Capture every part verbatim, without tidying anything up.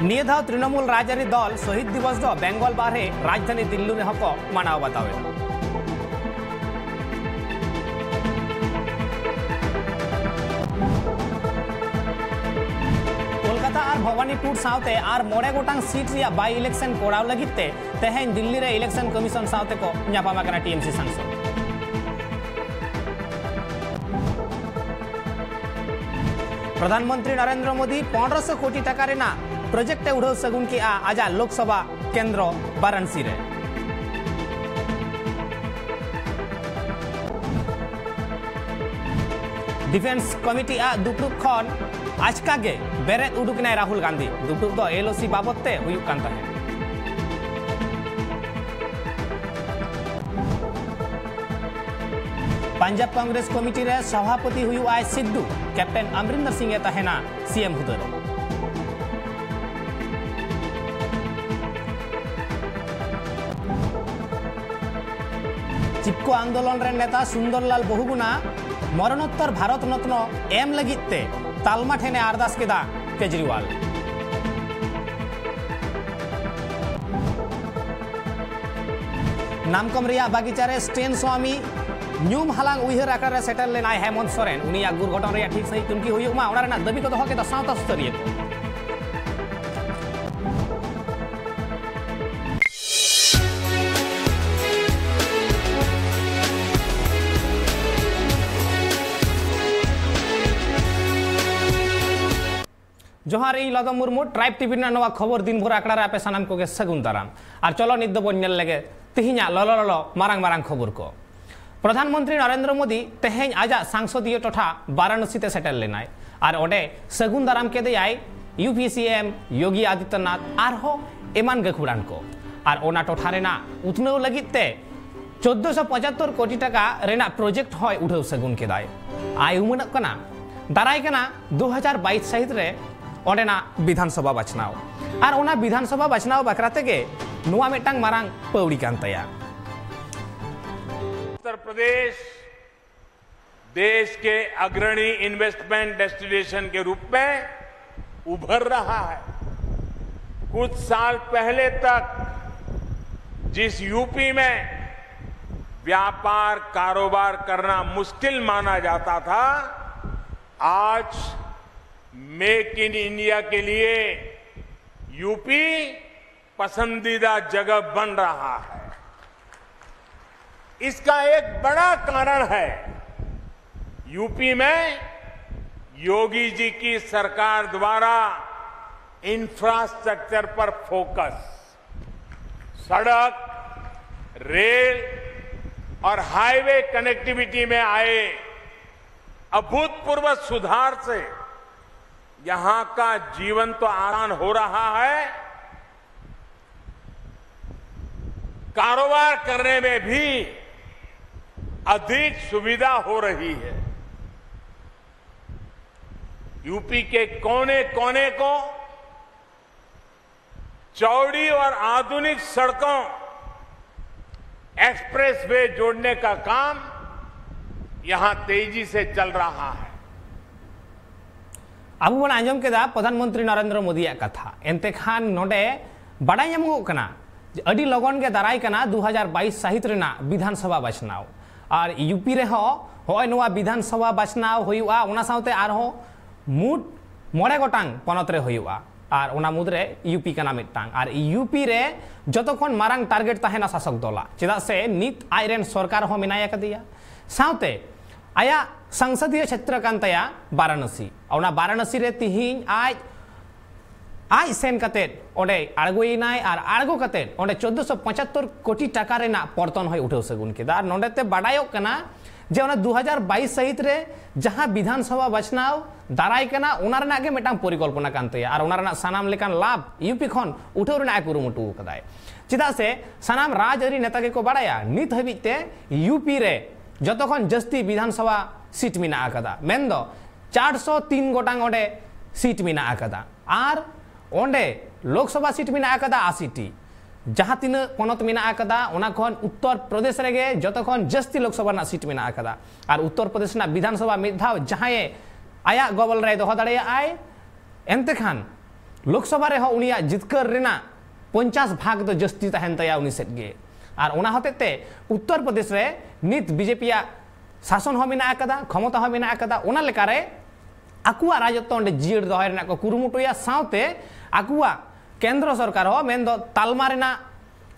ᱱᱤᱭᱟᱹ ᱫᱷᱟᱣ ᱛᱨᱤᱱᱚᱢᱩᱞ ᱨᱟᱡᱽᱟᱹᱨᱤ ᱫᱚᱞ ᱥᱚᱦᱤᱫ ᱫᱤᱵᱚᱥ ᱫᱚ ᱵᱮᱝᱜᱚᱞ ᱵᱟᱦᱨᱮ ᱨᱟᱡᱽᱫᱷᱟᱱᱤ ᱫᱤᱞᱞᱤ ᱨᱮᱦᱚᱸ ᱠᱚ ᱢᱟᱱᱟᱣ ᱵᱟᱛᱟᱣ ᱮᱫᱟ᱾ ᱠᱳᱞᱠᱟᱛᱟ ᱟᱨ ᱵᱷᱚᱵᱟᱱᱤᱯᱩᱨ ᱥᱟᱶᱛᱮ ᱟᱨ ᱢᱚᱬᱮ ᱜᱚᱴᱟᱝ ᱥᱤᱴ ᱨᱮᱭᱟᱜ ᱵᱟᱭ ᱤᱞᱮᱠᱥᱚᱱ ᱠᱚᱨᱟᱣ ᱞᱟᱹᱜᱤᱫ ᱛᱮ ᱛᱮᱦᱮᱧ ᱫᱤᱞᱞᱤ ᱨᱮ ᱤᱞᱮᱠᱥᱚᱱ ᱠᱚᱢᱤᱥᱚᱱ ᱥᱟᱶᱛᱮ ᱠᱚ ᱧᱟᱯᱟᱢ ᱟᱠᱟᱱᱟ ᱴᱤᱮᱢᱥᱤ ᱥᱟᱝᱥᱚᱫ᱾ ᱯᱨᱚᱫᱷᱟᱱ ᱢᱚᱱᱛᱨᱤ ᱱᱚᱨᱮᱱᱫᱨᱚ ᱢᱳᱫᱤ ᱯᱚᱱᱨᱚᱥᱚ ᱠᱳᱴᱤ ᱴᱟᱠᱟ ᱨᱮᱱᱟᱜ ᱯᱨᱚᱡᱮᱠᱴ ᱮ ᱩᱰᱷᱟᱹᱣ ᱥᱟᱹᱜᱩᱱ ᱠᱮᱫᱼᱟ ᱟᱡᱟᱜ ᱞᱳᱠᱥᱚᱵᱷᱟ ᱠᱮᱱᱫᱨᱚ ᱵᱟᱨᱟᱱᱥᱤ ᱨᱮ᱾ ᱰᱤᱯᱷᱮᱱᱥ ᱠᱚᱢᱤᱴᱤ ᱟᱜ ᱫᱩᱯᱲᱩᱵ ᱠᱷᱚᱱ ᱟᱪᱠᱟ ᱜᱮ ᱵᱮᱨᱮᱫ ᱩᱰᱩᱠ ᱮᱱᱟᱭ ᱨᱟᱦᱩᱞ ᱜᱟᱱᱫᱷᱤ᱾ ᱫᱩᱯᱲᱩᱵ ᱫᱚ ᱮᱞᱳᱥᱤ ᱵᱟᱵᱚᱛ ᱛᱮ ᱦᱩᱭᱩᱜ ᱠᱟᱱ ᱛᱟᱦᱮᱸᱫ᱾ ᱯᱟᱧᱡᱟᱵ ᱠᱚᱝᱜᱨᱮᱥ ᱠᱚᱢᱤᱴᱤ ᱨᱮ ᱥᱚᱵᱷᱟᱯᱚᱛᱤ ᱦᱩᱭᱩᱜᱼᱟᱭ ᱥᱤᱫᱽᱫᱩ, ᱠᱮᱯᱴᱮᱱ ᱚᱢᱨᱤᱱᱫᱚᱨ ᱥᱤᱝ ᱮ ᱛᱟᱦᱮᱱᱟ ᱥᱤᱮᱢ ᱦᱩᱫᱟᱹ ᱨᱮ᱾ ᱪᱤᱯᱠᱳ ᱟᱱᱫᱳᱞᱚᱱ ᱨᱮᱱ ᱱᱮᱛᱟ ᱥᱩᱱᱫᱚᱨᱞᱟᱞ ᱵᱚᱦᱩᱜᱩᱱᱟ ᱢᱚᱨᱚᱱᱳᱛᱛᱚᱨ ᱵᱷᱟᱨᱚᱛ ᱨᱚᱛᱱᱚ ᱮᱢ ᱞᱟᱹᱜᱤᱫ ᱛᱮ ᱛᱟᱞᱢᱟ ᱴᱷᱮᱱ ᱮ ᱟᱨᱫᱟᱥ ᱠᱮᱫᱟ ᱠᱮᱡᱨᱤᱣᱟᱞ᱾ ᱱᱟᱢᱠᱚᱢ ᱨᱮᱭᱟᱜ ᱵᱟᱜᱤᱪᱟ ᱨᱮ ᱥᱴᱮᱱ ᱥᱣᱟᱢᱤ ᱧᱩᱢ ᱦᱟᱞᱟᱝ ᱩᱭᱦᱟᱹᱨ ᱟᱠᱷᱲᱟ ᱨᱮ ᱥᱮᱴᱮᱨ ᱞᱮᱱᱟᱭ ᱦᱮᱢᱚᱱᱛ ᱥᱚᱨᱮᱱ᱾ ᱩᱱᱤᱭᱟᱜ ᱜᱩᱨ ᱜᱷᱚᱴᱚᱱ ᱨᱮᱭᱟᱜ ᱴᱷᱤᱠ ᱥᱟᱹᱦᱤᱡ ᱛᱩᱱᱠᱷᱤ ᱦᱩᱭᱩᱜ ᱢᱟ, ᱚᱱᱟ ᱨᱮᱱᱟᱜ ᱫᱟᱹᱵᱤ ᱠᱚ ᱫᱚᱦᱚ ᱠᱮᱫᱟ ᱥᱟᱶᱛᱟ ᱥᱩᱥᱟᱹᱨᱤᱭᱟᱹ ᱠᱚ᱾ ᱡᱚᱦᱟᱨ, ᱤᱧ ᱞᱚᱫᱚᱢ ᱢᱩᱨᱢᱩ᱾ ᱴᱨᱟᱭᱤᱵᱽ ᱴᱤᱵᱷᱤ ᱨᱮᱱᱟᱜ ᱱᱚᱣᱟ ᱠᱷᱚᱵᱚᱨ ᱫᱤᱱ ᱵᱷᱳᱨ ᱟᱠᱷᱲᱟ ᱨᱮ ᱟᱯᱮ ᱥᱟᱱᱟᱢ ᱠᱚᱜᱮ ᱥᱟᱹᱜᱩᱱ ᱫᱟᱨᱟᱢ᱾ ᱟᱨ ᱪᱚᱞᱚ, ᱱᱤᱛ ᱫᱚᱵᱚᱱ ᱧᱮᱞ ᱞᱮᱜᱮ ᱛᱤᱦᱤᱧᱟᱜ ᱞᱚᱞᱚ ᱞᱚᱞᱚ ᱢᱟᱨᱟᱝ ᱢᱟᱨᱟᱝ ᱠᱷᱚᱵᱚᱨ ᱠᱚ᱾ ᱯᱨᱚᱫᱷᱟᱱ ᱢᱚᱱᱛᱨᱤ ᱱᱚᱨᱮᱱᱫᱨᱚ ᱢᱳᱫᱤ ᱛᱮᱦᱮᱧ ᱟᱡᱟᱜ ᱥᱟᱝᱥᱚᱫᱤᱭᱚ ᱴᱚᱴᱷᱟ ᱵᱟᱨᱟᱱᱚᱥᱤ ᱛᱮ ᱥᱮᱴᱮᱨ ᱞᱮᱱᱟᱭ ᱟᱨ ᱚᱸᱰᱮ ᱥᱟᱹᱜᱩᱱ ᱫᱟᱨᱟᱢ ᱠᱮᱫᱮᱭᱟᱭ ᱭᱩ ᱯᱤ ᱥᱤ ᱮᱢ ᱭᱳᱜᱤ ᱟᱫᱤᱛᱭᱚᱱᱟᱛᱷ ᱟᱨᱦᱚᱸ ᱮᱢᱟᱱ ᱜᱟᱹᱠᱷᱩᱲᱟᱱ ᱠᱚ᱾ ᱟᱨ ᱚᱱᱟ ᱴᱚᱴᱷᱟ ᱨᱮᱱᱟᱜ ᱩᱛᱱᱟᱹᱣ ᱞᱟᱹᱜᱤᱫ ᱛᱮ ᱪᱳᱫᱽᱫᱳᱥᱚ ᱯᱚᱸᱪᱟᱛᱛᱳᱨ ᱠᱳᱴᱤ ᱴᱟᱠᱟ ᱨᱮᱱᱟᱜ ᱯᱨᱚᱡᱮᱠᱴ ᱦᱚᱸᱭ ᱩᱰᱷᱟᱹᱣ ᱥᱟᱹᱜᱩᱱ ᱠᱮᱫᱟᱭ᱾ ᱟᱭ ᱩᱢᱟᱹᱱᱚᱜ ᱠᱟᱱᱟ ᱫᱟᱨᱟᱭ ᱠᱟᱱᱟ ᱫᱩ ᱦᱟᱡᱟᱨ ᱵᱟᱭᱤᱥ ᱥᱟᱹᱦᱤᱛ ᱨᱮ ᱚᱸᱰᱮᱱᱟᱜ ᱵᱤᱫᱷᱟᱱ ᱥᱚᱵᱷᱟ ᱵᱟᱪᱷᱱᱟᱣ᱾ ᱟᱨ ᱚᱱᱟ ᱵᱤᱫᱷᱟᱱ ᱥᱚᱵᱷᱟ ᱵᱟᱪᱷᱱᱟᱣ ᱵᱟᱠᱷᱨᱟ ᱛᱮᱜᱮ ᱱᱚᱣᱟ ᱢᱤᱫᱴᱟᱝ ᱢᱟᱨᱟᱝ ᱯᱟᱹᱣᱲᱤ ᱠᱟᱱ ᱛᱟᱭᱟ᱾ उत्तर प्रदेश देश के अग्रणी इन्वेस्टमेंट डेस्टिनेशन के रूप में उभर रहा है। कुछ साल पहले तक जिस यूपी में व्यापार कारोबार करना मुश्किल माना जाता था, आज मेक इन इंडिया के लिए यूपी पसंदीदा जगह बन रहा है। इसका एक बड़ा कारण है यूपी में योगी जी की सरकार द्वारा इंफ्रास्ट्रक्चर पर फोकस। सड़क, रेल और हाईवे कनेक्टिविटी में आए अभूतपूर्व सुधार से यहां का जीवन तो आसान हो रहा है, कारोबार करने में भी अधिक सुविधा हो रही है। यूपी के कोने कोने को चौड़ी और आधुनिक सड़कों, एक्सप्रेसवे जोड़ने का काम यहां तेजी से चल रहा है। ᱟᱵᱚ ᱵᱚᱱ ᱟᱸᱡᱚᱢ ᱠᱮᱫᱟ ᱯᱨᱚᱫᱷᱟᱱ ᱢᱚᱱᱛᱨᱤ ᱱᱚᱨᱮᱱᱫᱨᱚ ᱢᱳᱫᱤᱭᱟᱜ ᱠᱟᱛᱷᱟ᱾ ᱮᱱᱛᱮ ᱠᱷᱟᱱ ᱱᱚᱰᱮ ᱵᱟᱰᱟᱭ ᱧᱟᱢᱚᱜᱚᱜ ᱠᱟᱱᱟ ᱡᱮ ᱟᱹᱰᱤ ᱞᱚᱜᱚᱱ ᱜᱮ ᱫᱟᱨᱟᱭ ᱠᱟᱱᱟ ᱫᱩ ᱦᱟᱡᱟᱨ ᱵᱟᱭᱤᱥ ᱥᱟᱹᱦᱤᱛ ᱨᱮᱱᱟᱜ ᱵᱤᱫᱷᱟᱱ ᱥᱚᱵᱷᱟ ᱵᱟᱪᱷᱱᱟᱣ᱾ ᱟᱨ ᱭᱩᱯᱤ ᱨᱮᱦᱚᱸ ᱦᱚᱸᱜᱼᱚᱭ ᱱᱚᱣᱟ ᱵᱤᱫᱷᱟᱱ ᱥᱚᱵᱷᱟ ᱵᱟᱪᱷᱱᱟᱣ ᱦᱩᱭᱩᱜᱼᱟ, ᱚᱱᱟ ᱥᱟᱶᱛᱮ ᱟᱨᱦᱚᱸ ᱢᱩᱴ ᱢᱚᱬᱮ ᱜᱚᱴᱟᱝ ᱯᱚᱱᱚᱛ ᱨᱮ ᱦᱩᱭᱩᱜᱼᱟ᱾ ᱟᱨ ᱚᱱᱟ ᱢᱩᱫᱽᱨᱮ ᱭᱩᱯᱤ ᱠᱟᱱᱟ ᱢᱤᱫᱴᱟᱝ᱾ ᱟᱨ ᱭᱩᱯᱤ ᱨᱮ ᱡᱚᱛᱚ ᱠᱷᱚᱱ ᱢᱟᱨᱟᱝ ᱴᱟᱨᱜᱮᱴ ᱛᱟᱦᱮᱱᱟ ᱥᱟᱥᱚᱠ ᱫᱚᱞᱟᱜ, ᱪᱮᱫᱟᱜ ᱥᱮ ᱱᱤᱛ ᱟᱡᱨᱮᱱ ᱥᱚᱨᱠᱟᱨ ᱦᱚᱸ ᱢᱮᱱᱟᱭ ᱟᱠᱟᱫᱮᱭᱟ, ᱥᱟᱶᱛᱮ ᱟᱭᱟᱜ ᱥᱚᱝᱥᱚᱫᱤᱭᱚ ᱪᱷᱮᱛᱨᱚ ᱠᱟᱱ ᱛᱟᱭᱟ ᱵᱟᱨᱟᱱᱚᱥᱤ᱾ ᱚᱱᱟ ᱵᱟᱨᱟᱱᱚᱥᱤ ᱨᱮ ᱛᱤᱦᱤᱧ ᱟᱡ ᱟᱡ ᱥᱮᱱ ᱠᱟᱛᱮᱫ ᱚᱸᱰᱮ ᱟᱬᱜᱚᱭᱮᱱᱟᱭ ᱟᱨ ᱟᱬᱜᱚ ᱠᱟᱛᱮᱫ ᱚᱸᱰᱮ ᱪᱳᱫᱽᱫᱳᱥᱚ ᱯᱚᱸᱪᱟᱛᱛᱳᱨ ᱠᱳᱴᱤ ᱴᱟᱠᱟ ᱨᱮᱱᱟᱜ ᱯᱚᱨᱛᱚᱱ ᱦᱚᱸᱭ ᱩᱴᱷᱟᱹᱣ ᱥᱟᱹᱜᱩᱱ ᱠᱮᱫᱟ᱾ ᱟᱨ ᱱᱚᱸᱰᱮ ᱛᱮ ᱵᱟᱰᱟᱭᱚᱜ ᱠᱟᱱᱟ ᱡᱮ ᱚᱱᱟ ᱫᱩ ᱦᱟᱡᱟᱨ ᱵᱟᱭᱤᱥ ᱥᱟᱹᱦᱤᱛ ᱨᱮ ᱡᱟᱦᱟᱸ ᱵᱤᱫᱷᱟᱱ ᱥᱚᱵᱷᱟ ᱵᱟᱪᱷᱱᱟᱣ ᱫᱟᱨᱟᱭ ᱠᱟᱱᱟ, ᱚᱱᱟ ᱨᱮᱱᱟᱜ ᱜᱮ ᱢᱤᱫᱴᱟᱝ ᱯᱚᱨᱤᱠᱚᱞᱯᱚᱱᱟ ᱠᱟᱱ ᱛᱟᱭᱟ ᱟᱨ ᱚᱱᱟ ᱨᱮᱱᱟᱜ ᱥᱟᱱᱟᱢ ᱞᱮᱠᱟᱱ ᱞᱟᱵᱷ ᱭᱩᱯᱤ ᱠᱷᱚᱱ ᱩᱴᱷᱟᱹᱣ ᱨᱮᱱᱟᱜ ᱮ ᱠᱩᱨᱩᱢᱩᱴᱩ ᱟᱠᱟᱫᱟᱭ᱾ ᱪᱮᱫᱟᱜ ᱥᱮ ᱥᱟᱱᱟᱢ ᱨᱟᱡᱽᱟᱹᱨᱤ ᱱᱮᱛᱟ ᱜᱮᱠᱚ ᱵᱟᱲᱟᱭᱟ ᱱᱤᱛ ᱦᱟᱹᱵᱤᱡ ᱛᱮ ᱭᱩᱯᱤ ᱨᱮ ᱡᱚᱛᱚ ᱠᱷᱚᱱ ᱡᱟᱹᱥᱛᱤ ᱵᱤᱫᱷᱟᱱ ᱥᱚᱵᱷᱟ ᱥᱤᱴ ᱢᱮᱱᱟᱜ ᱟᱠᱟᱫᱟ, ᱢᱮᱱᱫᱚ ᱪᱟᱨᱥᱚ ᱛᱤᱱ ᱜᱚᱴᱟᱝ ᱚᱸᱰᱮ ᱥᱤᱴ ᱢᱮᱱᱟᱜ ᱟᱠᱟᱫᱟ᱾ ᱟᱨ ᱚᱸᱰᱮ ᱞᱳᱠᱥᱚᱵᱷᱟ ᱥᱤᱴ ᱢᱮᱱᱟᱜ ᱟᱠᱟᱫᱟ ᱟᱥᱤ ᱴᱤ᱾ ᱡᱟᱦᱟᱸ ᱛᱤᱱᱟᱹᱜ ᱯᱚᱱᱚᱛ ᱢᱮᱱᱟᱜ ᱟᱠᱟᱫᱟ, ᱚᱱᱟ ᱠᱷᱚᱱ ᱩᱛᱛᱚᱨ ᱯᱨᱚᱫᱮᱥ ᱨᱮᱜᱮ ᱡᱚᱛᱚ ᱠᱷᱚᱱ ᱡᱟᱹᱥᱛᱤ ᱞᱳᱠᱥᱚᱵᱷᱟ ᱨᱮᱱᱟᱜ ᱥᱤᱴ ᱢᱮᱱᱟᱜ ᱟᱠᱟᱫᱟ᱾ ᱟᱨ ᱩᱛᱛᱚᱨ ᱯᱨᱚᱫᱮᱥ ᱨᱮᱱᱟᱜ ᱵᱤᱫᱷᱟᱱ ᱥᱚᱵᱷᱟ ᱢᱤᱫ ᱫᱷᱟᱣ ᱡᱟᱦᱟᱸᱭᱮ ᱟᱭᱟᱜ ᱜᱚᱵᱚᱞ ᱨᱮᱭ ᱫᱚᱦᱚ ᱫᱟᱲᱮᱭᱟᱜᱼᱟᱭ, ᱮᱱᱛᱮ ᱠᱷᱟᱱ ᱞᱳᱠᱥᱚᱵᱷᱟ ᱨᱮᱦᱚᱸ ᱩᱱᱤᱭᱟᱜ ᱡᱤᱛᱠᱟᱹᱨ ᱨᱮᱱᱟᱜ ᱯᱚᱧᱪᱟᱥ ᱵᱷᱟᱜᱽ ᱫᱚ ᱡᱟᱹᱥᱛᱤ ᱛᱟᱦᱮᱱ ᱛᱟᱭᱟ ᱩᱱᱤ ᱥᱮᱫ ᱜᱮ᱾ ᱟᱨ ᱚᱱᱟ ᱦᱚᱛᱮᱡ ᱛᱮ ᱩᱛᱛᱚᱨ ᱯᱨᱚᱫᱮᱥ ᱨᱮ ᱱᱤᱛ ᱵᱤᱡᱮᱯᱤᱭᱟᱜ ᱥᱟᱥᱚᱱ ᱦᱚᱸ ᱢᱮᱱᱟᱜ ᱟᱠᱟᱫᱟ, ᱠᱷᱚᱢᱚᱛᱟ ᱦᱚᱸ ᱢᱮᱱᱟᱜ ᱟᱠᱟᱫᱟ, ᱚᱱᱟ ᱞᱮᱠᱟᱨᱮ ᱟᱠᱚᱣᱟᱜ ᱨᱟᱡᱚᱛᱛᱚ ᱚᱸᱰᱮ ᱡᱤᱭᱟᱹᱲ ᱫᱚᱦᱚᱭ ᱨᱮᱱᱟᱜ ᱠᱚ ᱠᱩᱨᱩᱢᱩᱴᱩᱭᱟ, ᱥᱟᱶᱛᱮ ᱟᱠᱚᱣᱟᱜ ᱠᱮᱱᱫᱨᱚ ᱥᱚᱨᱠᱟᱨ ᱦᱚᱸ, ᱢᱮᱱᱫᱚ ᱛᱟᱞᱢᱟ ᱨᱮᱱᱟᱜ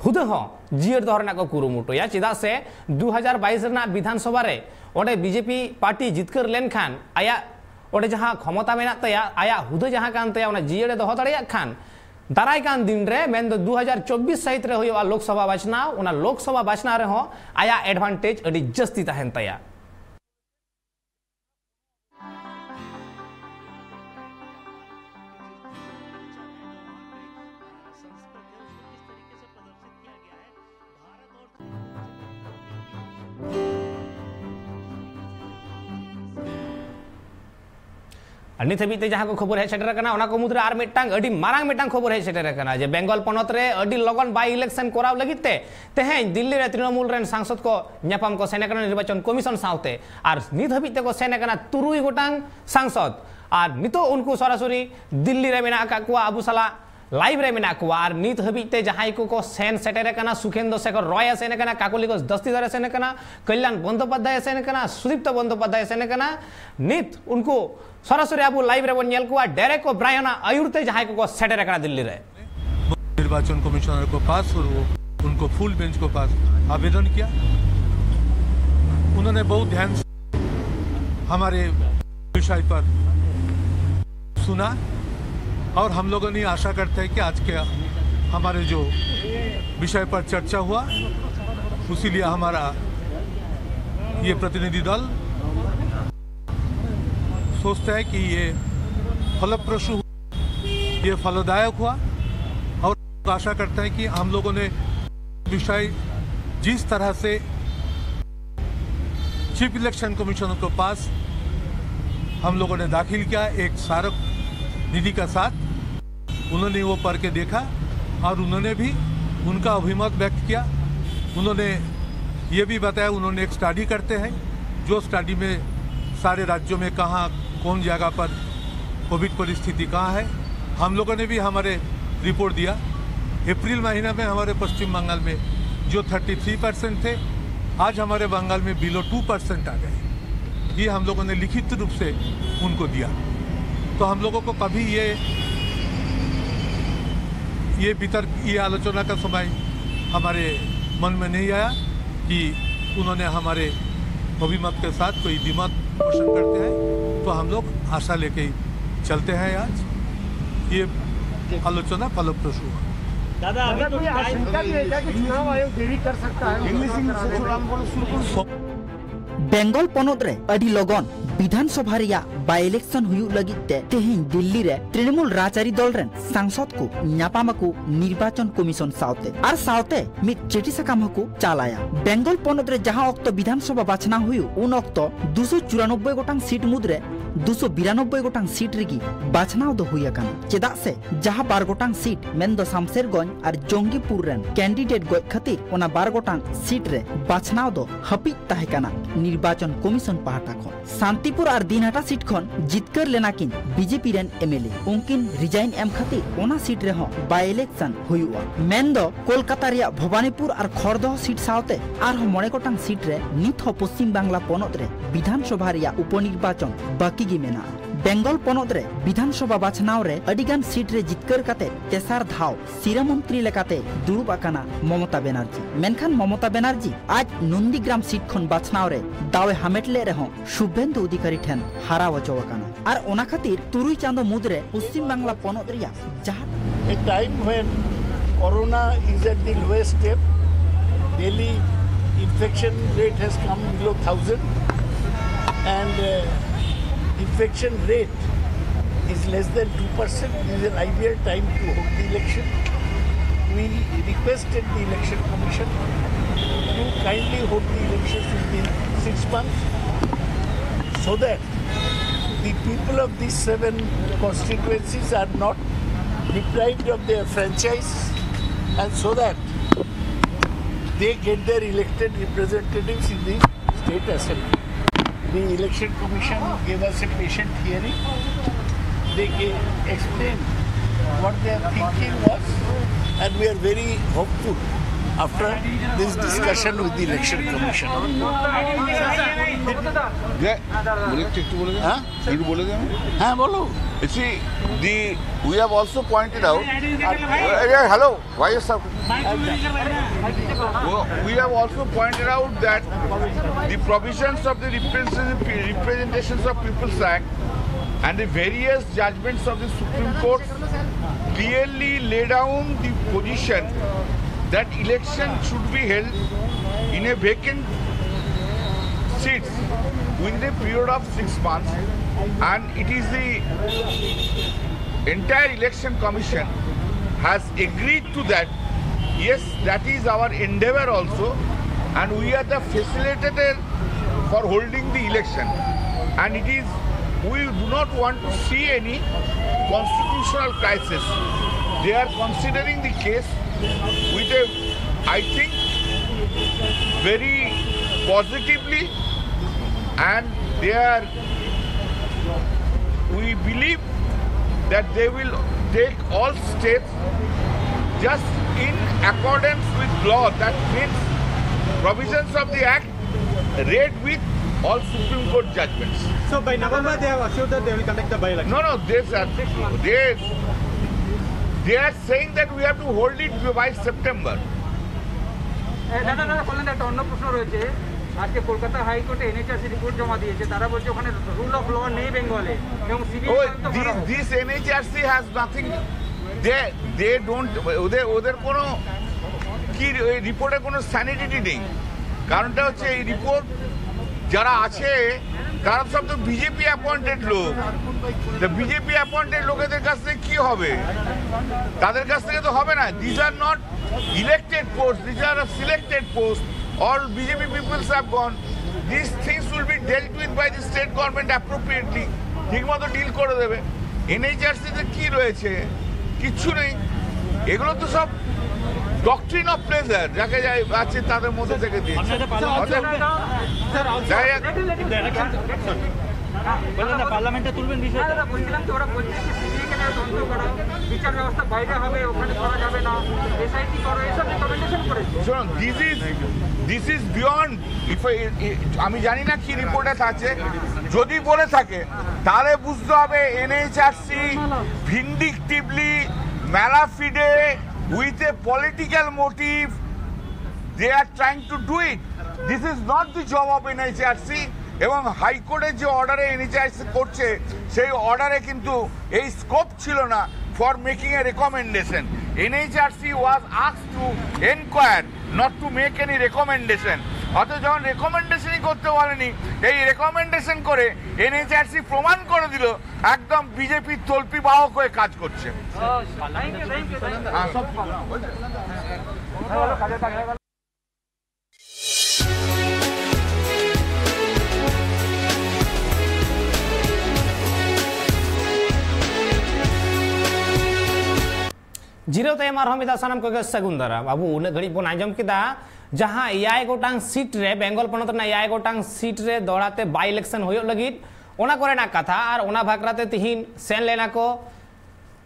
ᱦᱩᱫᱟᱹ ᱦᱚᱸ ᱡᱤᱭᱟᱹᱲ ᱫᱚᱦᱚ ᱨᱮᱱᱟᱜ ᱠᱚ ᱠᱩᱨᱩᱢᱩᱴᱩᱭᱟ᱾ ᱪᱮᱫᱟᱜ ᱥᱮ ᱫᱩ ᱦᱟᱡᱟᱨ ᱵᱟᱭᱤᱥ ᱨᱮᱱᱟᱜ ᱵᱤᱫᱷᱟᱱ ᱥᱚᱵᱷᱟ ᱨᱮ ᱚᱸᱰᱮ ᱵᱤᱡᱮᱯᱤ ᱯᱟᱨᱴᱤ ᱡᱤᱛᱠᱟᱹᱨ ᱞᱮᱱᱠᱷᱟᱱ ᱟᱭᱟᱜ ᱚᱸᱰᱮ ᱡᱟᱦᱟᱸ ᱠᱷᱚᱢᱚᱛᱟ ᱢᱮᱱᱟᱜ ᱛᱟᱭᱟ, ᱟᱭᱟᱜ ᱦᱩᱫᱟᱹ ᱡᱟᱦᱟᱸ ᱠᱟᱱ ᱛᱟᱭᱟ, ᱚᱱᱟ ᱡᱤᱭᱟᱹᱲᱮ ᱫᱚᱦᱚ ᱫᱟᱲᱮᱭᱟᱜ ᱠᱷᱟᱱ ᱫᱟᱨᱟᱭ ᱠᱟᱱ ᱫᱤᱱ ᱨᱮ, ᱢᱮᱱᱫᱚ ᱫᱩ ᱦᱟᱡᱟᱨ ᱪᱚᱵᱵᱤᱥ ᱥᱟᱹᱦᱤᱛ ᱨᱮ ᱦᱩᱭᱩᱜᱼᱟ ᱞᱳᱠᱥᱚᱵᱷᱟ ᱵᱟᱪᱷᱱᱟᱣ, ᱚᱱᱟ ᱞᱳᱠᱥᱚᱵᱷᱟ ᱵᱟᱪᱷᱱᱟᱣ ᱨᱮᱦᱚᱸ ᱟᱭᱟᱜ advantage ᱟᱹᱰᱤ ᱡᱟᱹᱥᱛᱤ ᱛᱟᱦᱮᱱ ᱛᱟᱭᱟ᱾ ᱟᱨ ᱱᱤᱛ ᱦᱟᱹᱵᱤᱡ ᱛᱮ ᱡᱟᱦᱟᱸ ᱠᱚ ᱠᱷᱚᱵᱚᱨ ᱦᱮᱡ ᱥᱮᱴᱮᱨ ᱟᱠᱟᱱᱟ, ᱚᱱᱟ ᱠᱚ ᱢᱩᱫᱽᱨᱮ ᱟᱨ ᱢᱤᱫᱴᱟᱝ ᱟᱹᱰᱤ ᱢᱟᱨᱟᱝ ᱢᱤᱫᱴᱟᱝ ᱠᱷᱚᱵᱚᱨ ᱦᱮᱡ ᱥᱮᱴᱮᱨ ᱟᱠᱟᱱᱟ ᱡᱮ ᱵᱮᱝᱜᱚᱞ ᱯᱚᱱᱚᱛ ᱨᱮ ᱟᱹᱰᱤ ᱞᱚᱜᱚᱱ by election ᱠᱚᱨᱟᱣ ᱞᱟᱹᱜᱤᱫ ᱛᱮ ᱛᱮᱦᱮᱧ ᱫᱤᱞᱞᱤ ᱨᱮ ᱛᱨᱤᱱᱚᱢᱩᱞ ᱨᱮᱱ ᱥᱟᱝᱥᱚᱫ ᱠᱚ ᱧᱟᱯᱟᱢ ᱠᱚ ᱥᱮᱱ ᱟᱠᱟᱱᱟ ᱱᱤᱨᱵᱟᱪᱚᱱ ᱠᱚᱢᱤᱥᱚᱱ ᱥᱟᱶᱛᱮ᱾ ᱟᱨ ᱱᱤᱛ ᱦᱟᱹᱵᱤᱡ ᱛᱮᱠᱚ ᱥᱮᱱ ᱟᱠᱟᱱᱟ ᱛᱩᱨᱩᱭ ᱜᱚᱴᱟᱝ ᱥᱟᱝᱥᱚᱫ᱾ ᱟᱨ ᱱᱤᱛᱚᱜ ᱩᱱᱠᱩ ᱥᱚᱨᱟᱥᱚᱨᱤ ᱫᱤᱞᱞᱤ ᱨᱮ ᱢᱮᱱᱟᱜ ᱟᱠᱟᱫ ᱠᱚᱣᱟ, ᱟᱵᱚ ᱥᱟᱞᱟᱜ live ᱨᱮ ᱢᱮᱱᱟᱜ ᱠᱚᱣᱟ᱾ ᱟᱨ ᱱᱤᱛ ᱦᱟᱹᱵᱤᱡ ᱛᱮ ᱡᱟᱦᱟᱸᱭ ᱠᱚᱠᱚ ᱥᱮᱱ ᱥᱮᱴᱮᱨ ᱟᱠᱟᱱᱟ, ᱥᱩᱠᱷᱮᱱᱫᱨᱚ ᱥᱮᱠᱷᱚᱨ ᱨᱚᱭ ᱮ ᱥᱮᱱ ᱟᱠᱟᱱᱟ, ᱠᱟᱠᱚᱞᱤ ᱜᱷᱳᱥ ᱫᱚᱥᱛᱤᱫᱟᱨ ᱮ ᱥᱮᱱ ᱟᱠᱟᱱᱟ, ᱠᱚᱞᱭᱟᱱ ᱵᱚᱱᱫᱳᱯᱟᱫᱽᱫᱷᱟᱭ ᱮ ᱥᱮᱱ ᱟᱠᱟᱱᱟ, ᱥᱩᱫᱤᱯᱛᱚ ᱵᱚᱱᱫᱳᱯᱟᱫᱽᱫᱷᱟᱭ ᱮ ᱥᱮᱱ ᱟᱠᱟᱱᱟ᱾ ᱱᱤᱛ ᱩᱱᱠᱩ ᱥᱚᱨᱟᱥᱚᱨᱤ ᱟᱵᱚ live ᱨᱮᱵᱚᱱ ᱧᱮᱞ ᱠᱚᱣᱟ, ᱰᱮᱨᱮᱠ ᱳᱵᱨᱟᱭᱚᱱ ᱟᱜ ᱟᱹᱭᱩᱨ ᱛᱮ ᱡᱟᱦᱟᱸᱭ ᱠᱚᱠᱚ ᱥᱮᱴᱮᱨ ᱟᱠᱟᱱᱟ ᱫᱤᱞᱞᱤ ᱨᱮ᱾ निर्वाचन कमिश्नर को पास और वो उनको फुल बेंच को पास आवेदन किया। उन्होंने बहुत ध्यान से हमारे विषय पर सुना और हम लोगों ने आशा करते हैं कि आज के हमारे जो विषय पर चर्चा हुआ, उसी लिए हमारा ये प्रतिनिधि दल सोचता है कि ये फलप्रसूह, ये फलदायक हुआ और आशा करते हैं कि हम लोगों ने विषय जिस तरह से चीफ इलेक्शन कमिश्नर के पास हम लोगों ने दाखिल किया एक स्मारक निधि का साथ, उन्होंने वो पढ़ के देखा और उन्होंने भी उनका अभिमत व्यक्त किया। उन्होंने ये भी बताया, उन्होंने एक स्टडी करते हैं, जो स्टडी में सारे राज्यों में कहाँ, कौन जगह पर कोविड परिस्थिति कहाँ है, हम लोगों ने भी हमारे रिपोर्ट दिया। अप्रैल महीना में हमारे पश्चिम बंगाल में जो थर्टी थ्री परसेंट थे, आज हमारे बंगाल में बिलो टू परसेंट आ गए। ये हम लोगों ने लिखित रूप से उनको दिया। तो हम लोगों को कभी ये ये वितर्क, ये आलोचना का समय हमारे मन में नहीं आया कि उन्होंने हमारे अभिमत के साथ कोई द्विमत पोषण करते हैं। तो हम लोग आशा लेके ही चलते हैं। आज ये आलोचना फलप्रसूह हुआ। दादा, अभी तो कोई आशंका भी है क्या कि चुनाव आयोग देरी कर सकता है? इंग्लिश, इंग्लिश, थोड़ा हम बोलो, शुरू करो। ᱵᱮᱝᱜᱚᱞ ᱯᱚᱱᱚᱛ ᱨᱮ ᱟᱹᱰᱤ ᱞᱚᱜᱚᱱ ᱵᱤᱫᱷᱟᱱ ᱥᱚᱵᱷᱟ ᱨᱮᱭᱟᱜ ᱵᱟᱭ ᱤᱞᱮᱠᱥᱚᱱ ᱦᱩᱭᱩᱜ ᱞᱟᱹᱜᱤᱫ ᱛᱮ ᱛᱮᱦᱮᱧ ᱫᱤᱞᱞᱤ ᱨᱮ ᱛᱨᱤᱱᱢᱩᱞ ᱨᱟᱡᱽᱟᱹᱨᱤ ᱫᱚᱞ ᱨᱮᱱ ᱥᱟᱝᱥᱚᱫ ᱠᱚ ᱧᱟᱯᱟᱢ ᱟᱠᱚ ᱱᱤᱨᱵᱟᱪᱚᱱ ᱠᱚᱢᱤᱥᱚᱱ ᱥᱟᱶᱛᱮ ᱟᱨ ᱥᱟᱶᱛᱮ ᱢᱤᱫ ᱪᱤᱴᱷᱤ ᱥᱟᱠᱟᱢ ᱦᱚᱸᱠᱚ ᱪᱟᱞᱟᱭᱟ᱾ ᱵᱮᱝᱜᱚᱞ ᱯᱚᱱᱚᱛ ᱨᱮ ᱡᱟᱦᱟᱸ ᱚᱠᱛᱚ ᱵᱤᱫᱷᱟᱱ ᱥᱚᱵᱷᱟ ᱵᱟᱪᱷᱱᱟᱣ ᱦᱩᱭᱩᱜ, ᱩᱱ ᱚᱠᱛᱚ ᱫᱩᱥᱚ ᱪᱩᱨᱟᱱᱚᱵᱵᱳᱭ ᱜᱚᱴᱟᱝ ᱥᱤᱴ ᱢᱩᱫᱽᱨᱮ ᱫᱩᱥᱚ ᱵᱤᱨᱟᱱᱚᱵᱵᱳᱭ ᱜᱚᱴᱟᱝ ᱥᱤᱴ ᱨᱮᱜᱮ ᱵᱟᱪᱷᱱᱟᱣ ᱫᱚ ᱦᱩᱭ ᱟᱠᱟᱱᱟ᱾ ᱪᱮᱫᱟᱜ ᱥᱮ ᱡᱟᱦᱟᱸ ᱵᱟᱨ ᱜᱚᱴᱟᱝ ᱥᱤᱴ ᱢᱮᱱᱫᱚ ᱥᱟᱢᱥᱮᱨᱜᱚᱸᱡᱽ ᱟᱨ ᱡᱚᱝᱜᱤᱯᱩᱨ ᱨᱮᱱ ᱠᱮᱱᱰᱤᱰᱮᱴ ᱜᱚᱡ ᱠᱷᱟᱹᱛᱤᱨ ᱚᱱᱟ ᱵᱟᱨ ᱜᱚᱴᱟᱝ ᱥᱤᱴ ᱨᱮ ᱵᱟᱪᱷᱱᱟᱣ ᱫᱚ ᱦᱟᱹᱯᱤᱫ ᱛᱟᱦᱮᱸ ᱠᱟᱱᱟ ᱱᱤᱨᱵᱟᱪᱚᱱ ᱠᱚᱢᱤᱥᱚᱱ ᱯᱟᱦᱴᱟ ᱠᱷᱚᱱ᱾ ᱥᱟᱱᱛᱤᱯᱩᱨ ᱟᱨ ᱫᱤᱱᱦᱟᱴᱟ ᱥᱤᱴ ᱠᱷᱚᱱ ᱡᱤᱛᱠᱟᱹᱨ ᱞᱮᱱᱟ ᱠᱤᱱ ᱵᱤᱡᱮᱯᱤ ᱨᱮᱱ ᱮᱢᱮᱞᱮ᱾ ᱩᱱᱠᱤᱱ ᱨᱤᱡᱟᱭᱤᱱ ᱮᱢ ᱠᱷᱟᱹᱛᱤᱨ ᱚᱱᱟ ᱥᱤᱴ ᱨᱮᱦᱚᱸ ᱵᱟᱭ ᱤᱞᱮᱠᱥᱚᱱ ᱦᱩᱭᱩᱜᱼᱟ᱾ ᱢᱮᱱᱫᱚ ᱠᱳᱞᱠᱟᱛᱟ ᱨᱮᱭᱟᱜ ᱵᱷᱚᱵᱟᱱᱤᱯᱩᱨ ᱟᱨ ᱠᱷᱚᱲᱫᱚᱦ ᱥᱤᱴ ᱥᱟᱶᱛᱮ ᱟᱨᱦᱚᱸ ᱢᱚᱬᱮ ᱜᱚᱴᱟᱝ ᱥᱤᱴ ᱨᱮ ᱱᱤᱛ ᱦᱚᱸ ᱯᱚᱥᱪᱤᱢ ᱵᱟᱝᱞᱟ ᱯᱚᱱᱚᱛ ᱨᱮ ᱵᱤᱫᱷᱟᱱ ᱥᱚᱵᱷᱟ ᱨᱮᱭᱟᱜ ᱩᱯᱚᱱᱤᱨᱵᱟᱪᱚᱱ ᱵᱟᱹᱠᱤ ᱜᱮ ᱢᱮᱱᱟᱜᱼᱟ᱾ ᱵᱮᱝᱜᱚᱞ ᱯᱚᱱᱚᱛ ᱨᱮ ᱵᱤᱫᱷᱟᱱ ᱥᱚᱵᱷᱟ ᱵᱟᱪᱷᱱᱟᱣ ᱨᱮ ᱟᱹᱰᱤ ᱜᱟᱱ ᱥᱤᱴ ᱨᱮ ᱡᱤᱛᱠᱟᱹᱨ ᱠᱟᱛᱮ ᱛᱮᱥᱟᱨ ᱫᱷᱟᱣ ᱥᱤᱨᱟᱹ ᱢᱚᱱᱛᱨᱤ ᱞᱮᱠᱟᱛᱮ ᱫᱩᱲᱩᱵ ᱟᱠᱟᱱᱟ ᱢᱚᱢᱚᱛᱟ ᱵᱮᱱᱟᱨᱡᱤ᱾ ᱢᱮᱱᱠᱷᱟᱱ ᱢᱚᱢᱚᱛᱟ ᱵᱮᱱᱟᱨᱡᱤ ᱟᱡ ᱱᱚᱱᱫᱤᱜᱨᱟᱢ ᱥᱤᱴ ᱠᱷᱚᱱ ᱵᱟᱪᱷᱱᱟᱣ ᱨᱮ ᱫᱟᱣ ᱮ ᱦᱟᱢᱮᱴ ᱞᱮᱫ ᱨᱮᱦᱚᱸ ᱥᱩᱵᱷᱮᱱᱫᱩ ᱚᱫᱷᱤᱠᱟᱨᱤ ᱴᱷᱮᱱ ᱦᱟᱨᱟᱣ ᱦᱚᱪᱚ ᱟᱠᱟᱱᱟ ᱟᱨ ᱚᱱᱟ ᱠᱷᱟᱹᱛᱤᱨ ᱛᱩᱨᱩᱭ ᱪᱟᱸᱫᱚ ᱢᱩᱫᱽᱨᱮ ᱯᱚᱥᱪᱤᱢ ᱵᱟᱝᱞᱟ ᱯᱚᱱᱚᱛ ᱨᱮᱭᱟᱜ ᱡᱟᱦᱟᱸ A time when corona is at the lowest ebb, daily infection rate has come below thousand, and uh, infection rate is less than two percent. This is an ideal time to hold the election. We requested the Election Commission to kindly hold the elections in the six months so that the people of these seven constituencies are not deprived of their franchise, and so that they get their elected representatives in the state assembly. The Election Commission gave us a patient hearing. They gave, explained what their thinking was, and we are very hopeful after this discussion with the Election Commission. যে বলে একটু একটু বলে দেন। হ্যাঁ? একটু বলে দেন। হ্যাঁ, বলো। You see, the we have also pointed out. Yeah, hello. Why you stop? Well, we have also pointed out that the provisions of the Represent- Representations of People's Act and the various judgments of the Supreme Court clearly lay down the position that election should be held in a vacant seats within a period of six months, and it is the entire Election Commission has agreed to that. Yes, that is our endeavor also, and we are the facilitator for holding the election, and it is, we do not want to see any constitutional crisis. They are considering the case with a, I think, very positively, and they are, we believe that they will take all steps just in accordance with law. That means provisions of the Act read with all Supreme Court judgments. So by November, they have assured that they will conduct the by-election. No, no, they are, they, they are saying that we have to hold it by September. এ, দাদা দাদা বললেন, একটা অন্য প্রশ্ন রয়েছে। আজকে কলকাতা হাইকোর্টে NHRC report জমা দিয়েছে, তারা বলছে ওখানে রুল অফ ল নেই বেঙ্গলে এবং CBI Oh, this, this NHRC has nothing. They, they don't, ওদের ওদের কোনো কি, এই রিপোর্টে কোনো স্যানিটিটি নেই। কারণটা হচ্ছে এই রিপোর্ট যারা আছে তারা সব তো বিজেপি অ্যাপয়েন্টেড লোক। তো বিজেপি অ্যাপয়েন্টেড লোকেদের কাছ থেকে কি হবে? তাদের কাছ থেকে তো হবে না। These are not elected posts, these are selected posts. All BJP peoples have gone. These things will be dealt with by the state government appropriately. ঠিকমতো ডিল করে দেবে। এনএইচআরসিতে কি রয়েছে? কিচ্ছু নেই। এগুলো তো সব ডকট্রিন অফ প্লেজার, যাকে যাই আছে তাদের মধ্যে থেকে দিয়েছে। অর্থাৎ Sir, also, যাই হোক, the election, sir, বললেন না, পার্লামেন্টে তুলবেন বিষয়টা। দাদা, বলছিলাম যে ওরা বলছে যে সিবিআই কে নিয়ে তদন্ত করো, বিচার ব্যবস্থা বাইরে হবে, ওখানে করা যাবে না, এসআইটি করো, এইসব রিকমেন্ডেশন করেছে। শুনুন, this is this is beyond. If I- I- আমি জানি না কি রিপোর্টে আছে। যদি বলে থাকে, তাহলে বুঝতে হবে NHRC vindictively, malafide, with a political motive, they are trying to do it. This is not the job of NHRC. এবং হাইকোর্টের যে অর্ডারে এনএইচআরসি করছে, সেই অর্ডারে কিন্তু এই স্কোপ ছিল না for making a recommendation. NHRC was asked to inquire, not to make any recommendation. অথচ যখন রেকমেন্ডেশনই করতে বলেনি, এই রেকমেন্ডেশন করে এনএইচআরসি প্রমাণ করে দিল একদম বিজেপির তল্পি বাহক হয়ে কাজ করছে। হ্যাঁ, সব ᱡᱤᱨᱟᱹᱣ ᱛᱟᱭᱚᱢ ᱟᱨᱦᱚᱸ ᱢᱤᱫ ᱫᱷᱟᱣ ᱥᱟᱱᱟᱢ ᱠᱚᱜᱮ ᱥᱟᱹᱜᱩᱱ ᱫᱟᱨᱟᱢ᱾ ᱟᱵᱚ ᱩᱱᱟᱹᱜ ᱜᱷᱟᱹᱲᱤᱡ ᱵᱚᱱ ᱟᱸᱡᱚᱢ ᱠᱮᱫᱟ, ᱡᱟᱦᱟᱸ ᱮᱭᱟᱭ ᱜᱚᱴᱟᱝ ᱥᱤᱴ ᱨᱮ, ᱵᱮᱝᱜᱚᱞ ᱯᱚᱱᱚᱛ ᱨᱮᱱᱟᱜ ᱮᱭᱟᱭ ᱜᱚᱴᱟᱝ ᱥᱤᱴ ᱨᱮ ᱫᱚᱦᱲᱟ ᱛᱮ ᱵᱟᱭ ᱤᱞᱮᱠᱥᱚᱱ ᱦᱩᱭᱩᱜ ᱞᱟᱹᱜᱤᱫ, ᱚᱱᱟ ᱠᱚᱨᱮᱱᱟᱜ ᱠᱟᱛᱷᱟ᱾ ᱟᱨ ᱚᱱᱟ ᱵᱟᱠᱷᱨᱟ ᱛᱮ ᱛᱤᱦᱤᱧ ᱥᱮᱱ ᱞᱮᱱᱟ ᱠᱚ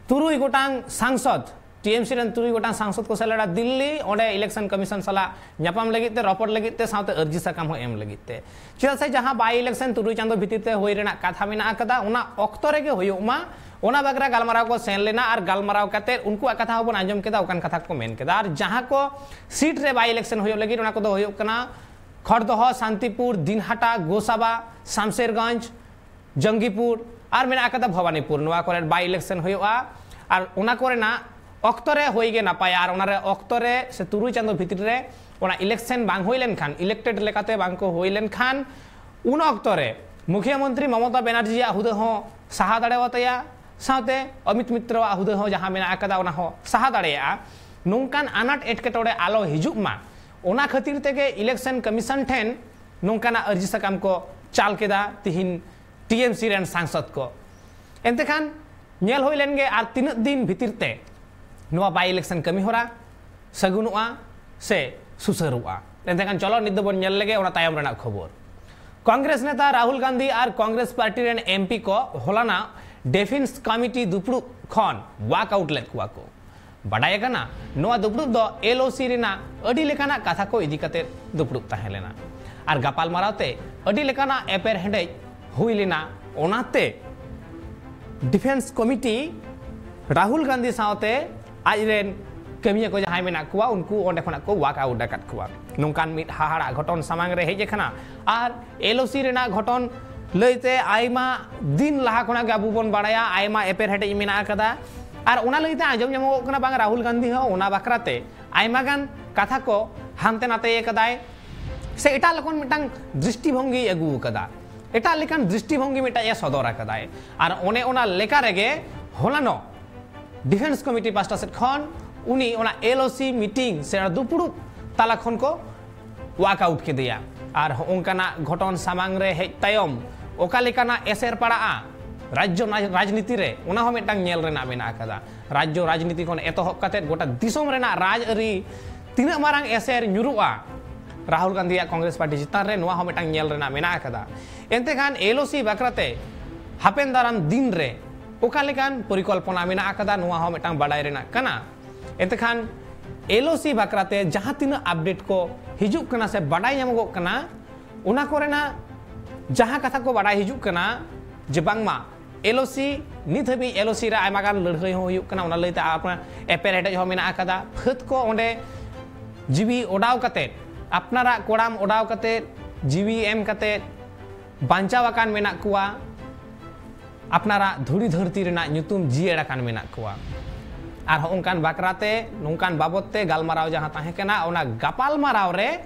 ᱛᱩᱨᱩᱭ ᱜᱚᱴᱟᱝ ᱥᱟᱝᱥᱚᱫ, ᱴᱤᱮᱢᱥᱤ ᱨᱮᱱ ᱛᱩᱨᱩᱭ ᱜᱚᱴᱟᱝ ᱥᱟᱝᱥᱚᱫ ᱠᱚ ᱥᱮᱱ ᱞᱮᱱᱟ ᱫᱤᱞᱞᱤ, ᱚᱸᱰᱮ ᱤᱞᱮᱠᱥᱚᱱ ᱠᱚᱢᱤᱥᱚᱱ ᱥᱟᱞᱟᱜ ᱧᱟᱯᱟᱢ ᱞᱟᱹᱜᱤᱫ ᱛᱮ, ᱨᱚᱯᱚᱲ ᱞᱟᱹᱜᱤᱫ ᱛᱮ, ᱥᱟᱶᱛᱮ ᱟᱹᱨᱡᱤ ᱥᱟᱠᱟᱢ ᱦᱚᱸ ᱮᱢ ᱞᱟᱹᱜᱤᱫ ᱛᱮ᱾ ᱪᱮᱫᱟᱜ ᱥᱮ ᱡᱟᱦᱟᱸ ᱵᱟᱭ ᱤᱞᱮᱠᱥᱚᱱ ᱛᱩᱨᱩᱭ ᱪᱟᱸᱫᱚ ᱵᱷᱤᱛᱤᱨ ᱛᱮ ᱦᱩᱭ ᱨᱮᱱᱟᱜ ᱠᱟᱛᱷᱟ ᱢᱮᱱᱟᱜ ᱟᱠᱟᱫᱟ, ᱚᱱᱟ ᱚᱠᱛᱚ ᱨᱮᱜᱮ ᱦᱩᱭᱩᱜ ᱢᱟ, ᱚᱱᱟ ᱵᱟᱠᱷᱨᱟ ᱜᱟᱞᱢᱟᱨᱟᱣ ᱠᱚ ᱥᱮᱱ ᱞᱮᱱᱟ᱾ ᱟᱨ ᱜᱟᱞᱢᱟᱨᱟᱣ ᱠᱟᱛᱮ ᱩᱱᱠᱩᱣᱟᱜ ᱠᱟᱛᱷᱟ ᱦᱚᱸᱵᱚᱱ ᱟᱸᱡᱚᱢ ᱠᱮᱫᱟ, ᱚᱠᱟᱱ ᱠᱟᱛᱷᱟ ᱠᱚ ᱢᱮᱱ ᱠᱮᱫᱟ᱾ ᱟᱨ ᱡᱟᱦᱟᱸ ᱠᱚ ᱥᱤᱴ ᱨᱮ ᱵᱟᱭ ᱤᱞᱮᱠᱥᱚᱱ ᱦᱩᱭᱩᱜ ᱞᱟᱹᱜᱤᱫ, ᱚᱱᱟ ᱠᱚᱫᱚ ᱦᱩᱭᱩᱜ ᱠᱟᱱᱟ ᱠᱷᱚᱲᱫᱚᱦᱚ, ᱥᱟᱱᱛᱤᱯᱩᱨ, ᱫᱤᱱᱦᱟᱴᱟ, ᱜᱳᱥᱟᱵᱟ, ᱥᱟᱢᱥᱮᱨᱜᱚᱸᱡᱽ, ᱡᱚᱝᱜᱤᱯᱩᱨ ᱟᱨ ᱢᱮᱱᱟᱜ ᱟᱠᱟᱫᱟ ᱵᱷᱚᱵᱟᱱᱤᱯᱩᱨ᱾ ᱱᱚᱣᱟ ᱠᱚᱨᱮ ᱵᱟᱭ ᱤᱞᱮᱠᱥᱚᱱ ᱦᱩᱭᱩᱜᱼᱟ᱾ ᱟᱨ ᱚᱱᱟ ᱠᱚᱨᱮᱱᱟᱜ ᱚᱠᱛᱚ ᱨᱮ ᱦᱩᱭ ᱜᱮ ᱱᱟᱯᱟᱭᱟ᱾ ᱟᱨ ᱚᱱᱟ ᱨᱮ ᱚᱠᱛᱚ ᱨᱮ ᱥᱮ ᱛᱩᱨᱩᱭ ᱪᱟᱸᱫᱚ ᱵᱷᱤᱛᱨᱤ ᱨᱮ ᱚᱱᱟ ᱤᱞᱮᱠᱥᱚᱱ ᱵᱟᱝ ᱦᱩᱭ ᱞᱮᱱᱠᱷᱟᱱ, ᱤᱞᱮᱠᱴᱮᱰ ᱞᱮᱠᱟᱛᱮ ᱵᱟᱝ ᱠᱚ ᱦᱩᱭ ᱞᱮᱱᱠᱷᱟᱱ, ᱩᱱ ᱚᱠᱛᱚ ᱨᱮ ᱢᱩᱠᱷᱤᱭᱟᱹ ᱢᱚᱱᱛᱨᱤ ᱢᱚᱢᱚᱛᱟ ᱵᱮᱱᱟᱨᱡᱤᱭᱟᱜ ᱦᱩᱫᱟᱹ ᱦᱚᱸ ᱥᱟᱦᱟ ᱫᱟᱲᱮᱭᱟᱛᱟᱭᱟ, ᱥᱟᱶᱛᱮ ᱚᱢᱤᱛ ᱢᱤᱛᱨᱚᱣᱟᱜ ᱦᱩᱫᱟᱹ ᱦᱚᱸ ᱡᱟᱦᱟᱸ ᱢᱮᱱᱟᱜ ᱟᱠᱟᱫᱟ, ᱚᱱᱟ ᱦᱚᱸ ᱥᱟᱦᱟ ᱫᱟᱲᱮᱭᱟᱜᱼᱟ᱾ ᱱᱚᱝᱠᱟᱱ ᱟᱱᱟᱴ ᱮᱴᱠᱮᱴᱚᱬᱮ ᱟᱞᱚ ᱦᱤᱡᱩᱜ ᱢᱟ, ᱚᱱᱟ ᱠᱷᱟᱹᱛᱤᱨ ᱛᱮᱜᱮ ᱤᱞᱮᱠᱥᱚᱱ ᱠᱚᱢᱤᱥᱚᱱ ᱴᱷᱮᱱ ᱱᱚᱝᱠᱟᱱᱟᱜ ᱟᱹᱨᱡᱤ ᱥᱟᱠᱟᱢ ᱠᱚ ᱪᱟᱞ ᱠᱮᱫᱟ ᱛᱤᱦᱤᱧ ᱴᱤᱮᱢᱥᱤ ᱨᱮᱱ ᱥᱟᱝᱥᱚᱫ ᱠᱚ᱾ ᱮᱱᱛᱮ ᱠᱷᱟᱱ ᱧᱮᱞ ᱦᱩᱭ ᱞᱮᱱ ᱜᱮ ᱟᱨ ᱛᱤᱱᱟᱹᱜ ᱫᱤᱱ ᱵᱷᱤᱛᱤᱨ ᱛᱮ ᱱᱚᱣᱟ ᱵᱟᱭ ᱤᱞᱮᱠᱥᱚᱱ ᱠᱟᱹᱢᱤ ᱦᱚᱨᱟ ᱥᱟᱹᱜᱩᱱᱚᱜᱼᱟ ᱥᱮ ᱥᱩᱥᱟᱹᱨᱚᱜᱼᱟ᱾ ᱮᱱᱛᱮ ᱠᱷᱟᱱ ᱪᱚᱞᱚ ᱱᱤᱛ ᱫᱚᱵᱚᱱ ᱧᱮᱞ ᱞᱮᱜᱮ ᱚᱱᱟ ᱛᱟᱭᱚᱢ ᱨᱮᱱᱟᱜ ᱠᱷᱚᱵᱚᱨ᱾ ᱠᱚᱝᱜᱨᱮᱥ ᱱᱮᱛᱟ ᱨᱟᱦᱩᱞ ᱜᱟᱱᱫᱷᱤ ᱟᱨ ᱠᱚᱝᱜᱨᱮᱥ ᱯᱟᱨᱴᱤ ᱨᱮᱱ ᱮᱢᱯᱤ ᱠᱚ ᱦᱚᱞᱟᱱᱟᱜ ᱰᱤᱯᱷᱮᱱᱥ ᱠᱚᱢᱤᱴᱤ ᱫᱩᱯᱲᱩᱵ ᱠᱷᱚᱱ ᱣᱟᱠ ᱟᱣᱩᱴ ᱞᱮᱫ ᱠᱚᱣᱟ ᱠᱚ᱾ ᱵᱟᱰᱟᱭ ᱟᱠᱟᱱᱟ, ᱱᱚᱣᱟ ᱫᱩᱯᱲᱩᱵ ᱫᱚ ᱮᱞ ᱳ ᱥᱤ ᱨᱮᱱᱟᱜ ᱟᱹᱰᱤ ᱞᱮᱠᱟᱱᱟᱜ ᱠᱟᱛᱷᱟ ᱠᱚ ᱤᱫᱤ ᱠᱟᱛᱮ ᱫᱩᱯᱲᱩᱵ ᱛᱟᱦᱮᱸ ᱞᱮᱱᱟ ᱟᱨ ᱜᱟᱯᱟᱞᱢᱟᱨᱟᱣ ᱛᱮ ᱟᱹᱰᱤ ᱞᱮᱠᱟᱱᱟᱜ ᱮᱯᱮᱨᱦᱮᱸᱰᱮᱡ ᱦᱩᱭ ᱞᱮᱱᱟ᱾ ᱚᱱᱟᱛᱮ ᱰᱤᱯᱷᱮᱱᱥ ᱠᱚᱢᱤᱴᱤ ᱨᱟᱦᱩᱞ ᱜᱟᱱᱫᱷᱤ ᱥᱟᱶᱛᱮ ᱟᱡ ᱨᱮᱱ ᱠᱟᱹᱢᱤᱭᱟᱹ ᱠᱚ ᱡᱟᱦᱟᱸᱭ ᱢᱮᱱᱟᱜ ᱠᱚᱣᱟ, ᱩᱱᱠᱩ ᱚᱸᱰᱮ ᱠᱷᱚᱱᱟᱜ ᱠᱚ ᱣᱟᱠ ᱟᱣᱩᱴ ᱟᱠᱟᱫ ᱠᱚᱣᱟ᱾ ᱱᱚᱝᱠᱟᱱ ᱢᱤᱫ ᱦᱟᱦᱟᱲᱟᱜ ᱜᱷᱚᱴᱚᱱ ᱥᱟᱢᱟᱝ ᱨᱮ ᱦᱮᱡ ᱟᱠᱟᱱᱟ ᱟᱨ ᱮᱞ ᱳ ᱥᱤ ᱨᱮᱱᱟᱜ ᱜᱷᱚᱴᱚᱱ ᱞᱟᱹᱭᱛᱮ ᱟᱭᱢᱟ ᱫᱤᱱ ᱞᱟᱦᱟ ᱠᱷᱚᱱᱟᱜ ᱜᱮ ᱟᱵᱚ ᱵᱚᱱ ᱵᱟᱲᱟᱭᱟ, ᱟᱭᱢᱟ ᱮᱯᱮᱨᱦᱮᱸᱰᱮᱡ ᱢᱮᱱᱟᱜ ᱟᱠᱟᱫᱟ᱾ ᱟᱨ ᱚᱱᱟ ᱞᱟᱹᱭᱛᱮ ᱟᱸᱡᱚᱢ ᱧᱟᱢᱚᱜᱚᱜ ᱠᱟᱱᱟ, ᱵᱟᱝ, ᱨᱟᱦᱩᱞ ᱜᱟᱱᱫᱷᱤ ᱦᱚᱸ ᱚᱱᱟ ᱵᱟᱠᱷᱨᱟᱛᱮ ᱟᱭᱢᱟ ᱜᱟᱱ ᱠᱟᱛᱷᱟ ᱠᱚ ᱦᱟᱱᱛᱮ ᱱᱟᱛᱮ ᱟᱠᱟᱫᱟᱭ, ᱥᱮ ᱮᱴᱟᱜ ᱞᱮᱠᱟᱱ ᱢᱤᱫᱴᱟᱝ ᱫᱨᱤᱥᱴᱤᱵᱷᱚᱝᱜᱤᱭ ᱟᱹᱜᱩ ᱟᱠᱟᱫᱟ, ᱮᱴᱟᱜ ᱞᱮᱠᱟᱱ ᱫᱨᱤᱥᱴᱤᱵᱷᱚᱝᱜᱤ ᱢᱤᱫᱴᱟᱝ ᱮ ᱥᱚᱫᱚᱨ ᱟᱠᱟᱫᱟᱭ᱾ ᱟᱨ ᱚᱱᱮ ᱚᱱᱟ ᱞᱮᱠᱟ ᱨᱮᱜᱮ ᱦᱚᱞᱟᱱᱚᱜ ᱰᱤᱯᱷᱮᱱᱥ ᱠᱚᱢᱤᱴᱤ ᱯᱟᱥᱴᱟ ᱥᱮᱫ ᱠᱷᱚᱱ ᱩᱱᱤ ᱚᱱᱟ ᱮᱞ ᱳ ᱥᱤ ᱢᱤᱴᱤᱝ ᱥᱮ ᱚᱱᱟ ᱫᱩᱯᱲᱩᱵ ᱛᱟᱞᱟ ᱠᱷᱚᱱ ᱠᱚ ᱣᱟᱠ ᱟᱣᱩᱴ ᱠᱮᱫᱮᱭᱟ᱾ ᱟᱨ ᱦᱚᱸᱜᱼᱚᱝᱠᱟᱱᱟᱜ ᱜᱷᱚᱴᱚᱱ ᱥᱟᱢᱟᱝ ᱨᱮ ᱦᱮᱡ ᱛᱟᱭᱚᱢ ᱚᱠᱟ ᱞᱮᱠᱟᱱᱟᱜ ᱮᱥᱮᱨ ᱯᱟᱲᱟᱜᱼᱟ ᱨᱟᱡᱽᱡᱚ ᱱᱟ-, ᱨᱟᱡᱽᱱᱤᱛᱤ ᱨᱮ, ᱚᱱᱟ ᱦᱚᱸ ᱢᱤᱫᱴᱟᱝ ᱧᱮᱞ ᱨᱮᱱᱟᱜ ᱢᱮᱱᱟᱜ ᱟᱠᱟᱫᱟ᱾ ᱨᱟᱡᱽᱡᱚ ᱨᱟᱡᱽᱱᱤᱛᱤ ᱠᱷᱚᱱ ᱮᱛᱚᱦᱚᱵ ᱠᱟᱛᱮᱫ ᱜᱚᱴᱟ ᱫᱤᱥᱚᱢ ᱨᱮᱱᱟᱜ ᱨᱟᱡᱽ ᱟᱹᱨᱤ ᱛᱤᱱᱟᱹᱜ ᱢᱟᱨᱟᱝ ᱮᱥᱮᱨ ᱧᱩᱨᱩᱜᱼᱟ ᱨᱟᱦᱩᱞ ᱜᱟᱱᱫᱷᱤᱭᱟᱜ ᱠᱚᱝᱜᱨᱮᱥ ᱯᱟᱨᱴᱤ ᱪᱮᱛᱟᱱ ᱨᱮ, ᱱᱚᱣᱟ ᱦᱚᱸ ᱢᱤᱫᱴᱟᱝ ᱧᱮᱞ ᱨᱮᱱᱟᱜ ᱢᱮᱱᱟᱜ ᱟᱠᱟᱫᱟ᱾ ᱮᱱᱛᱮ ᱠᱷᱟᱱ ᱮᱞ ᱳ ᱥᱤ ᱵᱟᱠᱷᱨᱟᱛᱮ ᱦᱟᱯᱮᱱ ᱫᱟᱨᱟᱢ ᱫᱤᱱ ᱨᱮ ᱚᱠᱟ ᱞᱮᱠᱟᱱ ᱯᱚᱨᱤᱠᱚᱞᱯᱚᱱᱟ ᱢᱮᱱᱟᱜ ᱟᱠᱟᱫᱟ, ᱱᱚᱣᱟ ᱦᱚᱸ ᱢᱤᱫᱴᱟᱝ ᱵᱟᱰᱟᱭ ᱨᱮᱱᱟᱜ ᱠᱟᱱᱟ᱾ ᱮᱱᱛᱮ ᱠᱷᱟᱱ ᱮᱞ ᱳ ᱥᱤ ᱵᱟᱠᱷᱨᱟᱛᱮ ᱡᱟᱦᱟᱸ ᱛᱤᱱᱟᱹᱜ ᱟᱯᱰᱮᱴ ᱠᱚ ᱦᱤᱡᱩᱜ ᱠᱟᱱᱟ ᱥᱮ ᱵᱟᱰᱟᱭ ᱧᱟᱢᱚᱜᱚᱜ ᱠᱟᱱᱟ, ᱚᱱᱟ ᱠᱚᱨᱮᱱᱟᱜ ᱡᱟᱦᱟᱸ ᱠᱟᱛᱷᱟ ᱠᱚ ᱵᱟᱰᱟᱭ ᱦᱤᱡᱩᱜ ᱠᱟᱱᱟ ᱡᱮ ᱵᱟᱝᱢᱟ ᱮᱞ ᱳ ᱥᱤ, ᱱᱤᱛ ᱦᱟᱹᱵᱤᱡ ᱮᱞ ᱳ ᱥᱤ ᱨᱮ ᱟᱭᱢᱟ ᱜᱟᱱ ᱞᱟᱹᱲᱦᱟᱹᱭ ᱦᱚᱸ ᱦᱩᱭᱩᱜ ᱠᱟᱱᱟ, ᱚᱱᱟ ᱞᱟᱹᱭᱛᱮ ᱟᱯᱱᱟᱨ ᱮᱯᱮᱨ ᱦᱮᱰᱮᱡ ᱦᱚᱸ ᱢᱮᱱᱟᱜ ᱟᱠᱟᱫᱟ᱾ ᱯᱷᱟᱹᱫ ᱠᱚ ᱚᱸᱰᱮ ᱡᱤᱣᱤ ᱚᱰᱟᱣ ᱠᱟᱛᱮᱫ, ᱟᱯᱱᱟᱨᱟᱜ ᱠᱚᱲᱟᱢ ᱚᱰᱟᱣ ᱠᱟᱛᱮᱫ, ᱡᱤᱣᱤ ᱮᱢ ᱠᱟᱛᱮᱫ ᱵᱟᱧᱪᱟᱣ ᱟᱠᱟᱱ ᱢᱮᱱᱟᱜ ᱠᱚᱣᱟ, ᱟᱯᱱᱟᱨᱟᱜ ᱫᱷᱩᱲᱤ ᱫᱷᱟᱹᱨᱛᱤ ᱨᱮᱱᱟᱜ ᱧᱩᱛᱩᱢ ᱡᱤᱭᱟᱹᱲ ᱟᱠᱟᱱ ᱢᱮᱱᱟᱜ ᱠᱚᱣᱟ᱾ ᱟᱨ ᱦᱚᱸ ᱚᱱᱠᱟᱱ ᱵᱟᱠᱷᱨᱟᱛᱮ, ᱱᱚᱝᱠᱟᱱ ᱵᱟᱵᱚᱛ ᱛᱮ ᱜᱟᱞᱢᱟᱨᱟᱣ ᱡᱟᱦᱟᱸ ᱛᱟᱦᱮᱸ ᱠᱟᱱᱟ, ᱚᱱᱟ ᱜᱟᱯᱟᱞᱢᱟᱨᱟᱣ ᱨᱮ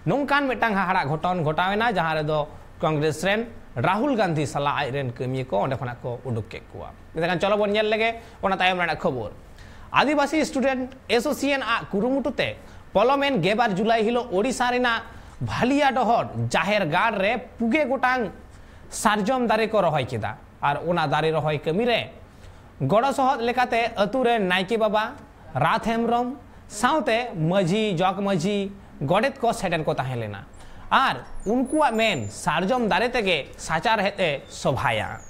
ᱱᱚᱝᱠᱟᱱ ᱢᱤᱫᱴᱟᱝ ᱦᱟᱦᱟᱲᱟᱜ ᱜᱷᱚᱴᱚᱱ ᱜᱷᱚᱴᱟᱣ ᱮᱱᱟ, ᱡᱟᱦᱟᱸ ᱨᱮᱫᱚ ᱠᱚᱝᱜᱨᱮᱥ ᱨᱮᱱ ᱨᱟᱦᱩᱞ ᱜᱟᱱᱫᱷᱤ ᱥᱟᱞᱟᱜ ᱟᱡ ᱨᱮᱱ ᱠᱟᱹᱢᱤᱭᱟᱹ ᱠᱚ ᱚᱸᱰᱮ ᱠᱷᱚᱱᱟᱜ ᱠᱚ ᱩᱰᱩᱠ ᱠᱮᱫ ᱠᱚᱣᱟ᱾ ᱮᱱᱠᱷᱟᱱ ᱪᱚᱞᱚ ᱵᱚᱱ ᱧᱮᱞ ᱞᱮᱜᱮ ᱚᱱᱟ ᱛᱟᱭᱚᱢ ᱨᱮᱱᱟᱜ ᱠᱷᱚᱵᱚᱨ᱾ ᱟᱹᱫᱤᱵᱟᱹᱥᱤ ᱥᱴᱩᱰᱮᱱᱴ ᱮᱥᱳᱥᱤᱭᱮᱥᱚᱱ ᱟᱜ ᱠᱩᱨᱩᱢᱩᱴᱩ ᱛᱮ ᱯᱚᱞᱚᱢᱮᱱ ᱜᱮᱞᱵᱟᱨ ᱡᱩᱞᱟᱭ ᱦᱤᱞᱳᱜ ᱳᱰᱤᱥᱟ ᱨᱮᱱᱟᱜ ᱵᱷᱟᱞᱤᱭᱟ ᱰᱚᱦᱚᱨ ᱡᱟᱦᱮᱨ ᱜᱟᱲ ᱨᱮ ᱯᱩᱜᱮ ᱜᱚᱴᱟᱝ ᱥᱟᱨᱡᱚᱢ ᱫᱟᱨᱮ ᱠᱚ ᱨᱚᱦᱚᱭ ᱠᱮᱫᱟ᱾ ᱟᱨ ᱚᱱᱟ ᱫᱟᱨᱮ ᱨᱚᱦᱚᱭ ᱠᱟᱹᱢᱤ ᱨᱮ ᱜᱚᱲᱚ ᱥᱚᱦᱚᱫ ᱞᱮᱠᱟᱛᱮ ᱟᱹᱛᱩ ᱨᱮᱱ ᱱᱟᱭᱠᱮ ᱵᱟᱵᱟ, ᱨᱟᱛᱷ ᱦᱮᱢᱵᱨᱚᱢ ᱥᱟᱶᱛᱮ ᱢᱟᱹᱡᱷᱤ, ᱡᱚᱜᱽ ᱢᱟᱹᱡᱷᱤ, ᱜᱚᱰᱮᱛ ᱠᱚ ᱥᱮᱴᱮᱨ ᱠᱚ ᱛᱟᱦᱮᱸ ᱞᱮᱱᱟ᱾ ᱟᱨ ᱩᱱᱠᱩᱣᱟᱜ ᱢᱮᱱ ᱥᱟᱨᱡᱚᱢ ᱫᱟᱨᱮ ᱛᱮᱜᱮ ᱥᱟᱪᱟᱨᱦᱮᱫ ᱮ ᱥᱚᱵᱷᱟᱭᱟ᱾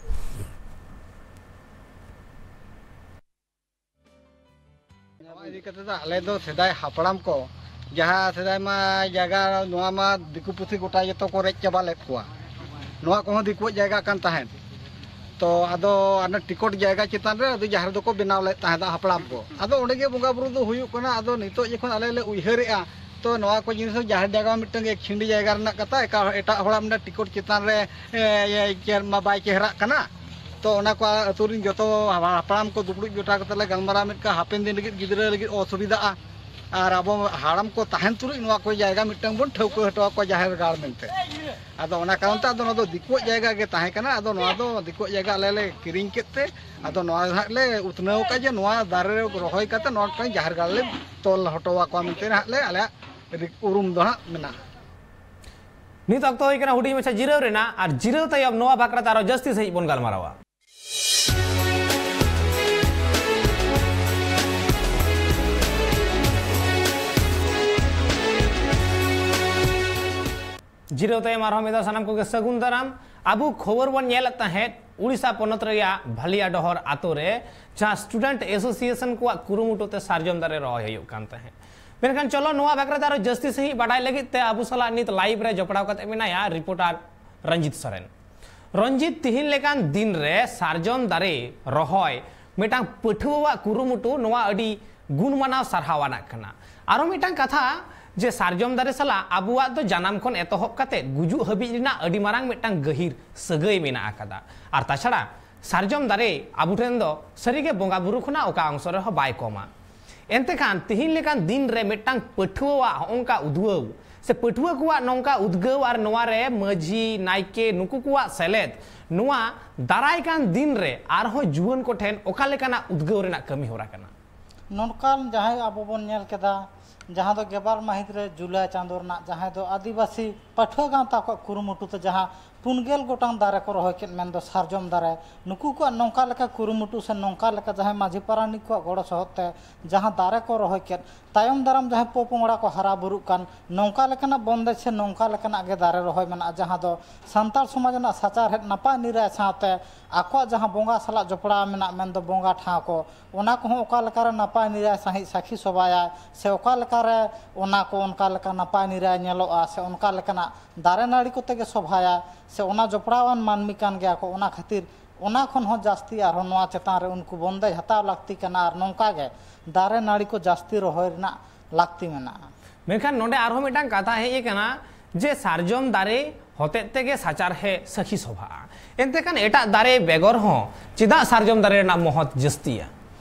ᱱᱚᱣᱟ ᱤᱫᱤ ᱠᱟᱛᱮ ᱫᱚ ᱟᱞᱮ ᱫᱚ ᱥᱮᱫᱟᱭ ᱦᱟᱯᱲᱟᱢ ᱠᱚ ᱡᱟᱦᱟᱸ ᱥᱮᱫᱟᱭ ᱢᱟ ᱡᱟᱭᱜᱟ ᱱᱚᱣᱟ ᱢᱟ ᱫᱤᱠᱩ ᱯᱩᱥᱤ ᱜᱚᱴᱟ ᱡᱚᱛᱚ ᱠᱚ ᱨᱮᱡ ᱪᱟᱵᱟ ᱞᱮᱫ ᱠᱚᱣᱟ᱾ ᱱᱚᱣᱟ ᱠᱚᱦᱚᱸ ᱫᱤᱠᱩᱣᱟᱜ ᱡᱟᱭᱜᱟ ᱠᱟᱱ ᱛᱟᱦᱮᱸᱫ᱾ ᱛᱚ ᱟᱫᱚ ᱚᱱᱟ ᱴᱤᱠᱚᱴ ᱡᱟᱭᱜᱟ ᱪᱮᱛᱟᱱ ᱨᱮ ᱟᱫᱚ ᱡᱟᱦᱮᱨ ᱫᱚᱠᱚ ᱵᱮᱱᱟᱣ ᱞᱮᱫ ᱛᱟᱦᱮᱸᱫ ᱦᱟᱯᱲᱟᱢ ᱠᱚ᱾ ᱟᱫᱚ ᱚᱸᱰᱮ ᱜᱮ ᱵᱚᱸᱜᱟ ᱵᱩᱨᱩ ᱫᱚ ᱦᱩᱭᱩᱜ ᱠᱟᱱᱟ᱾ ᱟᱫᱚ ᱱᱤᱛᱚᱜ ᱡᱚᱠᱷᱚᱱ ᱟᱞᱮ ᱞᱮ ᱩᱭᱦᱟᱹᱨᱮᱜᱼᱟ, ᱛᱚ ᱱᱚᱣᱟ ᱠᱚ ᱡᱤᱱᱤᱥ ᱫᱚ ᱡᱟᱦᱮᱨ ᱡᱟᱭᱜᱟ ᱢᱤᱫᱴᱟᱝ ᱮᱠ ᱪᱷᱤᱸᱰᱤ ᱡᱟᱭᱜᱟ ᱨᱮᱱᱟᱜ ᱠᱟᱛᱷᱟ, ᱮᱴᱟᱜ, ᱮᱴᱟᱜ ᱦᱚᱲᱟᱜ ᱢᱤᱫᱴᱟᱝ ᱴᱤᱠᱚᱴ ᱪᱮᱛᱟᱱ ᱨᱮ, ᱮ, ᱮ, ᱪᱮᱫ ᱢᱟ ᱵᱟᱭ ᱪᱮᱦᱨᱟᱜ ᱠᱟᱱᱟ᱾ ᱛᱚ ᱚᱱᱟ ᱠᱚ ᱟᱹᱛᱩ ᱨᱤᱱ ᱡᱚᱛᱚ ᱦᱟᱯᱲᱟᱢ ᱠᱚ ᱫᱩᱯᱲᱩᱵ ᱡᱚᱴᱟᱣ ᱠᱟᱛᱮ ᱞᱮ ᱜᱟᱞᱢᱟᱨᱟᱣ ᱢᱤᱫ ᱠᱟᱜᱼᱟ, ᱦᱟᱯᱮᱱ ᱫᱤᱱ ᱞᱟᱹᱜᱤᱫ ᱜᱤᱫᱽᱨᱟᱹ ᱞᱟᱹᱜᱤᱫ ᱚᱥᱩᱵᱤᱫᱷᱟᱜᱼᱟ, ᱟᱨ ᱟᱵᱚ ᱦᱟᱲᱟᱢ ᱠᱚ ᱛᱟᱦᱮᱱ ᱛᱩᱞᱩᱡ ᱱᱚᱣᱟ ᱠᱚ ᱡᱟᱭᱜᱟ ᱢᱤᱫᱴᱟᱝ ᱵᱚᱱ ᱴᱷᱟᱹᱣᱠᱟᱹ ᱦᱚᱴᱚ ᱟᱠᱚᱣᱟ ᱡᱟᱦᱮᱨ ᱜᱟᱲ ᱢᱮᱱᱛᱮ᱾ ᱟᱫᱚ ᱚᱱᱟ ᱠᱟᱨᱚᱱ ᱛᱮ ᱟᱫᱚ ᱱᱚᱣᱟ ᱫᱚ ᱫᱤᱠᱩᱣᱟᱜ ᱡᱟᱭᱜᱟ ᱜᱮ ᱛᱟᱦᱮᱸ ᱠᱟᱱᱟ᱾ ᱟᱫᱚ ᱱᱚᱣᱟ ᱫᱚ ᱫᱤᱠᱩᱣᱟᱜ ᱡᱟᱭᱜᱟ ᱟᱞᱮ ᱞᱮ ᱠᱤᱨᱤᱧ ᱠᱮᱫ ᱛᱮ ᱟᱫᱚ ᱱᱚᱣᱟ ᱦᱟᱸᱜ ᱞᱮ ᱩᱛᱱᱟᱹᱣ ᱟᱠᱟᱫ ᱡᱮ ᱱᱚᱣᱟ ᱫᱟᱨᱮ ᱨᱮ ᱨᱚᱦᱚᱭ ᱠᱟᱛᱮ ᱱᱚᱣᱟ ᱢᱤᱫᱴᱟᱝ ᱡᱟᱦᱮᱨ ᱜᱟᱲ ᱞᱮ ᱛᱚᱞ ᱦᱚᱴᱚ ᱟᱠᱚᱣᱟ ᱢᱮᱱᱛᱮ ᱦᱟᱸᱜ ᱞᱮ ᱟᱞᱮᱭᱟᱜ ᱨᱤᱠ-, ᱩᱨᱩᱢ ᱫᱚ ᱦᱟᱸᱜ ᱢᱮᱱᱟᱜᱼᱟ᱾ ᱱᱤᱛ ᱚᱠᱛᱚ ᱦᱩᱭ ᱠᱟᱱᱟ ᱦᱩᱰᱤᱧ ᱢᱟᱪᱷᱟ ᱡᱤᱨᱟᱹᱣ ᱨᱮᱱᱟᱜ, ᱟᱨ ᱡᱤᱨᱟᱹᱣ ᱛᱟᱭᱚᱢ ᱱᱚᱣᱟ ᱵᱟᱠᱷᱨᱟ ᱛᱮ ᱟᱨᱚ ᱡᱟᱹᱥᱛᱤ ᱥᱟᱺᱦᱤᱡ ᱵᱚᱱ ᱜᱟᱞᱢᱟᱨᱟᱣᱟ᱾ ᱡᱤᱨᱟᱹᱣ ᱛᱟᱭᱚᱢ ᱟᱨᱦᱚᱸ ᱢᱤᱫ ᱫᱷᱟᱣ ᱥᱟᱱᱟᱢ ᱠᱚᱜᱮ ᱥᱟᱹᱜᱩᱱ ᱫᱟᱨᱟᱢ᱾ ᱟᱵᱚ ᱠᱷᱚᱵᱚᱨ ᱵᱚᱱ ᱧᱮᱞᱮᱫ ᱛᱟᱦᱮᱸᱫ, ᱩᱲᱤᱥᱥᱟ ᱯᱚᱱᱚᱛ ᱨᱮᱭᱟᱜ ᱵᱷᱟᱞᱤᱭᱟ ᱰᱚᱦᱚᱨ ᱟᱛᱳ ᱨᱮ ᱡᱟᱦᱟᱸ student association ᱠᱚᱣᱟᱜ ᱠᱩᱨᱩᱢᱩᱴᱩ ᱛᱮ ᱥᱟᱨᱡᱚᱢ ᱫᱟᱨᱮ ᱨᱚᱦᱚᱭ ᱦᱩᱭᱩᱜ ᱠᱟᱱ ᱛᱟᱦᱮᱸᱫ᱾ ᱢᱮᱱᱠᱷᱟᱱ ᱪᱚᱞᱚ, ᱱᱚᱣᱟ ᱵᱟᱠᱷᱨᱟ ᱛᱮ ᱟᱨᱚ ᱡᱟᱹᱥᱛᱤ ᱥᱟᱺᱦᱤᱡ ᱵᱟᱰᱟᱭ ᱞᱟᱹᱜᱤᱫ ᱛᱮ ᱟᱵᱚ ᱥᱟᱞᱟᱜ ᱱᱤᱛ live ᱨᱮ ᱡᱚᱯᱲᱟᱣ ᱠᱟᱛᱮ ᱢᱮᱱᱟᱭᱟ reporter ᱨᱚᱧᱡᱤᱛ ᱥᱚᱨᱮᱱ᱾ ᱨᱚᱧᱡᱤᱛ, ᱛᱤᱦᱤᱧ ᱞᱮᱠᱟᱱ ᱫᱤᱱ ᱨᱮ ᱥᱟᱨᱡᱚᱢ ᱫᱟᱨᱮ ᱨᱚᱦᱚᱭ ᱢᱤᱫᱴᱟᱝ ᱯᱟᱹᱴᱷᱩᱣᱟᱹᱣᱟᱜ ᱠᱩᱨᱩᱢᱩᱴᱩ, ᱱᱚᱣᱟ ᱟᱹᱰᱤ ᱜᱩᱱ ᱢᱟᱱᱟᱣ ᱥᱟᱨᱦᱟᱣ ᱟᱱᱟᱜ ᱠᱟᱱᱟ᱾ ᱟᱨᱚ ᱢᱤᱫᱴᱟᱝ ᱠᱟᱛᱷᱟ, ᱡᱮ ᱥᱟᱨᱡᱚᱢ ᱫᱟᱨᱮ ᱥᱟᱞᱟᱜ ᱟᱵᱚᱣᱟᱜ ᱫᱚ ᱡᱟᱱᱟᱢ ᱠᱷᱚᱱ ᱮᱛᱚᱦᱚᱵ ᱠᱟᱛᱮ ᱜᱩᱡᱩᱜ ᱦᱟᱹᱵᱤᱡ ᱨᱮᱱᱟᱜ ᱟᱹᱰᱤ ᱢᱟᱨᱟᱝ ᱢᱤᱫᱴᱟᱝ ᱜᱟᱹᱦᱤᱨ ᱥᱟᱹᱜᱟᱹᱭ ᱢᱮᱱᱟᱜ ᱟᱠᱟᱫᱟ᱾ ᱟᱨ ᱛᱟᱪᱷᱟᱲᱟ ᱥᱟᱨᱡᱚᱢ ᱫᱟᱨᱮ ᱟᱵᱚ ᱴᱷᱮᱱ ᱫᱚ ᱥᱟᱹᱨᱤᱜᱮ ᱵᱚᱸᱜᱟ ᱵᱩᱨᱩ ᱠᱷᱚᱱᱟᱜ ᱚᱠᱟ ᱚᱝᱥᱚ ᱨᱮᱦᱚᱸ ᱵᱟᱭ ᱠᱚᱢᱟ᱾ ᱮᱱᱛᱮ ᱠᱷᱟᱱ ᱛᱤᱦᱤᱧ ᱞᱮᱠᱟᱱ ᱫᱤᱱ ᱨᱮ ᱢᱤᱫᱴᱟᱝ ᱯᱟᱹᱴᱷᱩᱣᱟᱹᱣᱟᱜ ᱦᱚᱸᱜᱼᱚᱝᱠᱟ ᱩᱫᱽᱜᱟᱹᱣ ᱥᱮ ᱯᱟᱹᱴᱷᱩᱣᱟᱹ ᱠᱚᱣᱟᱜ ᱱᱚᱝᱠᱟ ᱩᱫᱽᱜᱟᱹᱣ ᱟᱨ ᱱᱚᱣᱟ ᱨᱮ ᱢᱟᱹᱡᱷᱤ, ᱱᱟᱭᱠᱮ ᱱᱩᱠᱩ ᱠᱚᱣᱟᱜ ᱥᱮᱞᱮᱫ, ᱱᱚᱣᱟ ᱫᱟᱨᱟᱭ ᱠᱟᱱ ᱫᱤᱱ ᱨᱮ ᱟᱨᱦᱚᱸ ᱡᱩᱣᱟᱹᱱ ᱠᱚ ᱴᱷᱮᱱ ᱚᱠᱟ ᱞᱮᱠᱟᱱᱟᱜ ᱩᱫᱽᱜᱟᱹᱣ ᱨᱮᱱᱟᱜ ᱠᱟᱹᱢᱤ ᱦᱚᱨᱟ ᱠᱟᱱᱟ? ᱱᱚᱝᱠᱟᱱ ᱡᱟᱦᱟᱸᱭ ᱟᱵᱚ ᱵᱚᱱ ᱧᱮᱞ ᱠᱮᱫᱟ, ᱡᱟᱦᱟᱸ ᱫᱚ ᱜᱮᱵᱟᱨ ᱢᱟᱹᱦᱤᱛ ᱨᱮ ᱡᱩᱞᱟᱭ ᱪᱟᱸᱫᱳ ᱨᱮᱱᱟᱜ ᱡᱟᱦᱟᱸᱭ ᱫᱚ ᱟᱹᱫᱤᱵᱟᱹᱥᱤ ᱯᱟᱹᱴᱷᱩᱣᱟᱹ ᱜᱟᱶᱛᱟ ᱠᱚᱣᱟᱜ ᱠᱩᱨᱩᱢᱩᱴᱩ ᱛᱮ ᱡᱟᱦᱟᱸ ᱯᱩᱱ ᱜᱮᱞ ᱜᱚᱴᱟᱝ ᱫᱟᱨᱮ ᱠᱚ ᱨᱚᱦᱚᱭ ᱠᱮᱫ, ᱢᱮᱱᱫᱚ ᱥᱟᱨᱡᱚᱢ ᱫᱟᱨᱮ, ᱱᱩᱠᱩ ᱠᱚᱣᱟᱜ ᱱᱚᱝᱠᱟ ᱞᱮᱠᱟ ᱠᱩᱨᱩᱢᱩᱴᱩ ᱥᱮ ᱱᱚᱝᱠᱟ ᱞᱮᱠᱟ ᱡᱟᱦᱟᱸᱭ ᱢᱟᱹᱡᱷᱤ ᱯᱟᱨᱟᱱᱤᱠ ᱠᱚᱣᱟᱜ ᱜᱚᱲᱚ ᱥᱚᱦᱚᱫ ᱛᱮ ᱡᱟᱦᱟᱸ ᱫᱟᱨᱮ ᱠᱚ ᱨᱚᱦᱚᱭ ᱠᱮᱫ, ᱛᱟᱭᱚᱢ ᱫᱟᱨᱟᱢ ᱡᱟᱦᱟᱸᱭ ᱯᱚᱯᱚᱝᱲᱟ ᱠᱚ ᱦᱟᱨᱟ ᱵᱩᱨᱩᱜ ᱠᱟᱱ, ᱱᱚᱝᱠᱟ ᱞᱮᱠᱟᱱᱟᱜ ᱵᱚᱱᱫᱮᱡᱽ ᱥᱮ ᱱᱚᱝᱠᱟ ᱞᱮᱠᱟᱱᱟᱜ ᱜᱮ ᱫᱟᱨᱮ ᱨᱚᱦᱚᱭ ᱢᱮᱱᱟᱜᱼᱟ, ᱡᱟᱦᱟᱸ ᱫᱚ ᱥᱟᱱᱛᱟᱲ ᱥᱚᱢᱟᱡᱽ ᱨᱮᱱᱟᱜ ᱥᱟᱪᱟᱨᱦᱮᱫ ᱱᱟᱯᱟᱭ ᱱᱤᱨᱟᱭ ᱥᱟᱶᱛᱮ ᱟᱠᱚᱣᱟᱜ ᱡᱟᱦᱟᱸ ᱵᱚᱸᱜᱟ ᱥᱟᱞᱟᱜ ᱡᱚᱯᱲᱟᱣ ᱢᱮᱱᱟᱜ, ᱢᱮᱱᱫᱚ ᱵᱚᱸᱜᱟ ᱴᱷᱟᱶ ᱠᱚ, ᱚᱱᱟ ᱠᱚᱦᱚᱸ ᱚᱠᱟ ᱞᱮᱠᱟᱨᱮ ᱱᱟᱯᱟᱭ ᱱᱤᱨᱟᱭ ᱥᱟᱺᱦᱤᱡ ᱥᱟᱹᱠᱷᱤ ᱥᱚᱵᱷᱟᱭᱟᱭ ᱥᱮ ᱚᱠᱟ ᱞᱮᱠᱟᱨᱮ ᱚᱱᱟ ᱠᱚ ᱚᱱᱠᱟ ᱞᱮᱠᱟ ᱱᱟᱯᱟᱭ ᱱᱤᱨᱟᱭ ᱧᱮᱞᱚᱜᱼᱟ ᱥᱮ ᱚᱱᱠᱟ ᱞᱮᱠᱟᱱᱟᱜ ᱫᱟᱨᱮ ᱱᱟᱹᱲᱤ ᱠᱚᱛᱮ ᱜᱮ ᱥᱚᱵᱷᱟᱭᱟᱭ ᱥᱮ ᱚᱱᱟ ᱡᱚᱯᱲᱟᱣᱟᱱ ᱢᱟᱹᱱᱢᱤ ᱠᱟᱱ ᱜᱮᱭᱟ ᱠᱚ, ᱚᱱᱟ ᱠᱷᱟᱹᱛᱤᱨ ᱚᱱᱟ ᱠᱷᱚᱱ ᱦᱚᱸ ᱡᱟᱹᱥᱛᱤ ᱟᱨᱦᱚᱸ ᱱᱚᱣᱟ ᱪᱮᱛᱟᱱ ᱨᱮ ᱩᱱᱠᱩ ᱵᱚᱱᱫᱮᱡᱽ ᱦᱟᱛᱟᱣ ᱞᱟᱹᱠᱛᱤ ᱠᱟᱱᱟ ᱟᱨ ᱱᱚᱝᱠᱟ ᱜᱮ ᱫᱟᱨᱮ ᱱᱟᱹᱲᱤ ᱠᱚ ᱡᱟᱹᱥᱛᱤ ᱨᱚᱦᱚᱭ ᱨᱮᱱᱟᱜ ᱞᱟᱹᱠᱛᱤ ᱢᱮᱱᱟᱜᱼᱟ᱾ ᱢᱮᱱᱠᱷᱟᱱ ᱱᱚᱰᱮ ᱟᱨᱦᱚᱸ ᱢᱤᱫᱴᱟᱝ ᱠᱟᱛᱷᱟ ᱦᱮᱡ ᱟᱠᱟᱱᱟ ᱡᱮ ᱥᱟᱨᱡᱚᱢ ᱫᱟᱨᱮ ᱦᱚᱛᱮᱡ ᱛᱮᱜᱮ ᱥᱟᱪᱟᱨᱦᱮ ᱥᱟᱹᱠᱷᱤ ᱥᱚᱵᱷᱟᱜᱼᱟ᱾ ᱮᱱᱛᱮ ᱠᱷᱟᱱ ᱮᱴᱟᱜ ᱫᱟᱨᱮ ᱵᱮᱜᱚᱨ ᱦᱚᱸ ᱪᱮᱫᱟᱜ ᱥᱟᱨᱡᱚᱢ ᱫᱟᱨᱮ ᱨᱮᱱᱟᱜ ᱢᱚᱦᱚᱛ ᱡᱟᱹᱥᱛᱤᱭᱟ?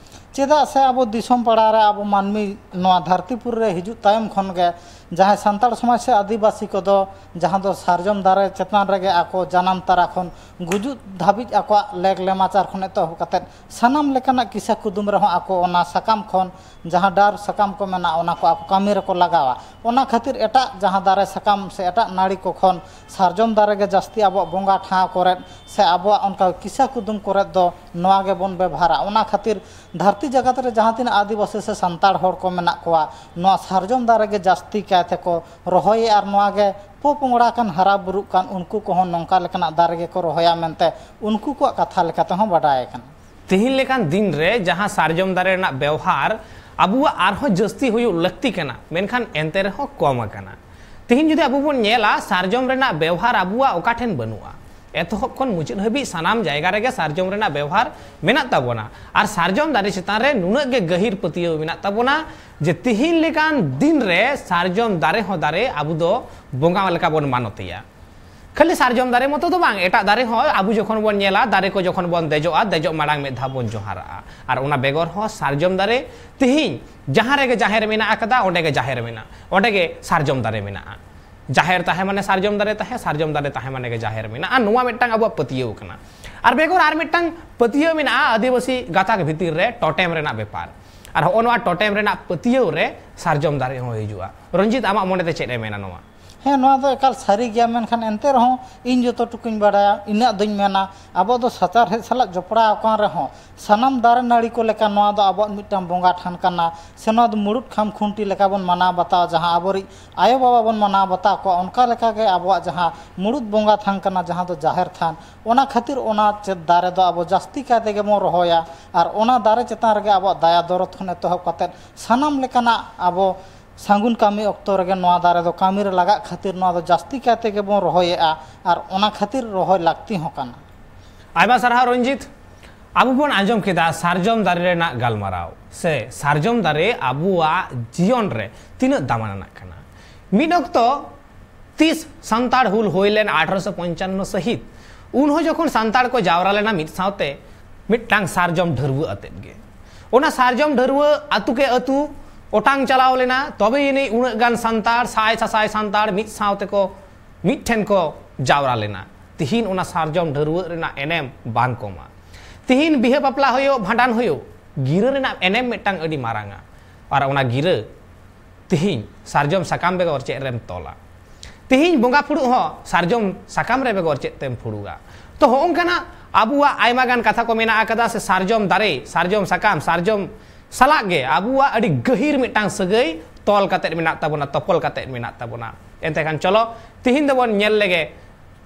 ᱪᱮᱫᱟᱜ ᱥᱮ ᱟᱵᱚ ᱫᱤᱥᱚᱢ ᱯᱟᱲᱟ ᱨᱮ ᱟᱵᱚ ᱢᱟᱹᱱᱢᱤ ᱱᱚᱣᱟ ᱫᱷᱟᱹᱨᱛᱤᱯᱩᱨᱤ ᱨᱮ ᱦᱤᱡᱩᱜ ᱛᱟᱭᱚᱢ ᱠᱷᱚᱱ ᱜᱮ ᱡᱟᱦᱟᱸᱭ ᱥᱟᱱᱛᱟᱲ ᱥᱚᱢᱟᱡᱽ ᱥᱮ ᱟᱹᱫᱤᱵᱟᱹᱥᱤ ᱠᱚᱫᱚ ᱡᱟᱦᱟᱸ ᱫᱚ ᱥᱟᱨᱡᱚᱢ ᱫᱟᱨᱮ ᱪᱮᱛᱟᱱ ᱨᱮᱜᱮ ᱟᱠᱚ ᱡᱟᱱᱟᱢ ᱛᱟᱨᱟ ᱠᱷᱚᱱ ᱜᱩᱡᱩᱜ ᱫᱷᱟᱹᱵᱤᱡ ᱟᱠᱚᱣᱟᱜ ᱞᱮᱠ ᱞᱮᱢᱟᱪᱟᱨ ᱠᱷᱚᱱ ᱮᱛᱚᱦᱚᱵ ᱠᱟᱛᱮᱫ ᱥᱟᱱᱟᱢ ᱞᱮᱠᱟᱱᱟᱜ ᱠᱤᱥᱟ ᱠᱩᱫᱩᱢ ᱨᱮᱦᱚᱸ ᱟᱠᱚ ᱚᱱᱟ ᱥᱟᱠᱟᱢ ᱠᱷᱚᱱ, ᱡᱟᱦᱟᱸ ᱰᱟᱨ ᱥᱟᱠᱟᱢ ᱠᱚ ᱢᱮᱱᱟᱜᱼᱟ, ᱚᱱᱟ ᱠᱚ ᱟᱠᱚ ᱠᱟᱹᱢᱤ ᱨᱮᱠᱚ ᱞᱟᱜᱟᱣᱟ᱾ ᱚᱱᱟ ᱠᱷᱟᱹᱛᱤᱨ ᱮᱴᱟᱜ ᱡᱟᱦᱟᱸ ᱫᱟᱨᱮ ᱥᱟᱠᱟᱢ ᱥᱮ ᱮᱴᱟᱜ ᱱᱟᱹᱲᱤ ᱠᱚ ᱠᱷᱚᱱ ᱥᱟᱨᱡᱚᱢ ᱫᱟᱨᱮ ᱜᱮ ᱡᱟᱹᱥᱛᱤ ᱟᱵᱚᱣᱟᱜ ᱵᱚᱸᱜᱟ ᱴᱷᱟᱶ ᱠᱚᱨᱮᱫ ᱥᱮ ᱟᱵᱚᱣᱟᱜ ᱚᱱᱠᱟ ᱠᱤᱥᱟ ᱠᱩᱫᱩᱢ ᱠᱚᱨᱮᱫ ᱫᱚ ᱱᱚᱣᱟ ᱜᱮᱵᱚᱱ ᱵᱮᱵᱷᱟᱨᱟ᱾ ᱚᱱᱟ ᱠᱷᱟᱹᱛᱤᱨ ᱫᱷᱟᱹᱨᱛᱤ ᱡᱟᱠᱟᱛ ᱨᱮ ᱡᱟᱦᱟᱸ ᱛᱤᱱᱟᱹᱜ ᱟᱹᱫᱤᱵᱟᱹᱥᱤ ᱥᱮ ᱥᱟᱱᱛᱟᱲ ᱦᱚᱲ ᱠᱚ ᱢᱮᱱᱟᱜ ᱠᱚᱣᱟ, ᱱᱚᱣᱟ ᱥᱟᱨᱡᱚᱢ ᱫᱟᱨᱮ ᱜᱮ ᱡᱟᱹᱥᱛᱤ ᱠᱟᱭ ᱛᱮᱠᱚ ᱨᱚᱦᱚᱭᱮᱫᱼᱟ ᱟᱨ ᱱᱚᱣᱟ ᱜᱮ ᱯᱚᱯᱚᱝᱲᱟ ᱠᱟᱱ, ᱦᱟᱨᱟ ᱵᱩᱨᱩᱜ ᱠᱟᱱ, ᱩᱱᱠᱩ ᱠᱚᱦᱚᱸ ᱱᱚᱝᱠᱟ ᱞᱮᱠᱟᱱᱟᱜ ᱫᱟᱨᱮ ᱜᱮᱠᱚ ᱨᱚᱦᱚᱭᱟ ᱢᱮᱱᱛᱮ ᱩᱱᱠᱩ ᱠᱚᱣᱟᱜ ᱠᱟᱛᱷᱟ ᱞᱮᱠᱟ ᱛᱮᱦᱚᱸ ᱵᱟᱰᱟᱭ ᱟᱠᱟᱱᱟ᱾ ᱛᱮᱦᱮᱧ ᱞᱮᱠᱟᱱ ᱫᱤᱱ ᱨᱮ ᱡᱟᱦᱟᱸ ᱥᱟᱨᱡᱚᱢ ᱫᱟᱨᱮ ᱨᱮᱱᱟᱜ ᱵᱮᱣᱦᱟᱨ ᱟᱵᱚᱣᱟᱜ ᱟᱨᱦᱚᱸ ᱡᱟᱹᱥᱛᱤ ᱦᱩᱭᱩᱜ ᱞᱟᱹᱠᱛᱤ ᱠᱟᱱᱟ, ᱢᱮᱱᱠᱷᱟᱱ ᱮᱱᱛᱮ ᱨᱮᱦᱚᱸ ᱠᱚᱢ ᱟᱠᱟᱱᱟ᱾ ᱛᱮᱦᱮᱧ ᱡᱩᱫᱤ ᱟᱵᱚ ᱵᱚᱱ ᱧᱮᱞᱟ, ᱥᱟᱨᱡᱚᱢ ᱨᱮᱱᱟᱜ ᱵᱮᱣᱦᱟᱨ ᱟᱵᱚᱣᱟᱜ ᱚᱠᱟ ᱴᱷᱮᱱ ᱵᱟᱹᱱᱩᱜᱼᱟ? ᱮᱛᱚᱦᱚᱵ ᱠᱷᱚᱱ ᱢᱩᱪᱟᱹᱫ ᱦᱟᱹᱵᱤᱡ ᱥᱟᱱᱟᱢ ᱡᱟᱭᱜᱟ ᱨᱮᱜᱮ ᱥᱟᱨᱡᱚᱢ ᱨᱮᱱᱟᱜ ᱵᱮᱣᱦᱟᱨ ᱢᱮᱱᱟᱜ ᱛᱟᱵᱚᱱᱟ᱾ ᱟᱨ ᱥᱟᱨᱡᱚᱢ ᱫᱟᱨᱮ ᱪᱮᱛᱟᱱ ᱨᱮ ᱱᱩᱱᱟᱹᱜ ᱜᱮ ᱜᱟᱹᱦᱤᱨ ᱯᱟᱹᱛᱭᱟᱹᱣ ᱢᱮᱱᱟᱜ ᱛᱟᱵᱚᱱᱟ ᱡᱮ ᱛᱮᱦᱮᱧ ᱞᱮᱠᱟᱱ ᱫᱤᱱ ᱨᱮ ᱥᱟᱨᱡᱚᱢ ᱫᱟᱨᱮ ᱦᱚᱸ ᱫᱟᱨᱮ ᱟᱵᱚ ᱫᱚ ᱵᱚᱸᱜᱟ ᱞᱮᱠᱟ ᱵᱚᱱ ᱢᱟᱱᱚᱛᱮᱭᱟ᱾ ᱠᱷᱟᱹᱞᱤ ᱥᱟᱨᱡᱚᱢ ᱫᱟᱨᱮ ᱢᱚᱛᱚ ᱫᱚ ᱵᱟᱝ, ᱮᱴᱟᱜ ᱫᱟᱨᱮ ᱦᱚᱸ ᱟᱵᱚ ᱡᱚᱠᱷᱚᱱ ᱵᱚᱱ ᱧᱮᱞᱟ, ᱫᱟᱨᱮ ᱠᱚ ᱡᱚᱠᱷᱚᱱ ᱵᱚᱱ ᱫᱮᱡᱚᱜᱼᱟ, ᱫᱮᱡᱚᱜ ᱢᱟᱲᱟᱝ ᱢᱤᱫ ᱫᱷᱟᱣ ᱵᱚᱱ ᱡᱚᱦᱟᱨᱟᱜᱼᱟ᱾ ᱟᱨ ᱚᱱᱟ ᱵᱮᱜᱚᱨ ᱦᱚᱸ ᱥᱟᱨᱡᱚᱢ ᱫᱟᱨᱮ ᱛᱮᱦᱮᱧ ᱡᱟᱦᱟᱸ ᱨᱮᱜᱮ ᱡᱟᱦᱮᱨ ᱢᱮᱱᱟᱜ ᱟᱠᱟᱫᱟ, ᱚᱸᱰᱮ ᱜᱮ ᱡᱟᱦᱮᱨ ᱢᱮᱱᱟᱜᱼᱟ, ᱚᱸᱰᱮ ᱜᱮ ᱥᱟᱨᱡᱚᱢ ᱫᱟᱨᱮ ᱢᱮᱱᱟᱜᱼᱟ᱾ ᱡᱟᱦᱮᱨ ᱛᱟᱦᱮᱸ ᱢᱟᱱᱮ ᱥᱟᱨᱡᱚᱢ ᱫᱟᱨᱮ ᱛᱟᱦᱮᱸ, ᱥᱟᱨᱡᱚᱢ ᱫᱟᱨᱮ ᱛᱟᱦᱮᱸ ᱢᱟᱱᱮ ᱜᱮ ᱡᱟᱦᱮᱨ ᱢᱮᱱᱟᱜᱼᱟ, ᱱᱚᱣᱟ ᱢᱤᱫᱴᱟᱝ ᱟᱵᱚᱣᱟᱜ ᱯᱟᱹᱛᱭᱟᱹᱣ ᱠᱟᱱᱟ᱾ ᱟᱨ ᱵᱮᱜᱚᱨ ᱟᱨ ᱢᱤᱫᱴᱟᱝ ᱯᱟᱹᱛᱭᱟᱹᱣ ᱢᱮᱱᱟᱜᱼᱟ ᱟᱹᱫᱤᱵᱟᱹᱥᱤ ᱜᱟᱛᱟᱠ ᱵᱷᱤᱛᱤᱨ ᱨᱮ, ᱴᱚᱴᱮᱢ ᱨᱮᱱᱟᱜ ᱵᱮᱯᱟᱨ᱾ ᱟᱨ ᱦᱚᱸᱜᱼᱚ ᱱᱚᱣᱟ ᱴᱚᱴᱮᱢ ᱨᱮᱱᱟᱜ ᱯᱟᱹᱛᱭᱟᱹᱣ ᱨᱮ ᱥᱟᱨᱡᱚᱢ ᱫᱟᱨᱮ ᱦᱚᱸ ᱦᱤᱡᱩᱜᱼᱟ᱾ ᱨᱚᱧᱡᱤᱛ, ᱟᱢᱟᱜ ᱢᱚᱱᱮᱛᱮ ᱪᱮᱫ ᱮ ᱢᱮᱱᱟ ᱱᱚᱣᱟ? ᱦᱮᱸ, ᱱᱚᱣᱟ ᱫᱚ ᱮᱠᱟᱞ ᱥᱟᱹᱨᱤ ᱜᱮᱭᱟ, ᱢᱮᱱᱠᱷᱟᱱ ᱮᱱᱛᱮ ᱨᱮᱦᱚᱸ ᱤᱧ ᱡᱚᱛᱚ ᱴᱩᱠᱩᱧ ᱵᱟᱰᱟᱭᱟ, ᱤᱱᱟᱹᱜ ᱫᱚᱧ ᱢᱮᱱᱟ, ᱟᱵᱚ ᱫᱚ ᱥᱟᱪᱟᱨᱦᱮᱫ ᱥᱟᱞᱟᱜ ᱡᱚᱯᱲᱟᱣ ᱟᱠᱟᱱ ᱨᱮᱦᱚᱸ, ᱥᱟᱱᱟᱢ ᱫᱟᱨᱮ ᱱᱟᱹᱲᱤ ᱠᱚ ᱞᱮᱠᱟ ᱱᱚᱣᱟ ᱫᱚ ᱟᱵᱚᱣᱟᱜ ᱢᱤᱫᱴᱟᱝ ᱵᱚᱸᱜᱟ ᱛᱷᱟᱱ ᱠᱟᱱᱟ, ᱥᱮ ᱱᱚᱣᱟ ᱫᱚ ᱢᱩᱲᱩᱫ ᱠᱷᱟᱢ ᱠᱷᱩᱱᱴᱤ ᱞᱮᱠᱟ ᱵᱚᱱ ᱢᱟᱱᱟᱣ ᱵᱟᱛᱟᱣᱟ, ᱡᱟᱦᱟᱸ ᱟᱵᱚᱨᱤᱡ ᱟᱭᱳᱼᱵᱟᱵᱟ ᱵᱚᱱ ᱢᱟᱱᱟᱣ ᱵᱟᱛᱟᱣ ᱠᱚᱣᱟ, ᱚᱱᱠᱟ ᱞᱮᱠᱟᱜᱮ ᱟᱵᱚᱣᱟᱜ ᱡᱟᱦᱟᱸ ᱢᱩᱲᱩᱫ ᱵᱚᱸᱜᱟ ᱛᱷᱟᱱ ᱠᱟᱱᱟ, ᱡᱟᱦᱟᱸ ᱫᱚ ᱡᱟᱦᱮᱨ ᱛᱷᱟᱱ, ᱚᱱᱟ ᱠᱷᱟᱹᱛᱤᱨ ᱚᱱᱟ ᱪᱮᱫ ᱫᱟᱨᱮ ᱫᱚ ᱟᱵᱚ ᱡᱟᱹᱥᱛᱤ ᱠᱟᱭ ᱛᱮᱜᱮ ᱵᱚᱱ ᱨᱚᱦᱚᱭᱟ᱾ ᱟᱨ ᱚᱱᱟ ᱫᱟᱨᱮ ᱪᱮᱛᱟᱱ ᱨᱮᱜᱮ ᱟᱵᱚᱣᱟᱜ ᱫᱟᱭᱟ ᱫᱚᱨᱚᱫ ᱠᱷᱚᱱ ᱮᱛᱚᱦᱚᱵ ᱠᱟᱛᱮᱫ ᱥᱟᱱᱟᱢ ᱞᱮᱠᱟᱱᱟᱜ ᱟᱵᱚ ᱥᱟᱹᱜᱩᱱ ᱠᱟᱹᱢᱤ ᱚᱠᱛᱚ ᱨᱮᱜᱮ ᱱᱚᱣᱟ ᱫᱟᱨᱮ ᱫᱚ ᱠᱟᱹᱢᱤ ᱨᱮ ᱞᱟᱜᱟᱜ ᱠᱷᱟᱹᱛᱤᱨ ᱱᱚᱣᱟ ᱫᱚ ᱡᱟᱹᱥᱛᱤ ᱠᱟᱭ ᱛᱮᱜᱮ ᱵᱚᱱ ᱨᱚᱦᱚᱭᱮᱫᱼᱟ, ᱟᱨ ᱚᱱᱟ ᱠᱷᱟᱹᱛᱤᱨ ᱨᱚᱦᱚᱭ ᱞᱟᱹᱠᱛᱤ ᱦᱚᱸ ᱠᱟᱱᱟ᱾ ᱟᱭᱢᱟ ᱥᱟᱨᱦᱟᱣ ᱨᱚᱧᱡᱤᱛ᱾ ᱟᱵᱚ ᱵᱚᱱ ᱟᱸᱡᱚᱢ ᱠᱮᱫᱟ ᱥᱟᱨᱡᱚᱢ ᱫᱟᱨᱮ ᱨᱮᱱᱟᱜ ᱜᱟᱞᱢᱟᱨᱟᱣ ᱥᱮ ᱥᱟᱨᱡᱚᱢ ᱫᱟᱨᱮ ᱟᱵᱚᱣᱟᱜ ᱡᱤᱭᱚᱱ ᱨᱮ ᱛᱤᱱᱟᱹᱜ ᱫᱟᱢᱟᱱᱟᱜ ᱠᱟᱱᱟ᱾ ᱢᱤᱫ ᱚᱠᱛᱚ ᱛᱤᱥ ᱥᱟᱱᱛᱟᱲ ᱦᱩᱞ ᱦᱩᱭ ᱞᱮᱱ ᱟᱴᱷᱨᱚᱥᱚ ᱯᱚᱧᱪᱟᱱᱱᱚ ᱥᱟᱹᱦᱤᱛ, ᱩᱱᱦᱚᱸ ᱡᱚᱠᱷᱚᱱ ᱥᱟᱱᱛᱟᱲ ᱠᱚ ᱡᱟᱣᱨᱟ ᱞᱮᱱᱟ ᱢᱤᱫ ᱥᱟᱶᱛᱮ ᱢᱤᱫᱴᱟᱝ ᱥᱟᱨᱡᱚᱢ ᱰᱷᱟᱹᱨᱣᱟᱹ ᱟᱛᱮᱫ ᱜᱮ, ᱚᱱᱟ ᱥᱟᱨᱡᱚᱢ ᱰᱷᱟᱹᱨᱣᱟᱹ ᱟᱹᱛᱩ ᱠᱮ ᱟᱹᱛᱩ ᱚᱴᱟᱝ ᱪᱟᱞᱟᱣ ᱞᱮᱱᱟ, ᱛᱚᱵᱮ ᱟᱹᱱᱤᱡ ᱩᱱᱟᱹᱜ ᱜᱟᱱ ᱥᱟᱱᱛᱟᱲ, ᱥᱟᱭ ᱥᱟᱥᱟᱭ ᱥᱟᱱᱛᱟᱲ ᱢᱤᱫ ᱥᱟᱶ ᱛᱮᱠᱚ ᱢᱤᱫ ᱴᱷᱮᱱ ᱠᱚ ᱡᱟᱣᱨᱟ ᱞᱮᱱᱟ᱾ ᱛᱤᱦᱤᱧ ᱚᱱᱟ ᱥᱟᱨᱡᱚᱢ ᱰᱷᱟᱹᱨᱣᱟᱹᱜ ᱨᱮᱱᱟᱜ ᱮᱱᱮᱢ ᱵᱟᱝ ᱠᱚᱢᱟ᱾ ᱛᱤᱦᱤᱧ ᱵᱤᱦᱟᱹ ᱵᱟᱯᱞᱟ ᱦᱩᱭᱩᱜ, ᱵᱷᱟᱸᱰᱟᱱ ᱦᱩᱭᱩᱜ, ᱜᱤᱨᱟᱹ ᱨᱮᱱᱟᱜ ᱮᱱᱮᱢ ᱢᱤᱫᱴᱟᱝ ᱟᱹᱰᱤ ᱢᱟᱨᱟᱝᱟ᱾ ᱟᱨ ᱚᱱᱟ ᱜᱤᱨᱟᱹ ᱛᱤᱦᱤᱧ ᱥᱟᱨᱡᱚᱢ ᱥᱟᱠᱟᱢ ᱵᱮᱜᱚᱨ ᱪᱮᱫ ᱨᱮᱢ ᱛᱚᱞᱟ? ᱛᱤᱦᱤᱧ ᱵᱚᱸᱜᱟ ᱯᱷᱩᱲᱩᱜ ᱦᱚᱸ ᱥᱟᱨᱡᱚᱢ ᱥᱟᱠᱟᱢ ᱨᱮ ᱵᱮᱜᱚᱨ ᱪᱮᱫ ᱛᱮᱢ ᱯᱷᱩᱲᱩᱜᱟ? ᱛᱚ, ᱦᱚᱸᱜᱼᱚᱝᱠᱟᱱᱟᱜ ᱟᱵᱚᱣᱟᱜ ᱟᱭᱢᱟ ᱜᱟᱱ ᱠᱟᱛᱷᱟ ᱠᱚ ᱢᱮᱱᱟᱜ ᱟᱠᱟᱫᱟ, ᱥᱮ ᱥᱟᱨᱡᱚᱢ ᱫᱟᱨᱮ, ᱥᱟᱨᱡᱚᱢ ᱥᱟᱠᱟᱢ, ᱥᱟᱨᱡᱚᱢ ᱥᱟᱞᱟᱜ ᱜᱮ ᱟᱵᱚᱣᱟᱜ ᱟᱹᱰᱤ ᱜᱟᱹᱦᱤᱨ ᱢᱤᱫᱴᱟᱝ ᱥᱟᱹᱜᱟᱹᱭ ᱛᱚᱞ ᱠᱟᱛᱮᱫ ᱢᱮᱱᱟᱜ ᱛᱟᱵᱚᱱᱟ, ᱛᱚᱯᱚᱞ ᱠᱟᱛᱮᱫ ᱢᱮᱱᱟᱜ ᱛᱟᱵᱚᱱᱟ᱾ ᱮᱱᱛᱮ ᱠᱷᱟᱱ ᱪᱚᱞᱚ, ᱛᱤᱦᱤᱧ ᱫᱚᱵᱚᱱ ᱧᱮᱞ ᱞᱮᱜᱮ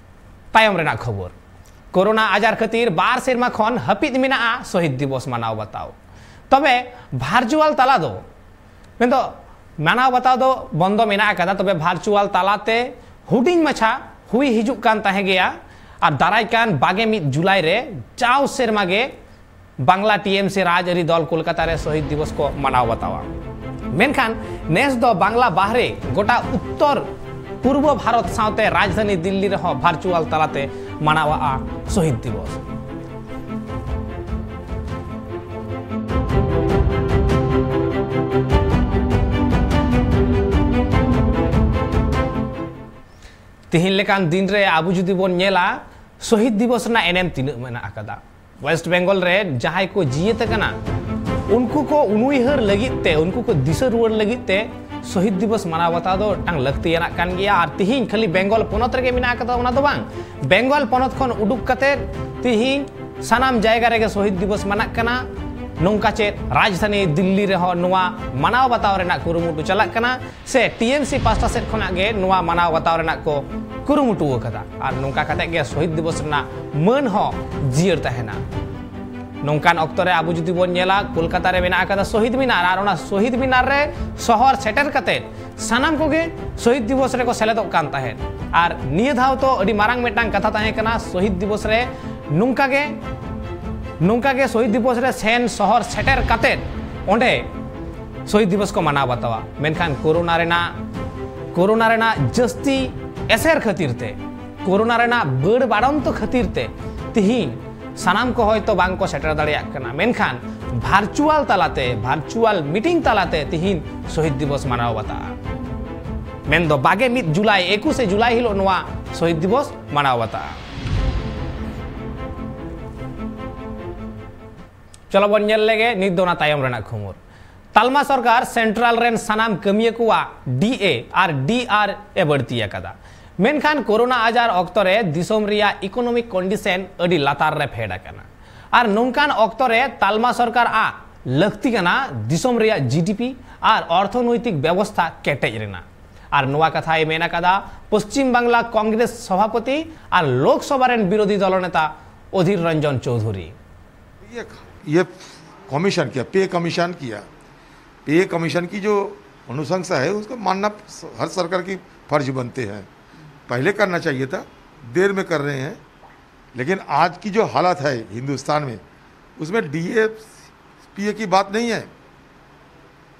ᱛᱟᱭᱚᱢ ᱨᱮᱱᱟᱜ ᱠᱷᱚᱵᱚᱨ᱾ ᱠᱳᱨᱳᱱᱟ ᱟᱡᱟᱨ ᱠᱷᱟᱹᱛᱤᱨ ᱵᱟᱨ ᱥᱮᱨᱢᱟ ᱠᱷᱚᱱ ᱦᱟᱹᱯᱤᱫ ᱢᱮᱱᱟᱜᱼᱟ ᱥᱚᱦᱤᱫ ᱫᱤᱵᱚᱥ ᱢᱟᱱᱟᱣ ᱵᱟᱛᱟᱣ᱾ ᱛᱚᱵᱮ ᱵᱷᱟᱨᱪᱩᱣᱟᱞ ᱛᱟᱞᱟ ᱫᱚ, ᱢᱮᱱᱫᱚ ᱢᱟᱱᱟᱣ ᱵᱟᱛᱟᱣ ᱫᱚ ᱵᱚᱱᱫᱚ ᱢᱮᱱᱟᱜ ᱟᱠᱟᱫᱟ, ᱛᱚᱵᱮ ᱵᱷᱟᱨᱪᱩᱣᱟᱞ ᱛᱟᱞᱟᱛᱮ ᱦᱩᱰᱤᱧ ᱢᱟᱪᱷᱟ ᱦᱩᱭ ᱦᱤᱡᱩᱜ ᱠᱟᱱ ᱛᱟᱦᱮᱸ ᱜᱮᱭᱟ᱾ ᱟᱨ ᱫᱟᱨᱟᱭ ᱠᱟᱱ ᱵᱟᱜᱮ ᱢᱤᱫ ᱡᱩᱞᱟᱭ ᱨᱮ ᱡᱟᱣ ᱥᱮᱨᱢᱟ ᱜᱮ ᱵᱟᱝᱞᱟ ᱴᱤ ᱮᱢ ᱥᱤ ᱨᱟᱡᱽᱟᱹᱨᱤ ᱫᱚᱞ ᱠᱳᱞᱠᱟᱛᱟ ᱨᱮ ᱥᱚᱦᱤᱫ ᱫᱤᱵᱚᱥ ᱠᱚ ᱢᱟᱱᱟᱣ ᱵᱟᱛᱟᱣᱟ᱾ ᱢᱮᱱᱠᱷᱟᱱ ᱱᱮᱥ ᱫᱚ ᱵᱟᱝᱞᱟ ᱵᱟᱦᱨᱮ ᱜᱚᱴᱟ ᱩᱛᱛᱚᱨ ᱯᱩᱨᱵᱚ ᱵᱷᱟᱨᱚᱛ ᱥᱟᱶᱛᱮ ᱨᱟᱡᱽᱫᱷᱟᱱᱤ ᱫᱤᱞᱞᱤ ᱨᱮᱦᱚᱸ ᱵᱷᱟᱨᱪᱩᱣᱟᱞ ᱛᱟᱞᱟᱛᱮ ᱢᱟᱱᱟᱣᱟᱜᱼᱟ ᱥᱚᱦᱤᱫ ᱫᱤᱵᱚᱥ᱾ ᱛᱤᱦᱤᱧ ᱞᱮᱠᱟᱱ ᱫᱤᱱ ᱨᱮ ᱟᱵᱚ ᱡᱩᱫᱤ ᱵᱚᱱ ᱧᱮᱞᱟ, ᱥᱚᱦᱤᱫ ᱫᱤᱵᱚᱥ ᱨᱮᱱᱟᱜ ᱮᱱᱮᱢ ᱛᱤᱱᱟᱹᱜ ᱢᱮᱱᱟᱜ ᱟᱠᱟᱫᱟ᱾ ᱳᱭᱮᱥᱴ ᱵᱮᱝᱜᱚᱞ ᱨᱮ ᱡᱟᱦᱟᱸᱭ ᱠᱚ ᱡᱤᱭᱟᱹᱛ ᱟᱠᱟᱱᱟ, ᱩᱱᱠᱩ ᱠᱚ ᱩᱱᱩᱭᱦᱟᱹᱨ ᱞᱟᱹᱜᱤᱫ ᱛᱮ, ᱩᱱᱠᱩ ᱠᱚ ᱫᱤᱥᱟᱹ ᱨᱩᱣᱟᱹᱲ ᱞᱟᱹᱜᱤᱫ ᱛᱮ ᱥᱚᱦᱤᱫ ᱫᱤᱵᱚᱥ ᱢᱟᱱᱟᱣ ᱵᱟᱛᱟᱣ ᱫᱚ ᱢᱤᱫᱴᱟᱝ ᱞᱟᱹᱠᱛᱤᱭᱟᱱᱟᱜ ᱠᱟᱱ ᱜᱮᱭᱟ᱾ ᱟᱨ ᱛᱤᱦᱤᱧ ᱠᱷᱟᱹᱞᱤ ᱵᱮᱝᱜᱚᱞ ᱯᱚᱱᱚᱛ ᱨᱮᱜᱮ ᱢᱮᱱᱟᱜ ᱟᱠᱟᱫᱟ ᱚᱱᱟ ᱫᱚ ᱵᱟᱝ, ᱵᱮᱝᱜᱚᱞ ᱯᱚᱱᱚᱛ ᱠᱷᱚᱱ ᱩᱰᱩᱠ ᱠᱟᱛᱮ ᱛᱤᱦᱤᱧ ᱥᱟᱱᱟᱢ ᱡᱟᱭᱜᱟ ᱨᱮᱜᱮ ᱥᱚᱦᱤᱫ ᱫᱤᱵᱚᱥ ᱢᱟᱱᱟᱜ ᱠᱟᱱᱟ᱾ ᱱᱚᱝᱠᱟ ᱪᱮᱫ ᱨᱟᱡᱽᱫᱷᱟᱱᱤ ᱫᱤᱞᱞᱤ ᱨᱮᱦᱚᱸ ᱱᱚᱣᱟ ᱢᱟᱱᱟᱣ ᱵᱟᱛᱟᱣ ᱨᱮᱱᱟᱜ ᱠᱩᱨᱩᱢᱩᱴᱩ ᱪᱟᱞᱟᱜ ᱠᱟᱱᱟ, ᱥᱮ ᱴᱤ ᱮᱢ ᱥᱤ ᱯᱟᱥᱴᱟ ᱥᱮᱫ ᱠᱷᱚᱱᱟᱜ ᱜᱮ ᱱᱚᱣᱟ ᱢᱟᱱᱟᱣ ᱵᱟᱛᱟᱣ ᱨᱮᱱᱟᱜ ᱠᱚ ᱠᱩᱨᱩᱢᱩᱴᱩ ᱟᱠᱟᱫᱟ᱾ ᱟᱨ ᱱᱚᱝᱠᱟ ᱠᱟᱛᱮ ᱜᱮ ᱥᱚᱦᱤᱫ ᱫᱤᱵᱚᱥ ᱨᱮᱱᱟᱜ ᱢᱟᱹᱱ ᱦᱚᱸ ᱡᱤᱭᱟᱹᱲ ᱛᱟᱦᱮᱱᱟ᱾ ᱱᱚᱝᱠᱟᱱ ᱚᱠᱛᱚ ᱨᱮ ᱟᱵᱚ ᱡᱩᱫᱤ ᱵᱚᱱ ᱧᱮᱞᱟ, ᱠᱳᱞᱠᱟᱛᱟ ᱨᱮ ᱢᱮᱱᱟᱜ ᱟᱠᱟᱫᱟ ᱥᱚᱦᱤᱫ ᱢᱤᱱᱟᱨ, ᱟᱨ ᱚᱱᱟ ᱥᱚᱦᱤᱫ ᱢᱤᱱᱟᱨ ᱨᱮ ᱥᱚᱦᱚᱨ ᱥᱮᱴᱮᱨ ᱠᱟᱛᱮ ᱥᱟᱱᱟᱢ ᱠᱚᱜᱮ ᱥᱚᱦᱤᱫ ᱫᱤᱵᱚᱥ ᱨᱮᱠᱚ ᱥᱮᱞᱮᱫᱚᱜ ᱠᱟᱱ ᱛᱟᱦᱮᱸᱫ᱾ ᱟᱨ ᱱᱤᱭᱟᱹ ᱫᱷᱟᱣ ᱛᱚ ᱟᱹᱰᱤ ᱢᱟᱨᱟᱝ ᱢᱤᱫᱴᱟᱝ ᱠᱟᱛᱷᱟ ᱛᱟᱦᱮᱸ ᱠᱟᱱᱟ, ᱥᱚᱦᱤᱫ ᱫᱤᱵᱚᱥ ᱨᱮ ᱱᱚᱝᱠᱟ ᱜᱮ, ᱱᱚᱝᱠᱟ ᱜᱮ ᱥᱚᱦᱤᱫ ᱫᱤᱵᱚᱥ ᱨᱮ ᱥᱮᱱ ᱥᱚᱦᱚᱨ ᱥᱮᱴᱮᱨ ᱠᱟᱛᱮ ᱚᱸᱰᱮ ᱥᱚᱦᱤᱫ ᱫᱤᱵᱚᱥ ᱠᱚ ᱢᱟᱱᱟᱣ ᱵᱟᱛᱟᱣᱟ᱾ ᱢᱮᱱᱠᱷᱟᱱ ᱠᱳᱨᱳᱱᱟ ᱨᱮᱱᱟᱜ, ᱠᱳᱨᱳᱱᱟ ᱨᱮᱱᱟᱜ ᱡᱟᱹᱥᱛᱤ ᱮᱥᱮᱨ ᱠᱷᱟᱹᱛᱤᱨ ᱛᱮ, ᱠᱳᱨᱳᱱᱟ ᱨᱮᱱᱟᱜ ᱵᱟᱹᱲ ᱵᱟᱲᱚᱱᱛᱚ ᱠᱷᱟᱹᱛᱤᱨ ᱛᱮ ᱛᱤᱦᱤᱧ ᱥᱟᱱᱟᱢ ᱠᱚ ᱦᱚᱭᱛᱚ ᱵᱟᱝ ᱠᱚ ᱥᱮᱴᱮᱨ ᱫᱟᱲᱮᱭᱟᱜ ᱠᱟᱱᱟ, ᱢᱮᱱᱠᱷᱟᱱ ᱵᱷᱟᱨᱪᱩᱣᱟᱞ ᱛᱟᱞᱟᱛᱮ, ᱵᱷᱟᱨᱪᱩᱣᱟᱞ ᱢᱤᱴᱤᱝ ᱛᱟᱞᱟᱛᱮ ᱛᱤᱦᱤᱧ ᱥᱚᱦᱤᱫ ᱫᱤᱵᱚᱥ ᱢᱟᱱᱟᱣ ᱵᱟᱛᱟᱜᱼᱟ᱾ ᱢᱮᱱᱫᱚ ᱵᱟᱜᱮ ᱢᱤᱫ ᱡᱩᱞᱟᱭ, ᱮᱠᱩᱥᱮ ᱡᱩᱞᱟᱭ ᱦᱤᱞᱳᱜ ᱱᱚᱣᱟ ᱥᱚᱦᱤᱫ ᱫᱤᱵᱚᱥ ᱢᱟᱱᱟᱣ ᱵᱟᱛᱟᱜᱼᱟ᱾ ᱪᱚᱞᱚ ᱵᱚᱱ ᱧᱮᱞ ᱞᱮᱜᱮ ᱱᱤᱛ ᱫᱚ ᱚᱱᱟ ᱛᱟᱭᱚᱢ ᱨᱮᱱᱟᱜ ᱠᱷᱚᱵᱚᱨ᱾ ᱛᱟᱞᱢᱟ ᱥᱚᱨᱠᱟᱨ ᱥᱮᱱᱴᱨᱟᱞ ᱨᱮᱱ ᱥᱟᱱᱟᱢ ᱠᱟᱹᱢᱤᱭᱟᱹ ᱠᱚᱣᱟᱜ ᱰᱤ ᱮ ᱟᱨ ᱰᱤ ᱟᱨ ᱮ ᱵᱟᱹᱲᱛᱤ ᱟᱠᱟᱫᱟ᱾ ᱢᱮᱱᱠᱷᱟᱱ ᱠᱳᱨᱳᱱᱟ ᱟᱡᱟᱨ ᱚᱠᱛᱚ ᱨᱮ ᱫᱤᱥᱚᱢ ᱨᱮᱭᱟᱜ ᱤᱠᱳᱱᱚᱢᱤᱠ ᱠᱚᱱᱰᱤᱥᱚᱱ ᱟᱹᱰᱤ ᱞᱟᱛᱟᱨ ᱨᱮ ᱯᱷᱮᱰ ᱟᱠᱟᱱᱟ᱾ ᱟᱨ ᱱᱚᱝᱠᱟᱱ ᱚᱠᱛᱚ ᱨᱮ ᱛᱟᱞᱢᱟ ᱥᱚᱨᱠᱟᱨ ᱟᱜ ᱞᱟᱹᱠᱛᱤ ᱠᱟᱱᱟ ᱫᱤᱥᱚᱢ ᱨᱮᱭᱟᱜ ᱡᱤ ᱰᱤ ᱯᱤ ᱟᱨ ᱚᱨᱛᱷᱚᱱᱳᱭᱛᱤᱠ ᱵᱮᱵᱚᱥᱛᱷᱟ ᱠᱮᱴᱮᱡ ᱨᱮᱱᱟᱜ᱾ ᱟᱨ ᱱᱚᱣᱟ ᱠᱟᱛᱷᱟᱭ ᱢᱮᱱ ᱟᱠᱟᱫᱟ ᱯᱚᱥᱪᱤᱢ ᱵᱟᱝᱞᱟ ᱠᱚᱝᱜᱨᱮᱥ ᱥᱚᱵᱷᱟᱯᱚᱛᱤ ᱟᱨ ᱞᱳᱠᱥᱚᱵᱷᱟ ᱨᱮᱱ ᱵᱤᱨᱳᱫᱷᱤ ᱫᱚᱞ ᱱᱮᱛᱟ ᱚᱫᱷᱤᱨ ᱨᱚᱧᱡᱚᱱ ᱪᱳᱣᱫᱷᱩᱨᱤ᱾ ये ये कमीशन किया, पे कमीशन किया। पे कमीशन की जो अनुशंसा है, उसको मानना हर सरकार की फर्ज बनते हैं। पहले करना चाहिए था, देर में कर रहे हैं। लेकिन आज की जो हालत है हिंदुस्तान में, उसमें डी ए पी ए की बात नहीं है।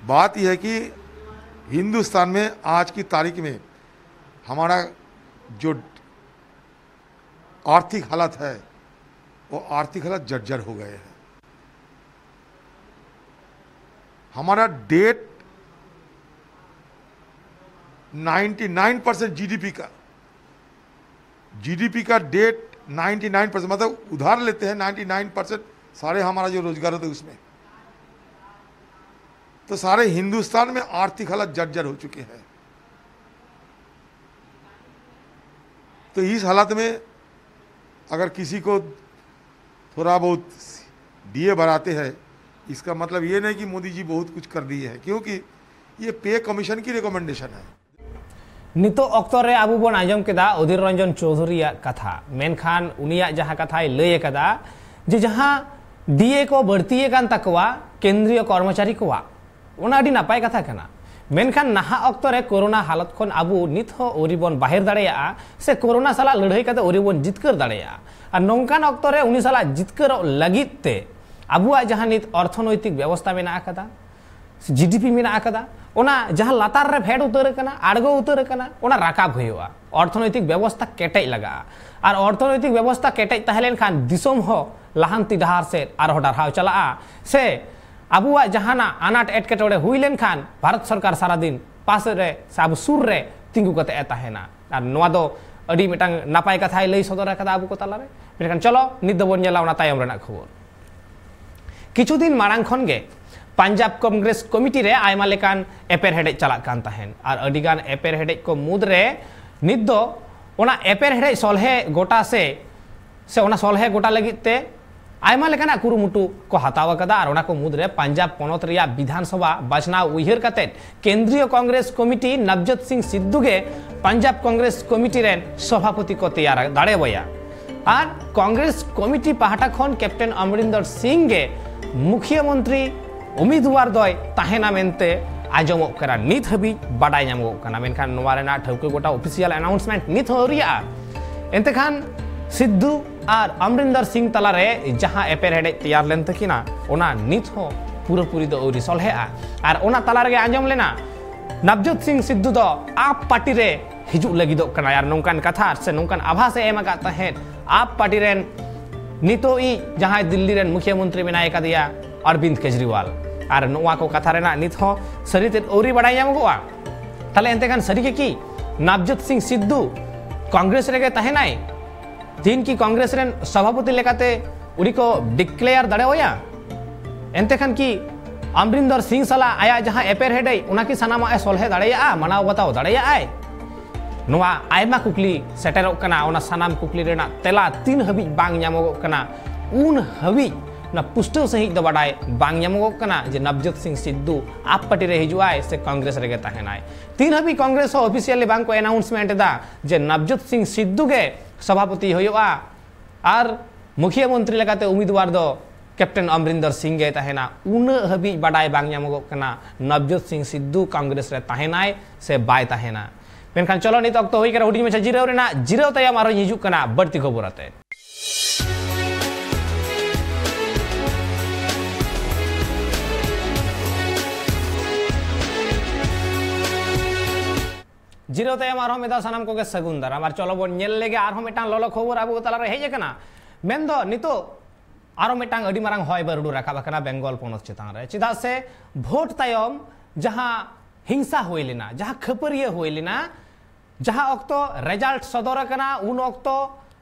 बात यह है कि हिंदुस्तान में आज की तारीख में हमारा जो आर्थिक हालत है, वो आर्थिक हालत जर्जर हो गए हैं। हमारा debt ninety nine percent G D P का, जी डी पी का डेट नाइंटी नाइन परसेंट, मतलब उधार लेते हैं नाइंटी नाइन परसेंट, सारे हमारा जो रोजगार होता है उसमें। तो सारे हिंदुस्तान में आर्थिक हालत जर्जर हो चुके हैं। तो इस हालत में अगर किसी को थोड़ा बहुत डीए बढ़ाते हैं, इसका मतलब ये नहीं कि मोदी जी बहुत कुछ कर दिए हैं, क्योंकि ये पे कमीशन की रिकमेंडेशन है। ᱱᱤᱛᱚᱜ ᱚᱠᱛᱚ ᱨᱮ ᱟᱵᱚ ᱵᱚᱱ ᱟᱸᱡᱚᱢ ᱠᱮᱫᱟ ᱚᱫᱷᱤᱨ ᱨᱚᱧᱡᱚᱱ ᱪᱳᱣᱫᱷᱩᱨᱤᱭᱟᱜ ᱠᱟᱛᱷᱟ᱾ ᱢᱮᱱᱠᱷᱟᱱ ᱩᱱᱤᱭᱟᱜ ᱡᱟᱦᱟᱸ ᱠᱟᱛᱷᱟᱭ ᱞᱟᱹᱭ ᱟᱠᱟᱫᱟ ᱡᱮ ᱡᱟᱦᱟᱸ ᱰᱤᱮ ᱠᱚ ᱵᱟᱹᱲᱛᱤ ᱟᱠᱟᱱ ᱛᱟᱠᱚᱣᱟ ᱠᱮᱱᱫᱨᱤᱭᱚ ᱠᱚᱨᱢᱚᱪᱟᱨᱤ ᱠᱚᱣᱟᱜ, ᱚᱱᱟ ᱟᱹᱰᱤ ᱱᱟᱯᱟᱭ ᱠᱟᱛᱷᱟ ᱠᱟᱱᱟ᱾ ᱢᱮᱱᱠᱷᱟᱱ ᱱᱟᱦᱟᱜ ᱚᱠᱛᱚ ᱨᱮ ᱠᱳᱨᱳᱱᱟ ᱦᱟᱞᱚᱛ ᱠᱷᱚᱱ ᱟᱵᱚ ᱱᱤᱛ ᱦᱚᱸ ᱟᱹᱣᱨᱤ ᱵᱚᱱ ᱵᱟᱦᱮᱨ ᱫᱟᱲᱮᱭᱟᱜᱼᱟ ᱥᱮ ᱠᱳᱨᱳᱱᱟ ᱥᱟᱞᱟᱜ ᱞᱟᱹᱲᱦᱟᱹᱭ ᱠᱟᱛᱮ ᱟᱹᱣᱨᱤ ᱵᱚᱱ ᱡᱤᱛᱠᱟᱹᱨ ᱫᱟᱲᱮᱭᱟᱜᱼᱟ᱾ ᱟᱨ ᱱᱚᱝᱠᱟᱱ ᱚᱠᱛᱚ ᱨᱮ ᱩᱱᱤ ᱥᱟᱞᱟᱜ ᱡᱤᱛᱠᱟᱹᱨᱚᱜ ᱞᱟᱹᱜᱤᱫ ᱛᱮ ᱟᱵᱚᱣᱟᱜ ᱡᱟᱦᱟᱸ ᱱᱤᱛ ᱚᱨᱛᱷᱚᱱᱳᱭᱛᱤᱠ ᱵᱮᱵᱚᱥᱛᱟ ᱢᱮᱱᱟᱜ ᱟᱠᱟᱫᱟ, ᱡᱤᱰᱤᱯᱤ ᱢᱮᱱᱟᱜ ᱟᱠᱟᱫᱟ, ᱚᱱᱟ ᱡᱟᱦᱟᱸ ᱞᱟᱛᱟᱨ ᱨᱮ ᱯᱷᱮᱰ ᱩᱛᱟᱹᱨ ᱟᱠᱟᱱᱟ, ᱟᱬᱜᱚ ᱩᱛᱟᱹᱨ ᱟᱠᱟᱱᱟ, ᱚᱱᱟ ᱨᱟᱠᱟᱵ ᱦᱩᱭᱩᱜᱼᱟ᱾ ᱚᱨᱛᱷᱚᱱᱳᱭᱛᱤᱠ ᱵᱮᱵᱚᱥᱛᱟ ᱠᱮᱴᱮᱡ ᱞᱟᱜᱟᱜᱼᱟ᱾ ᱟᱨ ᱚᱨᱛᱷᱚᱱᱳᱭᱛᱤᱠ ᱵᱮᱵᱚᱥᱛᱟ ᱠᱮᱴᱮᱡ ᱛᱟᱦᱮᱸ ᱞᱮᱱᱠᱷᱟᱱ ᱫᱤᱥᱚᱢ ᱦᱚᱸ ᱞᱟᱦᱟᱱᱛᱤ ᱰᱟᱦᱟᱨ ᱥᱮᱫ ᱟᱨᱦᱚᱸ ᱰᱟᱨᱦᱟᱣ ᱪᱟᱞᱟᱜᱼᱟ, ᱥᱮ ᱟᱵᱚᱣᱟᱜ ᱡᱟᱦᱟᱱᱟᱜ ᱟᱱᱟᱴ ᱮᱴᱠᱮᱴᱚᱬᱮ ᱦᱩᱭ ᱞᱮᱱᱠᱷᱟᱱ ᱵᱷᱟᱨᱚᱛ ᱥᱚᱨᱠᱟᱨ ᱥᱟᱨᱟᱫᱤᱱ ᱯᱟᱥᱮ ᱨᱮ ᱥᱮ ᱟᱵᱚ ᱥᱩᱨ ᱨᱮ ᱛᱤᱸᱜᱩ ᱠᱟᱛᱮ ᱮ ᱛᱟᱦᱮᱱᱟ᱾ ᱟᱨ ᱱᱚᱣᱟ ᱫᱚ ᱟᱹᱰᱤ ᱢᱤᱫᱴᱟᱝ ᱱᱟᱯᱟᱭ ᱠᱟᱛᱷᱟᱭ ᱞᱟᱹᱭ ᱥᱚᱫᱚᱨ ᱟᱠᱟᱫᱟ ᱟᱵᱚ ᱠᱚ ᱛᱟᱞᱟᱨᱮ᱾ ᱢᱮᱱᱠᱷᱟᱱ ᱪᱚᱞᱚ ᱱᱤᱛ ᱫᱚᱵᱚᱱ ᱧᱮᱞᱟ ᱚᱱᱟ ᱛᱟᱭᱚᱢ ᱨᱮᱱᱟᱜ ᱠᱷᱚᱵᱚᱨ᱾ ᱠᱤᱪᱷᱩ ᱫᱤᱱ ᱢᱟᱲᱟᱝ ᱠᱷᱚᱱ ᱜᱮ ᱯᱟᱧᱡᱟᱵᱽ ᱠᱚᱝᱜᱨᱮᱥ ᱠᱚᱢᱤᱴᱤ ᱨᱮ ᱟᱭᱢᱟ ᱞᱮᱠᱟᱱ ᱮᱯᱮᱨᱦᱮᱰᱮᱡ ᱪᱟᱞᱟᱜ ᱠᱟᱱ ᱛᱟᱦᱮᱸᱱ᱾ ᱟᱨ ᱟᱹᱰᱤᱜᱟᱱ ᱮᱯᱮᱨᱦᱮᱰᱮᱡ ᱠᱚ ᱢᱩᱫᱽᱨᱮ ᱱᱤᱛ ᱫᱚ ᱚᱱᱟ ᱮᱯᱮᱨᱦᱮᱰᱮᱡ ᱥᱚᱞᱦᱮ ᱜᱚᱴᱟ ᱥᱮ ᱥᱮ ᱚᱱᱟ ᱥᱚᱞᱦᱮ ᱜᱚᱴᱟ ᱞᱟᱹᱜᱤᱫ ᱛᱮ ᱟᱭᱢᱟ ᱞᱮᱠᱟᱱᱟᱜ ᱠᱩᱨᱩᱢᱩᱴᱩ ᱠᱚ ᱦᱟᱛᱟᱣ ᱟᱠᱟᱫᱟ᱾ ᱟᱨ ᱚᱱᱟ ᱠᱚ ᱢᱩᱫᱽᱨᱮ ᱯᱟᱧᱡᱟᱵᱽ ᱯᱚᱱᱚᱛ ᱨᱮᱭᱟᱜ ᱵᱤᱫᱷᱟᱱ ᱥᱚᱵᱷᱟ ᱵᱟᱪᱷᱱᱟᱣ ᱩᱭᱦᱟᱹᱨ ᱠᱟᱛᱮ ᱠᱮᱱᱫᱨᱤᱭᱚ ᱠᱚᱝᱜᱨᱮᱥ ᱠᱚᱢᱤᱴᱤ ᱱᱟᱵᱡᱳᱛ ᱥᱤᱝ ᱥᱤᱫᱫᱷᱩ ᱜᱮ ᱯᱟᱧᱡᱟᱵᱽ ᱠᱚᱝᱜᱨᱮᱥ ᱠᱚᱢᱤᱴᱤ ᱨᱮᱱ ᱥᱚᱵᱷᱟᱯᱚᱛᱤ ᱠᱚ ᱛᱮᱭᱟᱨ ᱫᱟᱲᱮᱣᱟᱭᱟ᱾ ᱟᱨ ᱠᱚᱝᱜᱨᱮᱥ ᱠᱚᱢᱤᱴᱤ ᱯᱟᱦᱴᱟ ᱠᱷᱚᱱ ᱠᱮᱯᱴᱮᱱ ᱚᱢᱨᱤᱱᱫᱚᱨ ᱥᱤᱝ ᱜᱮ ᱢᱩᱠᱷᱤᱭᱟᱹ ᱢᱚᱱᱛᱨᱤ ᱩᱢᱤᱫᱣᱟᱨ ᱫᱚᱭ ᱛᱟᱦᱮᱱᱟ ᱢᱮᱱᱛᱮ ᱟᱸᱡᱚᱢᱚᱜ ᱠᱟᱱᱟ, ᱱᱤᱛ ᱦᱟᱹᱵᱤᱡ ᱵᱟᱰᱟᱭ ᱧᱟᱢᱚᱜᱚᱜ ᱠᱟᱱᱟ᱾ ᱢᱮᱱᱠᱷᱟᱱ ᱱᱚᱣᱟ ᱨᱮᱱᱟᱜ ᱴᱷᱟᱹᱣᱠᱟᱹ ᱜᱚᱴᱟ ᱚᱯᱷᱤᱥᱤᱭᱟᱞ ᱟᱱᱟᱣᱩᱱᱥᱢᱮᱱᱴ ᱱᱤᱛ ᱦᱚᱸ ᱟᱹᱣᱨᱤᱭᱟᱜᱼᱟ᱾ ᱮᱱᱛᱮᱠᱷᱟᱱ ᱥᱤᱫᱫᱷᱩ ᱟᱨ ᱚᱢᱨᱤᱱᱫᱚᱨ ᱥᱤᱝ ᱛᱟᱞᱟᱨᱮ ᱡᱟᱦᱟᱸ ᱮᱯᱮᱨᱦᱮᱰᱮᱡ ᱛᱮᱭᱟᱨ ᱞᱮᱱ ᱛᱟᱹᱠᱤᱱᱟ, ᱚᱱᱟ ᱱᱤᱛ ᱦᱚᱸ ᱯᱩᱨᱟᱹᱯᱩᱨᱤ ᱫᱚ ᱟᱹᱣᱨᱤ ᱥᱚᱞᱦᱮᱜᱼᱟ᱾ ᱟᱨ ᱚᱱᱟ ᱛᱟᱞᱟ ᱨᱮᱜᱮ ᱟᱸᱡᱚᱢ ᱞᱮᱱᱟ ᱱᱟᱵᱡᱳᱛ ᱥᱤᱝ ᱥᱤᱫᱫᱷᱩ ᱫᱚ ᱟᱯ ᱯᱟᱨᱴᱤ ᱨᱮ ᱦᱤᱡᱩᱜ ᱞᱟᱹᱜᱤᱫᱚᱜ ᱠᱟᱱᱟᱭ᱾ ᱟᱨ ᱱᱚᱝᱠᱟᱱ ᱠᱟᱛᱷᱟ ᱥᱮ ᱱᱚᱝᱠᱟᱱ ᱟᱵᱷᱟᱥ ᱮ ᱮᱢ ᱟᱠᱟᱫ ᱛᱟᱦᱮᱸᱫ ᱟᱯ ᱯᱟᱨᱴᱤ ᱨᱮᱱ ᱱᱤᱛᱚᱜ ᱤᱡ ᱡᱟᱦᱟᱸᱭ ᱫᱤᱞᱞᱤ ᱨᱮᱱ ᱢᱩᱠᱷᱤᱭᱟᱹ ᱢᱚᱱᱛᱨᱤ ᱢᱮᱱᱟᱭ ᱟᱠᱟᱫᱮᱭᱟ ᱚᱨᱵᱤᱱᱫ ᱠᱮᱡᱨᱤᱣᱟᱞ᱾ ᱟᱨ ᱱᱚᱣᱟ ᱠᱚ ᱠᱟᱛᱷᱟ ᱨᱮᱱᱟᱜ ᱱᱤᱛ ᱦᱚᱸ ᱥᱟᱹᱨᱤ ᱛᱮᱫ ᱟᱹᱣᱨᱤ ᱵᱟᱰᱟᱭ ᱧᱟᱢᱚᱜᱚᱜᱼᱟ᱾ ᱛᱟᱦᱞᱮ ᱮᱱᱛᱮ ᱠᱷᱟᱱ ᱥᱟᱹᱨᱤ ᱜᱮ ᱠᱤ ᱱᱟᱵᱡᱳᱛ ᱥᱤᱝ ᱥᱤᱫᱫᱷᱩ ᱠᱚᱝᱜᱨᱮᱥ ᱨᱮᱜᱮ ᱛᱟᱦᱮᱱᱟᱭ? ᱛᱤᱦᱤᱧ ᱠᱤ ᱠᱚᱝᱜᱨᱮᱥ ᱨᱮᱱ ᱥᱚᱵᱷᱟᱯᱚᱛᱤ ᱞᱮᱠᱟᱛᱮ ᱩᱱᱤ ᱠᱚ ᱰᱤᱠᱞᱮᱭᱟᱨ ᱫᱟᱲᱮᱣᱟᱭᱟ? ᱮᱱᱛᱮ ᱠᱷᱟᱱ ᱠᱤ ᱟᱢᱨᱤᱱᱫᱚᱨ ᱥᱤᱝ ᱥᱟᱞᱟᱜ ᱟᱭᱟᱜ ᱡᱟᱦᱟᱸ ᱮᱯᱮᱨᱦᱮᱸᱰᱮᱡ, ᱚᱱᱟ ᱠᱤ ᱥᱟᱱᱟᱢᱟᱜ ᱮ ᱥᱚᱞᱦᱮ ᱫᱟᱲᱮᱭᱟᱜᱼᱟ, ᱢᱟᱱᱟᱣ ᱵᱟᱛᱟᱣ ᱫᱟᱲᱮᱭᱟᱜᱼᱟᱭ? ᱱᱚᱣᱟ ᱟᱭᱢᱟ ᱠᱩᱠᱞᱤ ᱥᱮᱴᱮᱨᱚᱜ ᱠᱟᱱᱟ᱾ ᱚᱱᱟ ᱥᱟᱱᱟᱢ ᱠᱩᱠᱞᱤ ᱨᱮᱱᱟᱜ ᱛᱮᱞᱟ ᱛᱤᱱ ᱦᱟᱹᱵᱤᱡ ᱵᱟᱝ ᱧᱟᱢᱚᱜᱚᱜ ᱠᱟᱱᱟ, ᱩᱱ ᱦᱟᱹᱵᱤᱡ ᱚᱱᱟ ᱯᱩᱥᱴᱟᱹᱣ ᱥᱟᱺᱦᱤᱡ ᱫᱚ ᱵᱟᱰᱟᱭ ᱵᱟᱝ ᱧᱟᱢᱚᱜᱚᱜ ᱠᱟᱱᱟ ᱡᱮ ᱱᱚᱵᱡᱳᱛ ᱥᱤᱝ ᱥᱤᱫᱫᱩ ᱟᱯ ᱯᱟᱨᱴᱤ ᱨᱮ ᱦᱤᱡᱩᱜ ᱟᱭ ᱥᱮ ᱠᱚᱝᱜᱨᱮᱥ ᱨᱮᱜᱮ ᱛᱟᱦᱮᱱᱟᱭ᱾ ᱛᱤᱱ ᱦᱟᱹᱵᱤᱡ ᱠᱚᱝᱜᱨᱮᱥ ᱦᱚᱸ ᱚᱯᱷᱤᱥᱤᱭᱟᱞᱤ ᱵᱟᱝ ᱠᱚ ᱮᱱᱟᱣᱩᱱᱥᱢᱮᱱᱴ ᱮᱫᱟ ᱡᱮ ᱱᱚᱵᱡᱳᱛ ᱥᱤᱝ ᱥᱤᱫᱫᱩ ᱜᱮ ᱥᱚᱵᱷᱟᱯᱚᱛᱤ ᱦᱩᱭᱩᱜᱼᱟ ᱟᱨ ᱢᱩᱠᱷᱤᱭᱟᱹ ᱢᱚᱱᱛᱨᱤ ᱞᱮᱠᱟᱛᱮ ᱩᱢᱤᱫᱣᱟᱨ ᱫᱚ ᱠᱮᱯᱴᱮᱱ ᱚᱢᱨᱤᱱᱫᱚᱨ ᱥᱤᱝ ᱜᱮᱭ ᱛᱟᱦᱮᱱᱟ, ᱩᱱᱟᱹᱜ ᱦᱟᱹᱵᱤᱡ ᱵᱟᱰᱟᱭ ᱵᱟᱝ ᱧᱟᱢᱚᱜᱚᱜ ᱠᱟᱱᱟ ᱱᱚᱵᱡᱳᱛ ᱥᱤᱝ ᱥᱤᱫᱫᱩ ᱠᱚᱝᱜᱨᱮᱥ ᱨᱮ ᱛᱟᱦᱮᱱᱟᱭ ᱥᱮ ᱵᱟᱭ ᱛᱟᱦᱮᱱᱟ᱾ ᱢᱮᱱᱠᱷᱟᱱ ᱪᱚᱞᱚ, ᱱᱤᱛ ᱚᱠᱛᱚ ᱦᱩᱭ ᱠᱟᱱᱟ ᱦᱩᱰᱤᱧ ᱢᱟᱪᱷᱟ ᱡᱤᱨᱟᱹᱣ ᱨᱮᱱᱟᱜ᱾ ᱡᱤᱨᱟᱹᱣ ᱛᱟᱭᱚᱢ ᱟᱨᱦᱚᱸᱧ ᱦᱤᱡᱩᱜ ᱠᱟᱱᱟ ᱵᱟᱹᱲᱛᱤ ᱠᱷᱚᱵᱚᱨ ᱟᱛᱮ᱾ ᱡᱤᱨᱟᱹᱣ ᱛᱟᱭᱚᱢ ᱟᱨᱦᱚᱸ ᱢᱤᱫ ᱫᱷᱟᱣ ᱥᱟᱱᱟᱢ ᱠᱚᱜᱮ ᱥᱟᱹᱜᱩᱱ ᱫᱟᱨᱟᱢ᱾ ᱟᱨ ᱪᱚᱞᱚ ᱵᱚᱱ ᱧᱮᱞ ᱞᱮᱜᱮ ᱟᱨᱦᱚᱸ ᱢᱤᱫᱴᱟᱝ ᱞᱚᱞᱚ ᱠᱷᱚᱵᱚᱨ ᱟᱵᱚ ᱛᱟᱞᱟᱨᱮ ᱦᱮᱡ ᱟᱠᱟᱱᱟ᱾ ᱢᱮᱱᱫᱚ ᱱᱤᱛᱚᱜ ᱟᱨᱚ ᱢᱤᱫᱴᱟᱝ ᱟᱹᱰᱤ ᱢᱟᱨᱟᱝ ᱦᱚᱭ ᱵᱟᱹᱨᱰᱩ ᱨᱟᱠᱟᱵ ᱟᱠᱟᱱᱟ ᱵᱮᱝᱜᱚᱞ ᱯᱚᱱᱚᱛ ᱪᱮᱛᱟᱱ ᱨᱮ᱾ ᱪᱮᱫᱟᱜ ᱥᱮ ᱵᱷᱳᱴ ᱛᱟᱭᱚᱢ ᱡᱟᱦᱟᱸ ᱦᱤᱝᱥᱟ ᱦᱩᱭ ᱞᱮᱱᱟ, ᱡᱟᱦᱟᱸ ᱠᱷᱟᱹᱯᱟᱹᱨᱤᱭᱟᱹ ᱦᱩᱭ ᱞᱮᱱᱟ, ᱡᱟᱦᱟᱸ ᱚᱠᱛᱚ ᱨᱮᱡᱟᱞᱴ ᱥᱚᱫᱚᱨ ᱟᱠᱟᱱᱟ, ᱩᱱ ᱚᱠᱛᱚ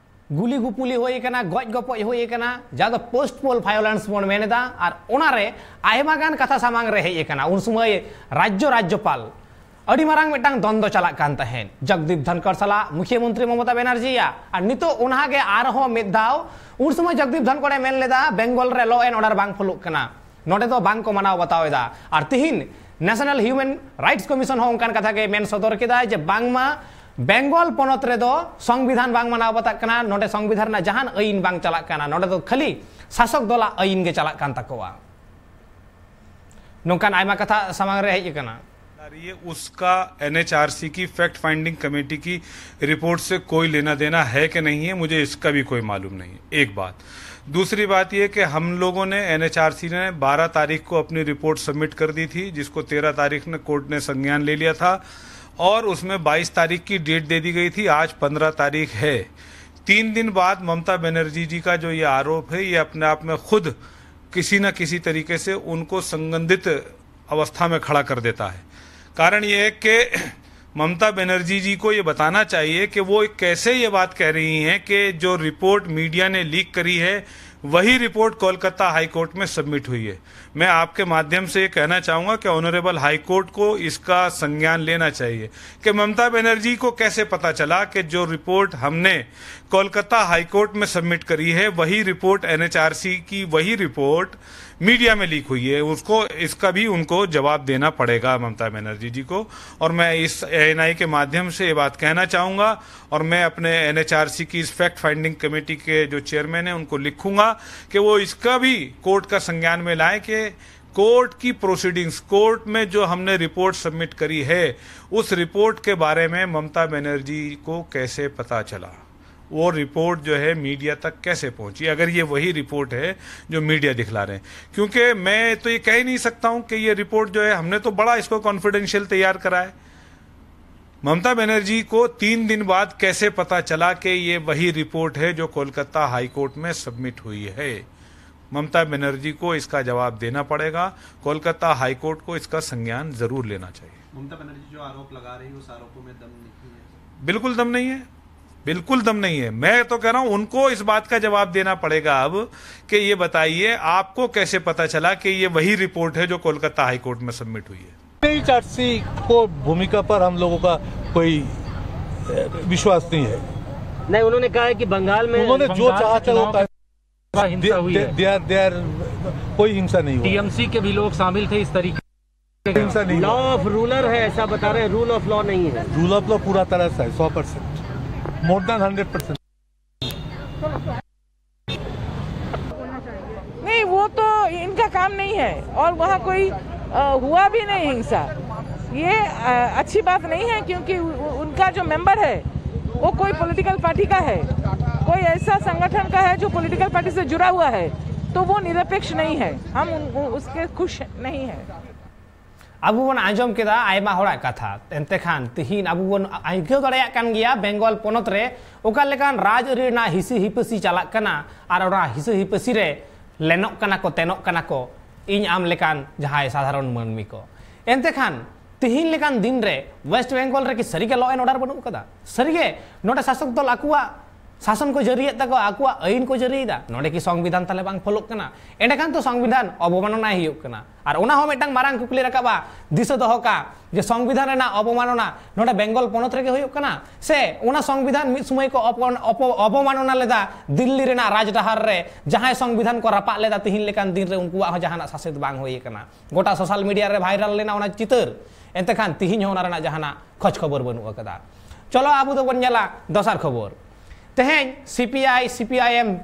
ᱜᱩᱞᱤ ᱜᱩᱯᱩᱞᱤ ᱦᱩᱭ ᱟᱠᱟᱱᱟ, ᱜᱚᱡ ᱜᱚᱯᱚᱡ ᱦᱩᱭ ᱟᱠᱟᱱᱟ, ᱡᱟᱦᱟᱸ ᱫᱚ ᱯᱳᱥᱴ ᱯᱳᱞ ᱵᱷᱟᱭᱳᱞᱮᱱᱥ ᱵᱚᱱ ᱢᱮᱱ ᱮᱫᱟ᱾ ᱟᱨ ᱚᱱᱟᱨᱮ ᱟᱭᱢᱟ ᱜᱟᱱ ᱠᱟᱛᱷᱟ ᱥᱟᱢᱟᱝ ᱨᱮ ᱦᱮᱡ ᱟᱠᱟᱱᱟ᱾ ᱩᱱ ᱥᱚᱢᱚᱭ ᱨᱟᱡᱽᱡᱚ ᱨᱟᱡᱽᱡᱚᱯᱟᱞ ᱟᱹᱰᱤ ᱢᱟᱨᱟᱝ ᱢᱤᱫᱴᱟᱝ ᱫᱚᱱᱫᱚ ᱪᱟᱞᱟᱜ ᱠᱟᱱ ᱛᱟᱦᱮᱸᱫ ᱡᱚᱜᱽᱫᱤᱯ ᱫᱷᱚᱱᱠᱚᱨ ᱥᱟᱞᱟᱜ ᱢᱩᱠᱷᱤᱭᱟᱹ ᱢᱚᱱᱛᱨᱤ ᱢᱚᱢᱚᱛᱟ ᱵᱮᱱᱟᱨᱡᱤᱭᱟᱜ᱾ ᱟᱨ ᱱᱤᱛᱚᱜ ᱚᱱᱟ ᱜᱮ ᱟᱨᱦᱚᱸ ᱢᱤᱫ ᱫᱷᱟᱣ, ᱩᱱ ᱥᱚᱢᱚᱭ ᱡᱚᱜᱽᱫᱤᱯ ᱫᱷᱚᱱᱠᱚᱨᱮ ᱢᱮᱱ ᱞᱮᱫᱟ ᱵᱮᱝᱜᱚᱞ ᱨᱮ ᱞᱚ ᱮᱱᱰ ᱚᱨᱰᱟᱨ ᱵᱟᱝ ᱯᱷᱚᱞᱚᱜ ᱠᱟᱱᱟ, ᱱᱚᱰᱮ ᱫᱚ ᱵᱟᱝ ᱠᱚ ᱢᱟᱱᱟᱣ ᱵᱟᱛᱟᱣ ᱮᱫᱟ᱾ ᱟᱨ ᱛᱤᱦᱤᱧ ᱱᱮᱥᱱᱟᱞ ᱦᱤᱭᱩᱢᱮᱱ ᱨᱟᱭᱤᱴᱥ ᱠᱚᱢᱤᱥᱚᱱ ᱦᱚᱸ ᱚᱱᱠᱟᱱ ᱠᱟᱛᱷᱟ ᱜᱮ ᱢᱮᱱ ᱥᱚᱫᱚᱨ ᱠᱮᱫᱟᱭ ᱡᱮ ᱵᱟᱝᱢᱟ ᱵᱮᱝᱜᱚᱞ ᱯᱚᱱᱚᱛ ᱨᱮᱫᱚ ᱥᱚᱝᱵᱤᱫᱷᱟᱱ ᱵᱟᱝ ᱢᱟᱱᱟᱣ ᱵᱟᱛᱟᱜ ᱠᱟᱱᱟ, ᱱᱚᱰᱮ ᱥᱚᱝᱵᱤᱫᱷᱟᱱ ᱨᱮᱱᱟᱜ ᱡᱟᱦᱟᱱ ᱟᱹᱭᱤᱱ ᱵᱟᱝ ᱪᱟᱞᱟᱜ ᱠᱟᱱᱟ, ᱱᱚᱰᱮ ᱫᱚ ᱠᱷᱟᱹᱞᱤ ᱥᱟᱥᱚᱠ ᱫᱚᱞᱟᱜ ᱟᱹᱭᱤᱱ ᱜᱮ ᱪᱟᱞᱟᱜ ᱠᱟᱱ ᱛᱟᱠᱚᱣᱟ᱾ ᱱᱚᱝᱠᱟᱱ ᱟᱭᱢᱟ ᱠᱟᱛᱷᱟ ᱥᱟᱢᱟᱝ ᱨᱮ ᱦᱮᱡ ᱟᱠᱟᱱᱟ᱾ ये उसका एनएचआरसी की फैक्ट फाइंडिंग कमेटी की रिपोर्ट से कोई लेना देना है कि नहीं है, मुझे इसका भी कोई मालूम नहीं है। एक बात। दूसरी बात ये कि हम लोगों ने, एनएचआरसी ने बारह तारीख को अपनी रिपोर्ट सबमिट कर दी थी, जिसको तेरह तारीख ने कोर्ट ने संज्ञान ले लिया था और उसमें बाईस तारीख की डेट दे दी गई थी। आज पन्द्रह तारीख है। तीन दिन बाद ममता बनर्जी जी का जो ये आरोप है, ये अपने आप में खुद किसी न किसी तरीके से उनको संगंधित अवस्था में खड़ा कर देता है। कारण ये है कि ममता बनर्जी जी को ये बताना चाहिए कि वो कैसे ये बात कह रही हैं कि जो रिपोर्ट मीडिया ने लीक करी है वही रिपोर्ट कोलकाता हाई कोर्ट में सबमिट हुई है। मैं आपके माध्यम से ये कहना चाहूंगा कि ऑनरेबल हाई कोर्ट को इसका संज्ञान लेना चाहिए कि ममता बनर्जी को कैसे पता चला कि जो रिपोर्ट हमने कोलकाता हाई कोर्ट में सबमिट करी है, वही रिपोर्ट, एनएचआरसी की वही रिपोर्ट मीडिया में लीक हुई है। उसको, इसका भी उनको जवाब देना पड़ेगा ममता बनर्जी जी को। और मैं इस एएनआई के माध्यम से ये बात कहना चाहूंगा और मैं अपने एनएचआरसी की इस फैक्ट फाइंडिंग कमेटी के जो चेयरमैन हैं उनको लिखूंगा कि वो इसका भी कोर्ट का संज्ञान में लाएं कि कोर्ट की प्रोसीडिंग्स, कोर्ट में जो हमने रिपोर्ट सबमिट करी है, उस रिपोर्ट के बारे में ममता बनर्जी को कैसे पता चला, वो रिपोर्ट जो है मीडिया तक कैसे पहुंची, अगर ये वही रिपोर्ट है जो मीडिया दिखला रहे हैं। क्योंकि मैं तो ये कह ही नहीं सकता हूं कि ये रिपोर्ट जो है, हमने तो बड़ा इसको कॉन्फिडेंशियल तैयार करा है। ममता बनर्जी को तीन दिन बाद कैसे पता चला कि ये वही रिपोर्ट है जो कोलकाता हाई कोर्ट में सबमिट हुई है? ममता बनर्जी को इसका जवाब देना पड़ेगा। कोलकाता हाई कोर्ट को इसका संज्ञान जरूर लेना चाहिए। ममता बनर्जी जो आरोप लगा रही है, उस आरोपों में दम नहीं है। बिल्कुल दम नहीं है, बिल्कुल दम नहीं है। मैं तो कह रहा हूं, उनको इस बात का जवाब देना पड़ेगा अब कि ये बताइए, आपको कैसे पता चला कि ये वही रिपोर्ट है जो कोलकाता हाई कोर्ट में सबमिट हुई है? एनएचआरसी को भूमिका पर हम लोगों का कोई अ, विश्वास नहीं है। नहीं, उन्होंने कहा है कि बंगाल में उन्होंने जो बंगाल चाहा के था वो चुनाव कर का हिंसा हुई है। दे आर दे आर कोई हिंसा नहीं हुआ। टीएमसी के भी लोग शामिल थे इस तरीके से। हिंसा नहीं लॉ हुआ। ऑफ रूलर है, ऐसा बता रहे हैं, रूल ऑफ लॉ नहीं है। रूल ऑफ लॉ पूरा तरह से है, सौ percent, more than hundred percent. नहीं, वो तो इनका काम नहीं है और वहाँ कोई अ, हुआ भी नहीं हिंसा। ये अ, अच्छी बात नहीं है, क्योंकि उ- उनका जो मेंबर है, वो कोई पॉलिटिकल पार्टी का है, कोई ऐसा संगठन का है जो पॉलिटिकल पार्टी से जुड़ा हुआ है, तो वो निरपेक्ष नहीं है। हम उन, उ- उसके खुश नहीं है। ᱟᱵᱚ ᱵᱚᱱ ᱟᱸᱡᱚᱢ ᱠᱮᱫᱟ ᱟᱭᱢᱟ ᱦᱚᱲᱟᱜ ᱠᱟᱛᱷᱟ, ᱮᱱᱛᱮ ᱠᱷᱟᱱ ᱛᱤᱦᱤᱧ ᱟᱵᱚ ᱵᱚᱱ ᱟᱹᱭᱠᱟᱹᱣ ᱫᱟᱲᱮᱭᱟᱜ ᱠᱟᱱ ᱜᱮᱭᱟ ᱵᱮᱝᱜᱚᱞ ᱯᱚᱱᱚᱛ ᱨᱮ ᱚᱠᱟ ᱞᱮᱠᱟᱱ ᱨᱟᱡᱽ ᱟᱹᱨᱤ ᱨᱮᱱᱟᱜ ᱦᱤᱥᱟᱹ ᱦᱤᱯᱟᱹᱥᱤ ᱪᱟᱞᱟᱜ ᱠᱟᱱᱟ ᱟᱨ ᱚᱱᱟ ᱦᱤᱥᱟᱹ ᱦᱤᱯᱟᱹᱥᱤ ᱨᱮ ᱞᱮᱱᱚᱜ ᱠᱟᱱᱟ ᱠᱚ, ᱛᱮᱱᱚᱜ ᱠᱟᱱᱟ ᱠᱚ ᱤᱧ ᱟᱢ ᱞᱮᱠᱟᱱ ᱡᱟᱦᱟᱸᱭ ᱥᱟᱫᱷᱟᱨᱚᱱ ᱢᱟᱹᱱᱢᱤ ᱠᱚ᱾ ᱮᱱᱛᱮ ᱠᱷᱟᱱ ᱛᱤᱦᱤᱧ ᱞᱮᱠᱟᱱ ᱫᱤᱱ ᱨᱮ ᱳᱭᱮᱥᱴ ᱵᱮᱝᱜᱚᱞ ᱨᱮ ᱠᱤ ᱥᱟᱹᱨᱤᱜᱮ ᱞᱚ ᱮᱱᱰ ᱚᱨᱰᱟᱨ ᱵᱟᱹᱱᱩᱜ ᱠᱟᱫᱟ? ᱥᱟᱹᱨᱤᱜᱮ ᱱᱚᱰᱮ ᱥᱟᱥᱚᱠ ᱫᱚᱞ ᱟᱠᱚᱣᱟᱜ ᱥᱟᱥᱚᱱ ᱠᱚ ᱡᱟᱹᱨᱤᱭᱮᱫ ᱛᱟᱠᱚᱣᱟ, ᱟᱠᱚᱣᱟᱜ ᱟᱹᱭᱤᱱ ᱠᱚ ᱡᱟᱹᱨᱤᱭᱮᱫᱟ, ᱱᱚᱰᱮ ᱠᱤ ᱥᱚᱝᱵᱤᱫᱷᱟᱱ ᱛᱟᱦᱞᱮ ᱵᱟᱝ ᱯᱷᱚᱞᱚᱜ ᱠᱟᱱᱟ? ᱮᱸᱰᱮᱠᱷᱟᱱ ᱛᱚ ᱥᱚᱝᱵᱤᱫᱷᱟᱱ ᱚᱵᱚᱢᱟᱱᱚᱱᱟᱭ ᱦᱩᱭᱩᱜ ᱠᱟᱱᱟ᱾ ᱟᱨ ᱚᱱᱟ ᱦᱚᱸ ᱢᱤᱫᱴᱟᱝ ᱢᱟᱨᱟᱝ ᱠᱩᱠᱞᱤ ᱨᱟᱠᱟᱵᱼᱟ, ᱫᱤᱥᱟᱹ ᱫᱚᱦᱚ ᱠᱟᱜ ᱡᱮ ᱥᱚᱝᱵᱤᱫᱷᱟᱱ ᱨᱮᱱᱟᱜ ᱚᱵᱚᱢᱟᱱᱚᱱᱟ ᱱᱚᱰᱮ ᱵᱮᱝᱜᱚᱞ ᱯᱚᱱᱚᱛ ᱨᱮᱜᱮ ᱦᱩᱭᱩᱜ ᱠᱟᱱᱟ, ᱥᱮ ᱚᱱᱟ ᱥᱚᱝᱵᱤᱫᱷᱟᱱ ᱢᱤᱫ ᱥᱚᱢᱚᱭ ᱠᱚ ᱚᱯᱚ-, ᱚᱯᱚ-, ᱚᱵᱚᱢᱟᱱᱚᱱᱟ ᱞᱮᱫᱟ ᱫᱤᱞᱞᱤ ᱨᱮᱱᱟᱜ ᱨᱟᱡᱽᱰᱟᱦᱟᱨ ᱨᱮ, ᱡᱟᱦᱟᱸᱭ ᱥᱚᱝᱵᱤᱫᱷᱟᱱ ᱠᱚ ᱨᱟᱯᱟᱜ ᱞᱮᱫᱟ, ᱛᱤᱦᱤᱧ ᱞᱮᱠᱟᱱ ᱫᱤᱱ ᱨᱮ ᱩᱱᱠᱩᱣᱟᱜ ᱦᱚᱸ ᱡᱟᱦᱟᱱᱟᱜ ᱥᱟᱥᱮᱛ ᱵᱟᱝ ᱦᱩᱭ ᱟᱠᱟᱱᱟ? ᱜᱚᱴᱟ ᱥᱳᱥᱟᱞ ᱢᱤᱰᱤᱭᱟ ᱨᱮ ᱵᱷᱟᱭᱨᱟᱞ ᱞᱮᱱᱟ ᱚᱱᱟ ᱪᱤᱛᱟᱹᱨ, ᱮᱱᱛᱮ ᱠᱷᱟᱱ ᱛᱤᱦᱤᱧ ᱦᱚᱸ ᱚᱱᱟ ᱨᱮᱱᱟᱜ ᱡᱟᱦᱟᱱᱟᱜ ᱠᱷᱚᱡᱽ ᱠᱷᱚᱵᱚᱨ ᱵᱟᱹᱱᱩᱜ ᱟᱠᱟᱫᱟ᱾ ᱪᱚᱞᱚ ᱟᱵᱚ ᱫᱚᱵᱚᱱ ᱧᱮᱞᱟ ᱫᱚᱥᱟᱨ ᱠᱷᱚᱵᱚᱨ᱾ ᱛᱮᱦᱮᱧ ᱥᱤ P I, C P I ᱮᱢ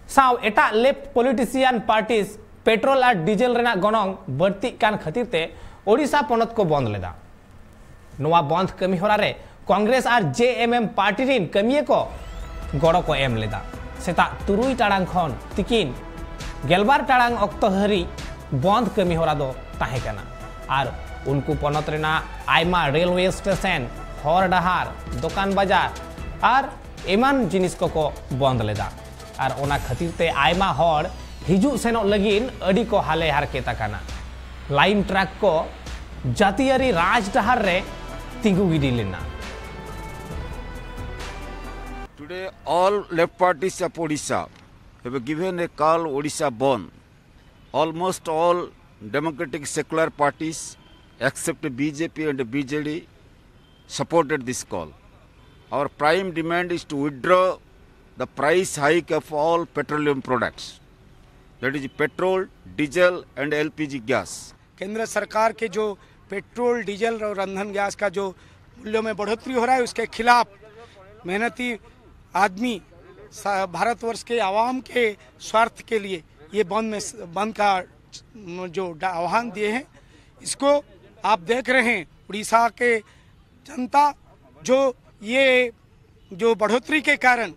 ᱥᱟᱶ ᱮᱴᱟᱜ ᱞᱮᱯᱷᱴ ᱯᱚᱞᱤᱴᱤᱥᱤᱭᱟᱱ ᱯᱟᱨᱴᱤᱥ ᱯᱮᱴᱨᱳᱞ ᱟᱨ ᱰᱤᱡᱮᱞ ᱨᱮᱱᱟᱜ ᱜᱚᱱᱚᱝ ᱵᱟᱹᱲᱛᱤᱜ ᱠᱟᱱ ᱠᱷᱟᱹᱛᱤᱨ ᱛᱮ ᱳᱰᱤᱥᱟ ᱯᱚᱱᱚᱛ ᱠᱚ ᱵᱚᱱᱫ ᱞᱮᱫᱟ᱾ ᱱᱚᱣᱟ ᱵᱚᱱᱫ ᱠᱟᱹᱢᱤ ᱦᱚᱨᱟ ᱨᱮ ᱠᱚᱝᱜᱨᱮᱥ ᱟᱨ ᱡᱮ ᱮᱢ ᱮᱢ ᱯᱟᱨᱴᱤ ᱨᱤᱱ ᱠᱟᱹᱢᱤᱭᱟᱹ ᱠᱚ ᱜᱚᱲᱚ ᱠᱚ ᱮᱢ ᱞᱮᱫᱟ᱾ ᱥᱮᱛᱟᱜ ᱛᱩᱨᱩᱭ ᱴᱟᱲᱟᱝ ᱠᱷᱚᱱ ᱛᱤᱠᱤᱱ ᱜᱮᱞᱵᱟᱨ ᱴᱟᱲᱟᱝ ᱚᱠᱛᱚ ᱦᱟᱹᱨᱤᱡ ᱵᱚᱱᱫ ᱠᱟᱹᱢᱤ ᱦᱚᱨᱟ ᱫᱚ ᱛᱟᱦᱮᱸ ᱠᱟᱱᱟ᱾ ᱟᱨ ᱩᱱᱠᱩ ᱯᱚᱱᱚᱛ ᱨᱮᱱᱟᱜ ᱟᱭᱢᱟ ᱨᱮᱞᱣᱮ ᱥᱴᱮᱥᱚᱱ, ᱦᱚᱨ ᱰᱟᱦᱟᱨ, ᱫᱚᱠᱟᱱ ᱵᱟᱡᱟᱨ ᱟᱨ ᱮᱢᱟᱱ ᱡᱤᱱᱤᱥ ᱠᱚᱠᱚ ᱵᱚᱱᱫ ᱞᱮᱫᱟ᱾ ᱟᱨ ᱚᱱᱟ ᱠᱷᱟᱹᱛᱤᱨ ᱛᱮ ᱟᱭᱢᱟ ᱦᱚᱲ ᱦᱤᱡᱩᱜ ᱥᱮᱱᱚᱜ ᱞᱟᱹᱜᱤᱫ ᱟᱹᱰᱤ ᱠᱚ ᱦᱟᱞᱮ ᱦᱟᱨᱠᱮᱛ ᱟᱠᱟᱱᱟ᱾ ᱞᱟᱭᱤᱱ ᱴᱨᱟᱠ ᱠᱚ ᱡᱟᱹᱛᱤᱭᱟᱹᱨᱤ ᱨᱟᱡᱽᱰᱟᱦᱟᱨ ᱨᱮ ᱛᱤᱸᱜᱩ ᱜᱤᱰᱤ ᱞᱮᱱᱟ᱾ Today, all left parties of Odisha have given a call Odisha Bandh. Almost all democratic secular parties except B J P and B J D supported this call. Our prime demand is to withdraw the price hike of all petroleum products, that is petrol, diesel and L P G gas. केंद्र सरकार के जो petrol, diesel और रंधन gas का जो मूल्यों में बढ़ोतरी हो रहा है, उसके खिलाफ मेहनती आदमी सा- भारतवर्ष के आवाम के स्वार्थ के लिए ये बंद में बंद का जो डा- आह्वान दिए हैं, इसको आप देख रहे हैं उड़ीसा के जनता जो ये जो बढ़ोतरी के कारण,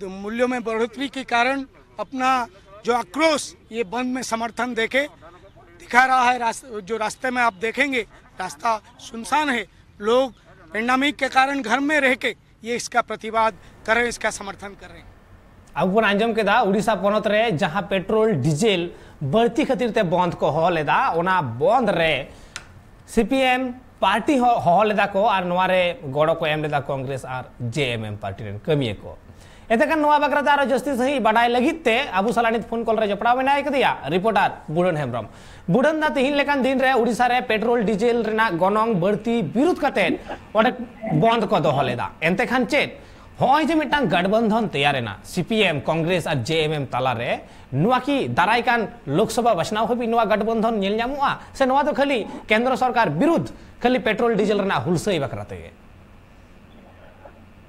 मूल्यों में बढ़ोतरी के कारण अपना जो आक्रोश ये बंद में समर्थन देके दिखा रहा है। रास, जो रास्ते में आप देखेंगे रास्ता सुनसान है, लोग पेंडामिक के कारण घर में रह के ये इसका प्रतिवाद कर रहे हैं, इसका समर्थन कर रहे हैं। ᱟᱵᱚ ᱵᱚᱱ ᱟᱸᱡᱚᱢ ᱠᱮᱫᱟ ᱩᱲᱤᱥᱥᱟ ᱯᱚᱱᱚᱛ ᱨᱮ ᱡᱟᱦᱟᱸ ᱯᱮᱴᱨᱳᱞ ᱰᱤᱡᱮᱞ ᱵᱟᱹᱲᱛᱤ ᱠᱷᱟᱹᱛᱤᱨ ᱛᱮ ᱵᱚᱱᱫ ᱠᱚ ᱦᱚᱦᱚ ᱞᱮᱫᱟ, ᱚᱱᱟ ᱵᱚᱱᱫ ᱨᱮ ᱥᱤ ᱯᱤ ᱮᱢ ᱯᱟᱨᱴᱤ ᱦᱚᱸ ᱦᱚᱦᱚ ᱞᱮᱫᱟ ᱠᱚ ᱟᱨ ᱱᱚᱣᱟ ᱨᱮ ᱜᱚᱲᱚ ᱠᱚ ᱮᱢ ᱞᱮᱫᱟ ᱠᱚᱝᱜᱨᱮᱥ ᱟᱨ ᱡᱮ ᱮᱢ ᱮᱢ ᱯᱟᱨᱴᱤ ᱨᱮᱱ ᱠᱟᱹᱢᱤᱭᱟᱹ ᱠᱚ᱾ ᱮᱱᱛᱮ ᱠᱷᱟᱱ ᱱᱚᱣᱟ ᱵᱟᱠᱷᱨᱟ ᱛᱮ ᱟᱨᱚ ᱡᱟᱹᱥᱛᱤ ᱥᱟᱺᱦᱤᱡ ᱵᱟᱰᱟᱭ ᱞᱟᱹᱜᱤᱫ ᱛᱮ ᱟᱵᱚ ᱥᱟᱞᱟᱜ ᱱᱤᱛ ᱯᱷᱳᱱ ᱠᱚᱞ ᱨᱮ ᱡᱚᱯᱲᱟᱣ ᱢᱮᱱᱟᱭ ᱠᱟᱫᱮᱭᱟ ᱨᱤᱯᱳᱨᱴᱟᱨ ᱵᱩᱰᱷᱟᱹᱱ ᱦᱮᱢᱵᱨᱚᱢ᱾ ᱵᱩᱰᱷᱟᱹᱱ ᱫᱟ, ᱛᱤᱦᱤᱧ ᱞᱮᱠᱟᱱ ᱫᱤᱱ ᱨᱮ ᱩᱲᱤᱥᱥᱟ ᱨᱮ ᱯᱮᱴᱨᱳᱞ ᱰᱤᱡᱮᱞ ᱨᱮᱱᱟᱜ ᱜᱚᱱᱚᱝ ᱵᱟᱹᱲᱛᱤ ᱵᱤᱨᱩᱫᱷ ᱠᱟᱛᱮ ᱚᱸᱰᱮ ᱵᱚᱱᱫ ᱠᱚ ᱫᱚᱦᱚ ᱞᱮᱫᱟ, ᱮᱱᱛᱮ ᱠᱷᱟᱱ ᱪᱮᱫ ᱦᱚᱸᱜᱼᱚᱭ ᱡᱮ ᱢᱤᱫᱴᱟᱝ ᱜᱟᱴᱵᱚᱱᱫᱷᱚᱱ ᱛᱮᱭᱟᱨ ᱮᱱᱟ ᱥᱤ ᱯᱤ ᱮᱢ, ᱠᱚᱝᱜᱨᱮᱥ ᱟᱨ ᱡᱮ ᱮᱢ ᱮᱢ ᱛᱟᱞᱟᱨᱮ, ᱱᱚᱣᱟ ᱠᱤ ᱫᱟᱨᱟᱭ ᱠᱟᱱ ᱞᱳᱠᱥᱚᱵᱷᱟ ᱵᱟᱪᱷᱱᱟᱣ ᱦᱟᱹᱵᱤᱡ ᱱᱚᱣᱟ ᱜᱟᱴᱵᱚᱱᱫᱷᱚᱱ ᱧᱮᱞ ᱧᱟᱢᱚᱜᱼᱟ, ᱥᱮ ᱱᱚᱣᱟ ᱫᱚ ᱠᱷᱟᱹᱞᱤ ᱠᱮᱱᱫᱨᱚ ᱥᱚᱨᱠᱟᱨ ᱵᱤᱨᱩᱫᱷ ᱠᱷᱟᱹᱞᱤ ᱯᱮᱴᱨᱳᱞ ᱰᱤᱡᱮᱞ ᱨᱮᱱᱟᱜ ᱦᱩᱞᱥᱟᱹᱭ ᱵᱟᱠᱷᱨᱟ ᱛᱮᱜᱮ?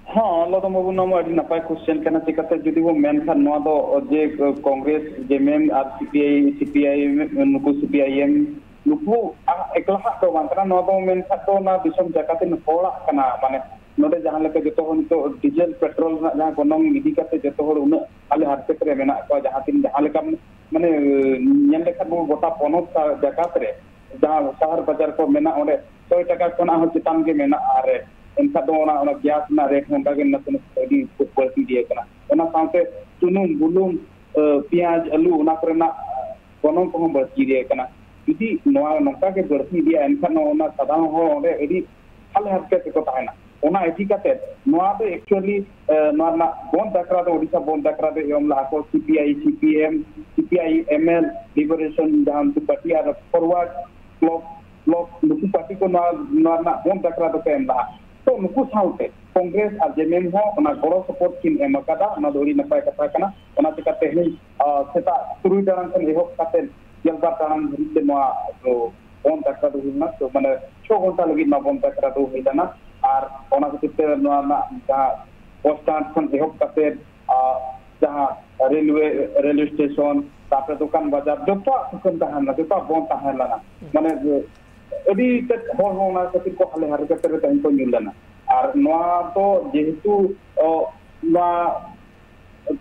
ᱦᱚᱸ, ᱞᱚᱫᱚᱢ ᱵᱟᱹᱵᱩ, ᱱᱚᱣᱟ ᱢᱟ ᱟᱹᱰᱤ ᱱᱟᱯᱟᱭ ᱠᱚᱥᱪᱮᱱ ᱠᱟᱱᱟ᱾ ᱪᱤᱠᱟᱹᱛᱮ ᱡᱩᱫᱤ ᱵᱚᱱ ᱢᱮᱱᱠᱷᱟᱱ, ᱱᱚᱣᱟ ᱫᱚ ᱡᱮ ᱠᱚᱝᱜᱨᱮᱥ, ᱡᱮ ᱮᱢ ᱮᱢ ᱟᱨ ᱥᱤ P I, C P I ᱮᱢ, ᱱᱩᱠᱩ ᱥᱤ ᱯᱤ ᱟᱭ ᱮᱢ, ᱱᱩᱠᱩ ᱟᱜ ᱮᱠᱞᱟ ᱦᱟᱜ ᱫᱚ ᱵᱟᱝ ᱠᱟᱱᱟ᱾ ᱱᱚᱣᱟ ᱫᱚ ᱢᱮᱱᱠᱷᱟᱱ ᱫᱚ ᱚᱱᱟ ᱫᱤᱥᱚᱢ ᱡᱟᱠᱟᱛ ᱨᱮᱱ ᱦᱚᱲᱟᱜ ᱠᱟᱱᱟ᱾ ᱢᱟᱱᱮ, ᱱᱚᱰᱮ ᱡᱟᱦᱟᱸ ᱞᱮᱠᱟ ᱡᱚᱛᱚ ᱦᱚᱲ ᱱᱤᱛᱚᱜ ᱰᱤᱡᱮᱞ ᱯᱮᱴᱨᱳᱞ ᱨᱮᱱᱟᱜ ᱡᱟᱦᱟᱸ ᱜᱚᱱᱚᱝ ᱤᱫᱤ ᱠᱟᱛᱮ ᱡᱚᱛᱚ ᱦᱚᱲ ᱩᱱᱟᱹᱜ ᱦᱟᱞᱮ ᱦᱟᱨᱠᱮᱛ ᱨᱮ ᱢᱮᱱᱟᱜ ᱠᱚᱣᱟ, ᱡᱟᱦᱟᱸ ᱛᱤᱱ ᱡᱟᱦᱟᱸ ᱞᱮᱠᱟ, ᱢᱟᱱᱮ, ᱧᱮᱞ ᱞᱮᱠᱷᱟᱱ ᱵᱚᱱ ᱜᱚᱴᱟ ᱯᱚᱱᱚᱛ ᱡᱟᱠᱟᱛ ᱨᱮ ᱡᱟᱦᱟᱸ ᱥᱟᱦᱟᱨ ᱵᱟᱡᱟᱨ ᱠᱚ ᱢᱮᱱᱟᱜᱼᱟ, ᱚᱸᱰᱮ ᱥᱚᱭ ᱴᱟᱠᱟ ᱠᱷᱚᱱᱟᱜ ᱦᱚᱸ ᱪᱮᱛᱟᱱ ᱜᱮ ᱢᱮᱱᱟᱜᱼᱟ ᱨᱮᱴ᱾ ᱮᱱᱠᱷᱟᱱ ᱫᱚ ᱚᱱᱟ, ᱚᱱᱟ ᱜᱮᱥ ᱨᱮᱱᱟᱜ ᱨᱮᱴ ᱦᱚᱸ ᱚᱱᱠᱟ ᱜᱮ ᱱᱟᱥᱮ ᱱᱟᱥᱮ ᱟᱹᱰᱤ ᱵᱟᱹᱲᱛᱤ ᱤᱫᱤ ᱟᱠᱟᱱᱟ᱾ ᱚᱱᱟ ᱥᱟᱶᱛᱮ ᱥᱩᱱᱩᱢ, ᱵᱩᱞᱩᱝ, ᱮ, ᱯᱮᱸᱭᱟᱡᱽ, ᱟᱹᱞᱩ, ᱚᱱᱟ ᱠᱚᱨᱮᱱᱟᱜ, ᱮ, ᱜᱚᱱᱚᱝ ᱠᱚᱦᱚᱸ ᱵᱟᱹᱲᱛᱤ ᱤᱫᱤ ᱟᱠᱟᱱᱟ᱾ ᱡᱩᱫᱤ ᱱᱚᱣᱟ ᱱᱚᱝᱠᱟ ᱜᱮ ᱵᱟᱹᱲᱛᱤ ᱤᱫᱤᱭᱟ, ᱮᱱᱠᱷᱟᱱ ᱚᱱᱟ ᱥᱟᱫᱷᱟᱨᱚᱱ ᱦᱚᱲ ᱚᱸᱰᱮ ᱟᱹᱰᱤ ᱦᱟᱞᱮ ᱦᱟᱨᱠᱮᱛ ᱨᱮᱠᱚ ᱛᱟᱦᱮᱱᱟ᱾ ᱚᱱᱟ ᱤᱫᱤ ᱠᱟᱛᱮ ᱱᱚᱣᱟ ᱫᱚ actually, ᱮ, ᱱᱚᱣᱟ ᱨᱮᱱᱟᱜ ᱵᱚᱱᱫ ᱰᱟᱠᱨᱟ ᱫᱚ ᱳᱰᱤᱥᱟ ᱵᱚᱱᱫ ᱰᱟᱠᱨᱟ ᱫᱚ ᱮᱢ ᱞᱟᱜᱼᱟ ᱠᱚ C P I, C P M, C P I M L, liberation ᱡᱟᱦᱟᱸ ᱩᱱᱠᱩ ᱯᱟᱨᱴᱤ ᱟᱨ ᱯᱷᱚᱨᱣᱟᱨᱰ ᱵᱞᱚᱠ, ᱵᱞᱚᱠ ᱱᱩᱠᱩ ᱯᱟᱨᱴᱤ ᱠᱚ ᱱᱚᱣᱟ, ᱱᱚᱣᱟ ᱨᱮᱱᱟᱜ ᱵᱚᱱᱫ ᱰᱟᱠᱨᱟ ᱫᱚᱠᱚ ᱮᱢ ᱞᱟᱜᱼᱟ᱾ ᱛᱚ ᱱᱩᱠᱩ ᱥᱟᱶᱛᱮ ᱠᱚᱝᱜᱨᱮᱥ ᱟᱨ ᱡᱮ ᱮᱢ ᱮᱢ ᱦᱚᱸ ᱚᱱᱟ ᱜᱚᱲᱚ ᱥᱚᱯᱚᱦᱚᱫ ᱠᱤᱱ ᱮᱢ ᱟᱠᱟᱫᱟ, ᱚᱱᱟ ᱫᱚ ᱟᱹᱰᱤ ᱱᱟᱯᱟᱭ ᱠᱟᱛᱷᱟ ᱠᱟᱱᱟ᱾ ᱚᱱᱟ ᱪᱤᱠᱟᱹ ᱛᱮᱦᱮᱧ, ᱟ, ᱥᱮᱛᱟᱜ ᱛᱩᱨᱩᱭ ᱴᱟᱲᱟᱝ ᱠᱷᱚᱱ ᱮᱦᱚᱵ ᱠᱟᱛᱮ ᱜᱮᱞᱵᱟᱨ ᱴᱟᱲᱟᱝ ᱫᱷᱟᱹᱵᱤᱡ ᱛᱮ ᱱᱚᱣᱟ ᱫᱚ ᱵᱚᱱᱫ ᱟᱠᱷᱲᱟ ᱫᱚ ᱦᱩᱭ ᱞᱮᱱᱟ᱾ ᱛᱚ, ᱢᱟᱱᱮ, ᱪᱷᱚ ᱜᱷᱚᱱᱴᱟ ᱞᱟᱹᱜᱤᱫ ᱱᱚᱣᱟ ᱵᱚᱱᱫ ᱟᱠᱷᱲᱟ ᱫᱚ ᱦᱩᱭ ᱞᱮᱱᱟ᱾ ᱟᱨ ᱚᱱᱟ ᱠᱷᱟᱹᱛᱤᱨ ᱛᱮ ᱱᱚᱣᱟ ᱨᱮᱱᱟᱜ ᱡᱟᱦᱟᱸ ᱵᱚᱥ ᱥᱴᱮᱱᱰ ᱠᱷᱚᱱ ᱮᱦᱚᱵ ᱠᱟᱛᱮ, ᱟ, ᱡᱟᱦᱟᱸ ᱨᱮᱞᱣᱮ, ᱨᱮᱞᱣᱮ ᱥᱴᱮᱥᱚᱱ, ᱛᱟᱨᱯᱚᱨᱮ ᱫᱚᱠᱟᱱ ᱵᱟᱡᱟᱨ, ᱡᱚᱛᱚᱣᱟᱜ ᱥᱩᱛᱟᱹᱢ ᱛᱟᱦᱮᱸ ᱞᱮᱱᱟ, ᱡᱚᱛᱚᱣᱟᱜ ᱵᱚᱱᱫ ᱛᱟᱦᱮᱸ ᱞᱮᱱᱟ᱾ ᱢᱟᱱᱮ, ᱟᱹᱰᱤ ᱛᱮᱫ ᱦᱚᱲ ᱦᱚᱸ ᱚᱱᱟ ᱠᱷᱟᱹᱛᱤᱨ ᱠᱚ ᱦᱟᱞᱮ ᱦᱟᱨᱠᱮᱛ ᱨᱮ ᱛᱮᱦᱮᱧ ᱠᱚ ᱧᱩᱨ ᱞᱮᱱᱟ᱾ ᱟᱨ ᱱᱚᱣᱟ ᱫᱚ ᱡᱮᱦᱮᱛᱩ, ᱚ, ᱱᱚᱣᱟ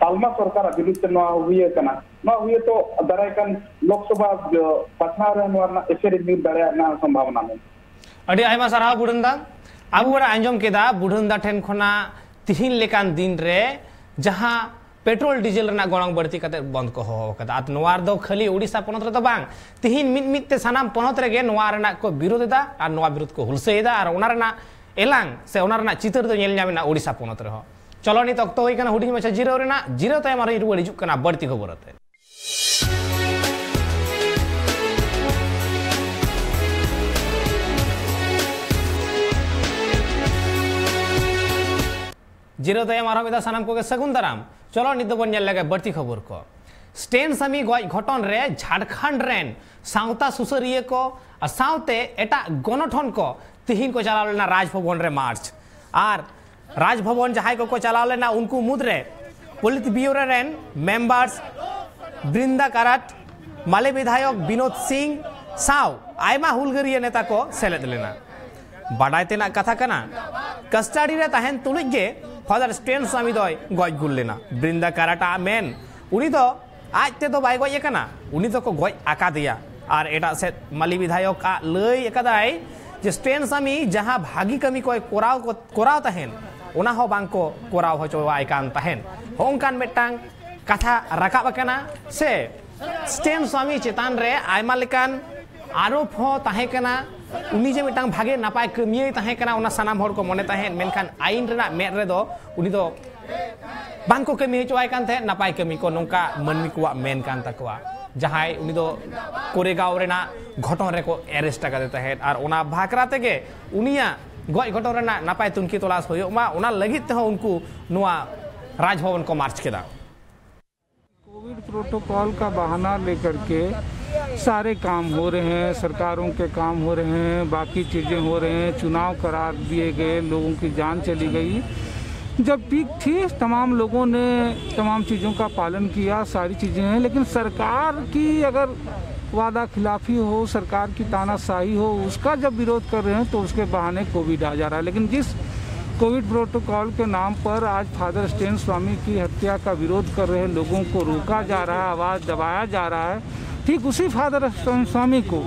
ᱛᱟᱞᱢᱟ ᱥᱚᱨᱠᱟᱨᱟᱜ ᱵᱤᱨᱩᱫᱷ ᱛᱮ ᱱᱚᱣᱟ ᱦᱩᱭ ᱟᱠᱟᱱᱟ, ᱱᱚᱣᱟ ᱦᱩᱭ ᱛᱚ ᱫᱟᱨᱟᱭ ᱠᱟᱱ ᱞᱳᱠᱥᱚᱵᱷᱟ, ᱚ, ᱵᱟᱪᱷᱱᱟᱣ ᱨᱮ ᱱᱚᱣᱟ ᱨᱮᱱᱟᱜ ᱮᱥᱮᱨ ᱧᱩᱨ ᱫᱟᱲᱮᱭᱟᱜ ᱨᱮᱱᱟᱜ ᱥᱚᱢᱵᱷᱟᱵᱚᱱᱟ ᱢᱮᱱᱟᱜᱼᱟ᱾ ᱟᱹᱰᱤ ᱟᱭᱢᱟ ᱥᱟᱨᱦᱟᱣ ᱵᱩᱰᱷᱟᱹᱱ ᱫᱟ᱾ ᱟᱵᱚ ᱵᱚᱱ ᱟᱸᱡᱚᱢ ᱠᱮᱫᱟ ᱵᱩᱰᱷᱟᱹᱱ ᱫᱟ ᱴᱷᱮᱱ ᱠᱷᱚᱱᱟᱜ ᱛᱤᱦᱤᱧ ᱞᱮᱠᱟᱱ ᱫᱤᱱ ᱨᱮ ᱡᱟᱦᱟᱸ ᱯᱮᱴᱨᱳᱞ ᱰᱤᱡᱮᱞ ᱨᱮᱱᱟᱜ ᱜᱚᱱᱚᱝ ᱵᱟᱹᱲᱛᱤ ᱠᱟᱛᱮ ᱵᱚᱱᱫ ᱠᱚ ᱦᱚᱦᱚ ᱟᱠᱟᱫᱟ᱾ ᱟᱨ ᱱᱚᱣᱟ ᱫᱚ ᱠᱷᱟᱹᱞᱤ ᱳᱰᱤᱥᱟ ᱯᱚᱱᱚᱛ ᱨᱮᱫᱚ ᱵᱟᱝ, ᱛᱤᱦᱤᱧ ᱢᱤᱫ ᱢᱤᱫ ᱛᱮ ᱥᱟᱱᱟᱢ ᱯᱚᱱᱚᱛ ᱨᱮᱜᱮ ᱱᱚᱣᱟ ᱨᱮᱱᱟᱜ ᱠᱚ ᱵᱤᱨᱳᱫ ᱮᱫᱟ ᱟᱨ ᱱᱚᱣᱟ ᱵᱤᱨᱳᱫ ᱠᱚ ᱦᱩᱞᱥᱟᱹᱭ ᱮᱫᱟ᱾ ᱟᱨ ᱚᱱᱟ ᱨᱮᱱᱟᱜ ᱮᱞᱟᱝ ᱥᱮ ᱚᱱᱟ ᱨᱮᱱᱟᱜ ᱪᱤᱛᱟᱹᱨ ᱫᱚ ᱧᱮᱞ ᱧᱟᱢ ᱮᱱᱟ ᱳᱰᱤᱥᱟ ᱯᱚᱱᱚᱛ ᱨᱮᱦᱚᱸ᱾ ᱪᱚᱞᱚ, ᱱᱤᱛ ᱚᱠᱛᱚ ᱦᱩᱭ ᱠᱟᱱᱟ ᱦᱩᱰᱤᱧ ᱢᱟᱪᱷᱟ ᱡᱤᱨᱟᱹᱣ ᱨᱮᱱᱟᱜ᱾ ᱡᱤᱨᱟᱹᱣ ᱛᱟᱭᱚᱢ ᱟᱨᱦᱚᱸᱧ ᱨᱩᱣᱟᱹᱲ ᱦᱤᱡᱩᱜ ᱠᱟᱱᱟ ᱵᱟᱹᱲᱛᱤ ᱠᱷᱚᱵᱚᱨ ᱟᱛᱮ᱾ ᱡᱤᱨᱟᱹᱣ ᱛᱟᱭᱚᱢ ᱟᱨᱦᱚᱸ ᱢᱤᱫ ᱫᱷᱟᱣ ᱥᱟᱱᱟᱢ ᱠᱚᱜᱮ ᱥᱟᱹᱜᱩᱱ ᱫᱟᱨᱟᱢ᱾ ᱪᱚᱞᱚ, ᱱᱤᱛ ᱫᱚᱵᱚᱱ ᱧᱮᱞ ᱞᱮᱜᱮ ᱵᱟᱹᱲᱛᱤ ᱠᱷᱚᱵᱚᱨ ᱠᱚ᱾ ᱥᱴᱮᱱ ᱥᱟᱢᱤ ᱜᱚᱡ ᱜᱷᱚᱴᱚᱱ ᱨᱮ ᱡᱷᱟᱲᱠᱷᱚᱸᱰ ᱨᱮᱱ ᱥᱟᱶᱛᱟ ᱥᱩᱥᱟᱹᱨᱤᱭᱟᱹ ᱠᱚ ᱟᱨ ᱥᱟᱶᱛᱮ ᱮᱴᱟᱜ ᱜᱚᱱᱚᱴᱷᱚᱱ ᱠᱚ ᱛᱤᱦᱤᱧ ᱠᱚ ᱪᱟᱞᱟᱣ ᱞᱮᱱᱟ ᱨᱟᱡᱽᱵᱷᱚᱵᱚᱱ ᱨᱮ ᱢᱟᱨᱪ᱾ ᱟᱨ ᱨᱟᱡᱽᱵᱷᱚᱵᱚᱱ ᱡᱟᱦᱟᱸᱭ ᱠᱚᱠᱚ ᱪᱟᱞᱟᱣ ᱞᱮᱱᱟ, ᱩᱱᱠᱩ ᱢᱩᱫᱽᱨᱮ ᱯᱚᱞᱤᱛ ᱵᱤᱭᱩᱨᱳ ᱨᱮᱱ ᱢᱮᱢᱵᱟᱨᱥ ᱵᱨᱤᱱᱫᱟ ᱠᱟᱨᱟᱴ, ᱢᱟᱞᱤ ᱵᱤᱫᱷᱟᱭᱚᱠ ᱵᱤᱱᱳᱫ ᱥᱤᱝ ᱥᱟᱶ ᱟᱭᱢᱟ ᱦᱩᱞᱜᱟᱹᱨᱤᱭᱟᱹ ᱱᱮᱛᱟ ᱠᱚ ᱥᱮᱞᱮᱫ ᱞᱮᱱᱟ᱾ ᱵᱟᱰᱟᱭ ᱛᱮᱱᱟᱜ ᱠᱟᱛᱷᱟ ᱠᱟᱱᱟ, ᱠᱟᱥᱴᱟᱰᱤ ᱨᱮ ᱛᱟᱦᱮᱱ ᱛᱩᱞᱩᱡ ᱜᱮ ᱯᱷᱟᱫᱟᱨ ᱥᱴᱮᱱ ᱥᱟᱢᱤ ᱫᱚᱭ ᱜᱚᱡ ᱜᱩᱨ ᱞᱮᱱᱟ᱾ ᱵᱨᱤᱱᱫᱟ ᱠᱟᱨᱟᱴ ᱟᱜ ᱢᱮᱱ, ᱩᱱᱤ ᱫᱚ ᱟᱡ ᱛᱮᱫᱚ ᱵᱟᱭ ᱜᱚᱡ ᱟᱠᱟᱱᱟ, ᱩᱱᱤ ᱫᱚᱠᱚ ᱜᱚᱡ ᱟᱠᱟᱫᱮᱭᱟ᱾ ᱟᱨ ᱮᱴᱟᱜ ᱥᱮᱫ ᱢᱟᱞᱤ ᱵᱤᱫᱷᱟᱭᱚᱠ ᱟᱜ ᱞᱟᱹᱭ ᱟᱠᱟᱫᱟᱭ ᱡᱮ ᱥᱴᱮᱱ ᱥᱟᱢᱤ ᱡᱟᱦᱟᱸ ᱵᱷᱟᱹᱜᱤ ᱠᱟᱹᱢᱤ ᱠᱚᱭ ᱠᱚᱨᱟᱣ ᱠᱚ, ᱠᱚᱨᱟᱣ ᱛᱟᱦᱮᱱ, ᱚᱱᱟ ᱦᱚᱸ ᱵᱟᱝ ᱠᱚ ᱠᱚᱨᱟᱣ ᱦᱚᱪᱚᱣᱟᱭ ᱠᱟᱱ ᱛᱟᱦᱮᱱ᱾ ᱦᱚᱸᱜᱼᱚᱝᱠᱟᱱ ᱢᱤᱫᱴᱟᱝ ᱠᱟᱛᱷᱟ ᱨᱟᱠᱟᱵ ᱟᱠᱟᱱᱟ᱾ ᱥᱮ ᱥᱴᱮᱱ ᱥᱟᱢᱤ ᱪᱮᱛᱟᱱ ᱨᱮ ᱟᱭᱢᱟ ᱞᱮᱠᱟᱱ ᱟᱨᱳᱯ ᱦᱚᱸ ᱛᱟᱦᱮᱸ ᱠᱟᱱᱟ᱾ ᱩᱱᱤ ᱡᱮ ᱢᱤᱫᱴᱟᱝ ᱵᱷᱟᱜᱮ ᱱᱟᱯᱟᱭ ᱠᱟᱹᱢᱤᱭᱟᱹᱭ ᱛᱟᱦᱮᱸ ᱠᱟᱱᱟ, ᱚᱱᱟ ᱥᱟᱱᱟᱢ ᱦᱚᱲ ᱠᱚ ᱢᱚᱱᱮ ᱛᱟᱦᱮᱸᱫ, ᱢᱮᱱᱠᱷᱟᱱ ᱟᱭᱤᱱ ᱨᱮᱱᱟᱜ ᱢᱮᱫ ᱨᱮᱫᱚ ᱩᱱᱤ ᱫᱚ ᱵᱟᱝ ᱠᱚ ᱠᱟᱹᱢᱤ ᱦᱚᱪᱚᱣᱟᱭ ᱠᱟᱱ ᱛᱟᱦᱮᱸᱫ ᱱᱟᱯᱟᱭ ᱠᱟᱹᱢᱤ ᱠᱚ, ᱱᱚᱝᱠᱟ ᱢᱟᱹᱱᱢᱤ ᱠᱚᱣᱟᱜ ᱢᱮᱱ ᱠᱟᱱ ᱛᱟᱠᱚᱣᱟ᱾ ᱡᱟᱦᱟᱸᱭ ᱩᱱᱤ ᱫᱚ ᱠᱳᱨᱮᱜᱟᱸᱣ ᱨᱮᱱᱟᱜ ᱜᱷᱚᱴᱚᱱ ᱨᱮᱠᱚ ᱮᱨᱮᱥᱴ ᱟᱠᱟᱫᱮ ᱛᱟᱦᱮᱸᱫ, ᱟᱨ ᱚᱱᱟ ᱵᱷᱟᱠᱨᱟ ᱛᱮᱜᱮ ᱩᱱᱤᱭᱟᱜ ᱜᱚᱡ ᱜᱷᱚᱴᱚᱱ ᱨᱮᱱᱟᱜ ᱱᱟᱯᱟᱭ ᱛᱩᱱᱠᱷᱤ ᱛᱚᱞᱟᱥ ᱦᱩᱭᱩᱜ ᱢᱟ, ᱚᱱᱟ ᱞᱟᱹᱜᱤᱫ ᱛᱮᱦᱚᱸ ᱩᱱᱠᱩ ᱱᱚᱣᱟ ᱨᱟᱡᱽᱵᱷᱚᱵᱚᱱ ᱠᱚ ᱢᱟᱨᱪ ᱠᱮᱫᱟ᱾ कोविड प्रोटोकॉल का बहाना लेकर के सारे काम हो रहे हैं, सरकारों के काम हो रहे हैं, बाकी चीज़ें हो रहे हैं, चुनाव करार दिए गए, लोगों की जान चली गई। जब पीक थी, तमाम लोगों ने तमाम चीज़ों का पालन किया, सारी चीज़ें हैं, लेकिन सरकार की अगर वादा खिलाफी हो, सरकार की तानाशाही हो, उसका जब विरोध कर रहे हैं तो उसके बहाने कोविड आ जा रहा है। लेकिन जिस कोविड प्रोटोकॉल के नाम पर आज फादर स्टेन स्वामी की हत्या का विरोध कर रहे लोगों को रोका जा रहा है, आवाज़ दबाया जा रहा है, ठीक उसी फादर स्टेन स्वामी को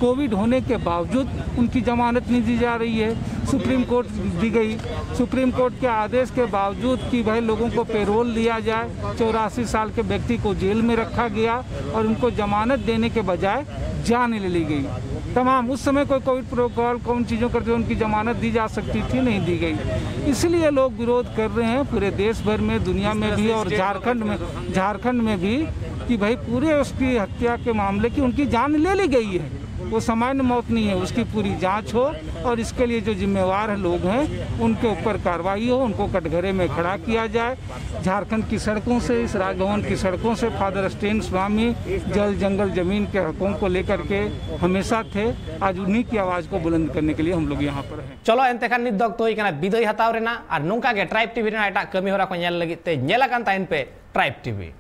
कोविड होने के बावजूद उनकी जमानत नहीं दी जा रही है। सुप्रीम कोर्ट दी गई, सुप्रीम कोर्ट के आदेश के बावजूद कि भाई लोगों को पैरोल दिया जाए, चौरासी साल के व्यक्ति को जेल में रखा गया और उनको जमानत देने के बजाय जान ले ली गई। तमाम उस समय कोई कोविड प्रोटोकॉल, कौन चीज़ों करते हुए उनकी जमानत दी जा सकती थी, नहीं दी गई। इसलिए लोग विरोध कर रहे हैं पूरे देश भर में, दुनिया में भी और झारखंड में, झारखंड में भी, कि भाई पूरे उसकी हत्या के मामले की उनकी जान ले ली गई है। वो सामान्य मौत नहीं है, उसकी पूरी जांच हो और इसके लिए जो जिम्मेवार लोग हैं उनके ऊपर कार्रवाई हो, उनको कटघरे में खड़ा किया जाए। झारखंड की सड़कों से, इस राजभवन की सड़कों से फादर स्टेन स्वामी जल जंगल जमीन के हकों को लेकर के हमेशा थे। आज उन्हीं की आवाज़ को बुलंद करने के लिए हम लोग यहाँ पर हैं। ᱪᱚᱞᱚ ᱮᱱᱛᱮ ᱠᱷᱟᱱ ᱱᱤᱛ ᱫᱚ ᱚᱠᱛᱚ ᱦᱩᱭ ᱠᱟᱱᱟ ᱵᱤᱫᱟᱹᱭ ᱦᱟᱛᱟᱣ ᱨᱮᱱᱟᱜ, ᱟᱨ ᱱᱚᱝᱠᱟ ᱜᱮ ᱴᱨᱟᱭᱤᱵᱽ ᱴᱤᱵᱷᱤ ᱨᱮᱱᱟᱜ ᱮᱴᱟᱜ ᱠᱟᱹᱢᱤ ᱦᱚᱨᱟ ᱠᱚ ᱧᱮᱞ ᱞᱟᱹᱜᱤᱫ ᱛᱮ ᱧᱮᱞ ᱟᱠᱟᱱ ᱛᱟᱦᱮᱱ ᱯᱮ ᱴᱨᱟᱭᱤᱵᱽ ᱴᱤᱵᱷᱤ᱾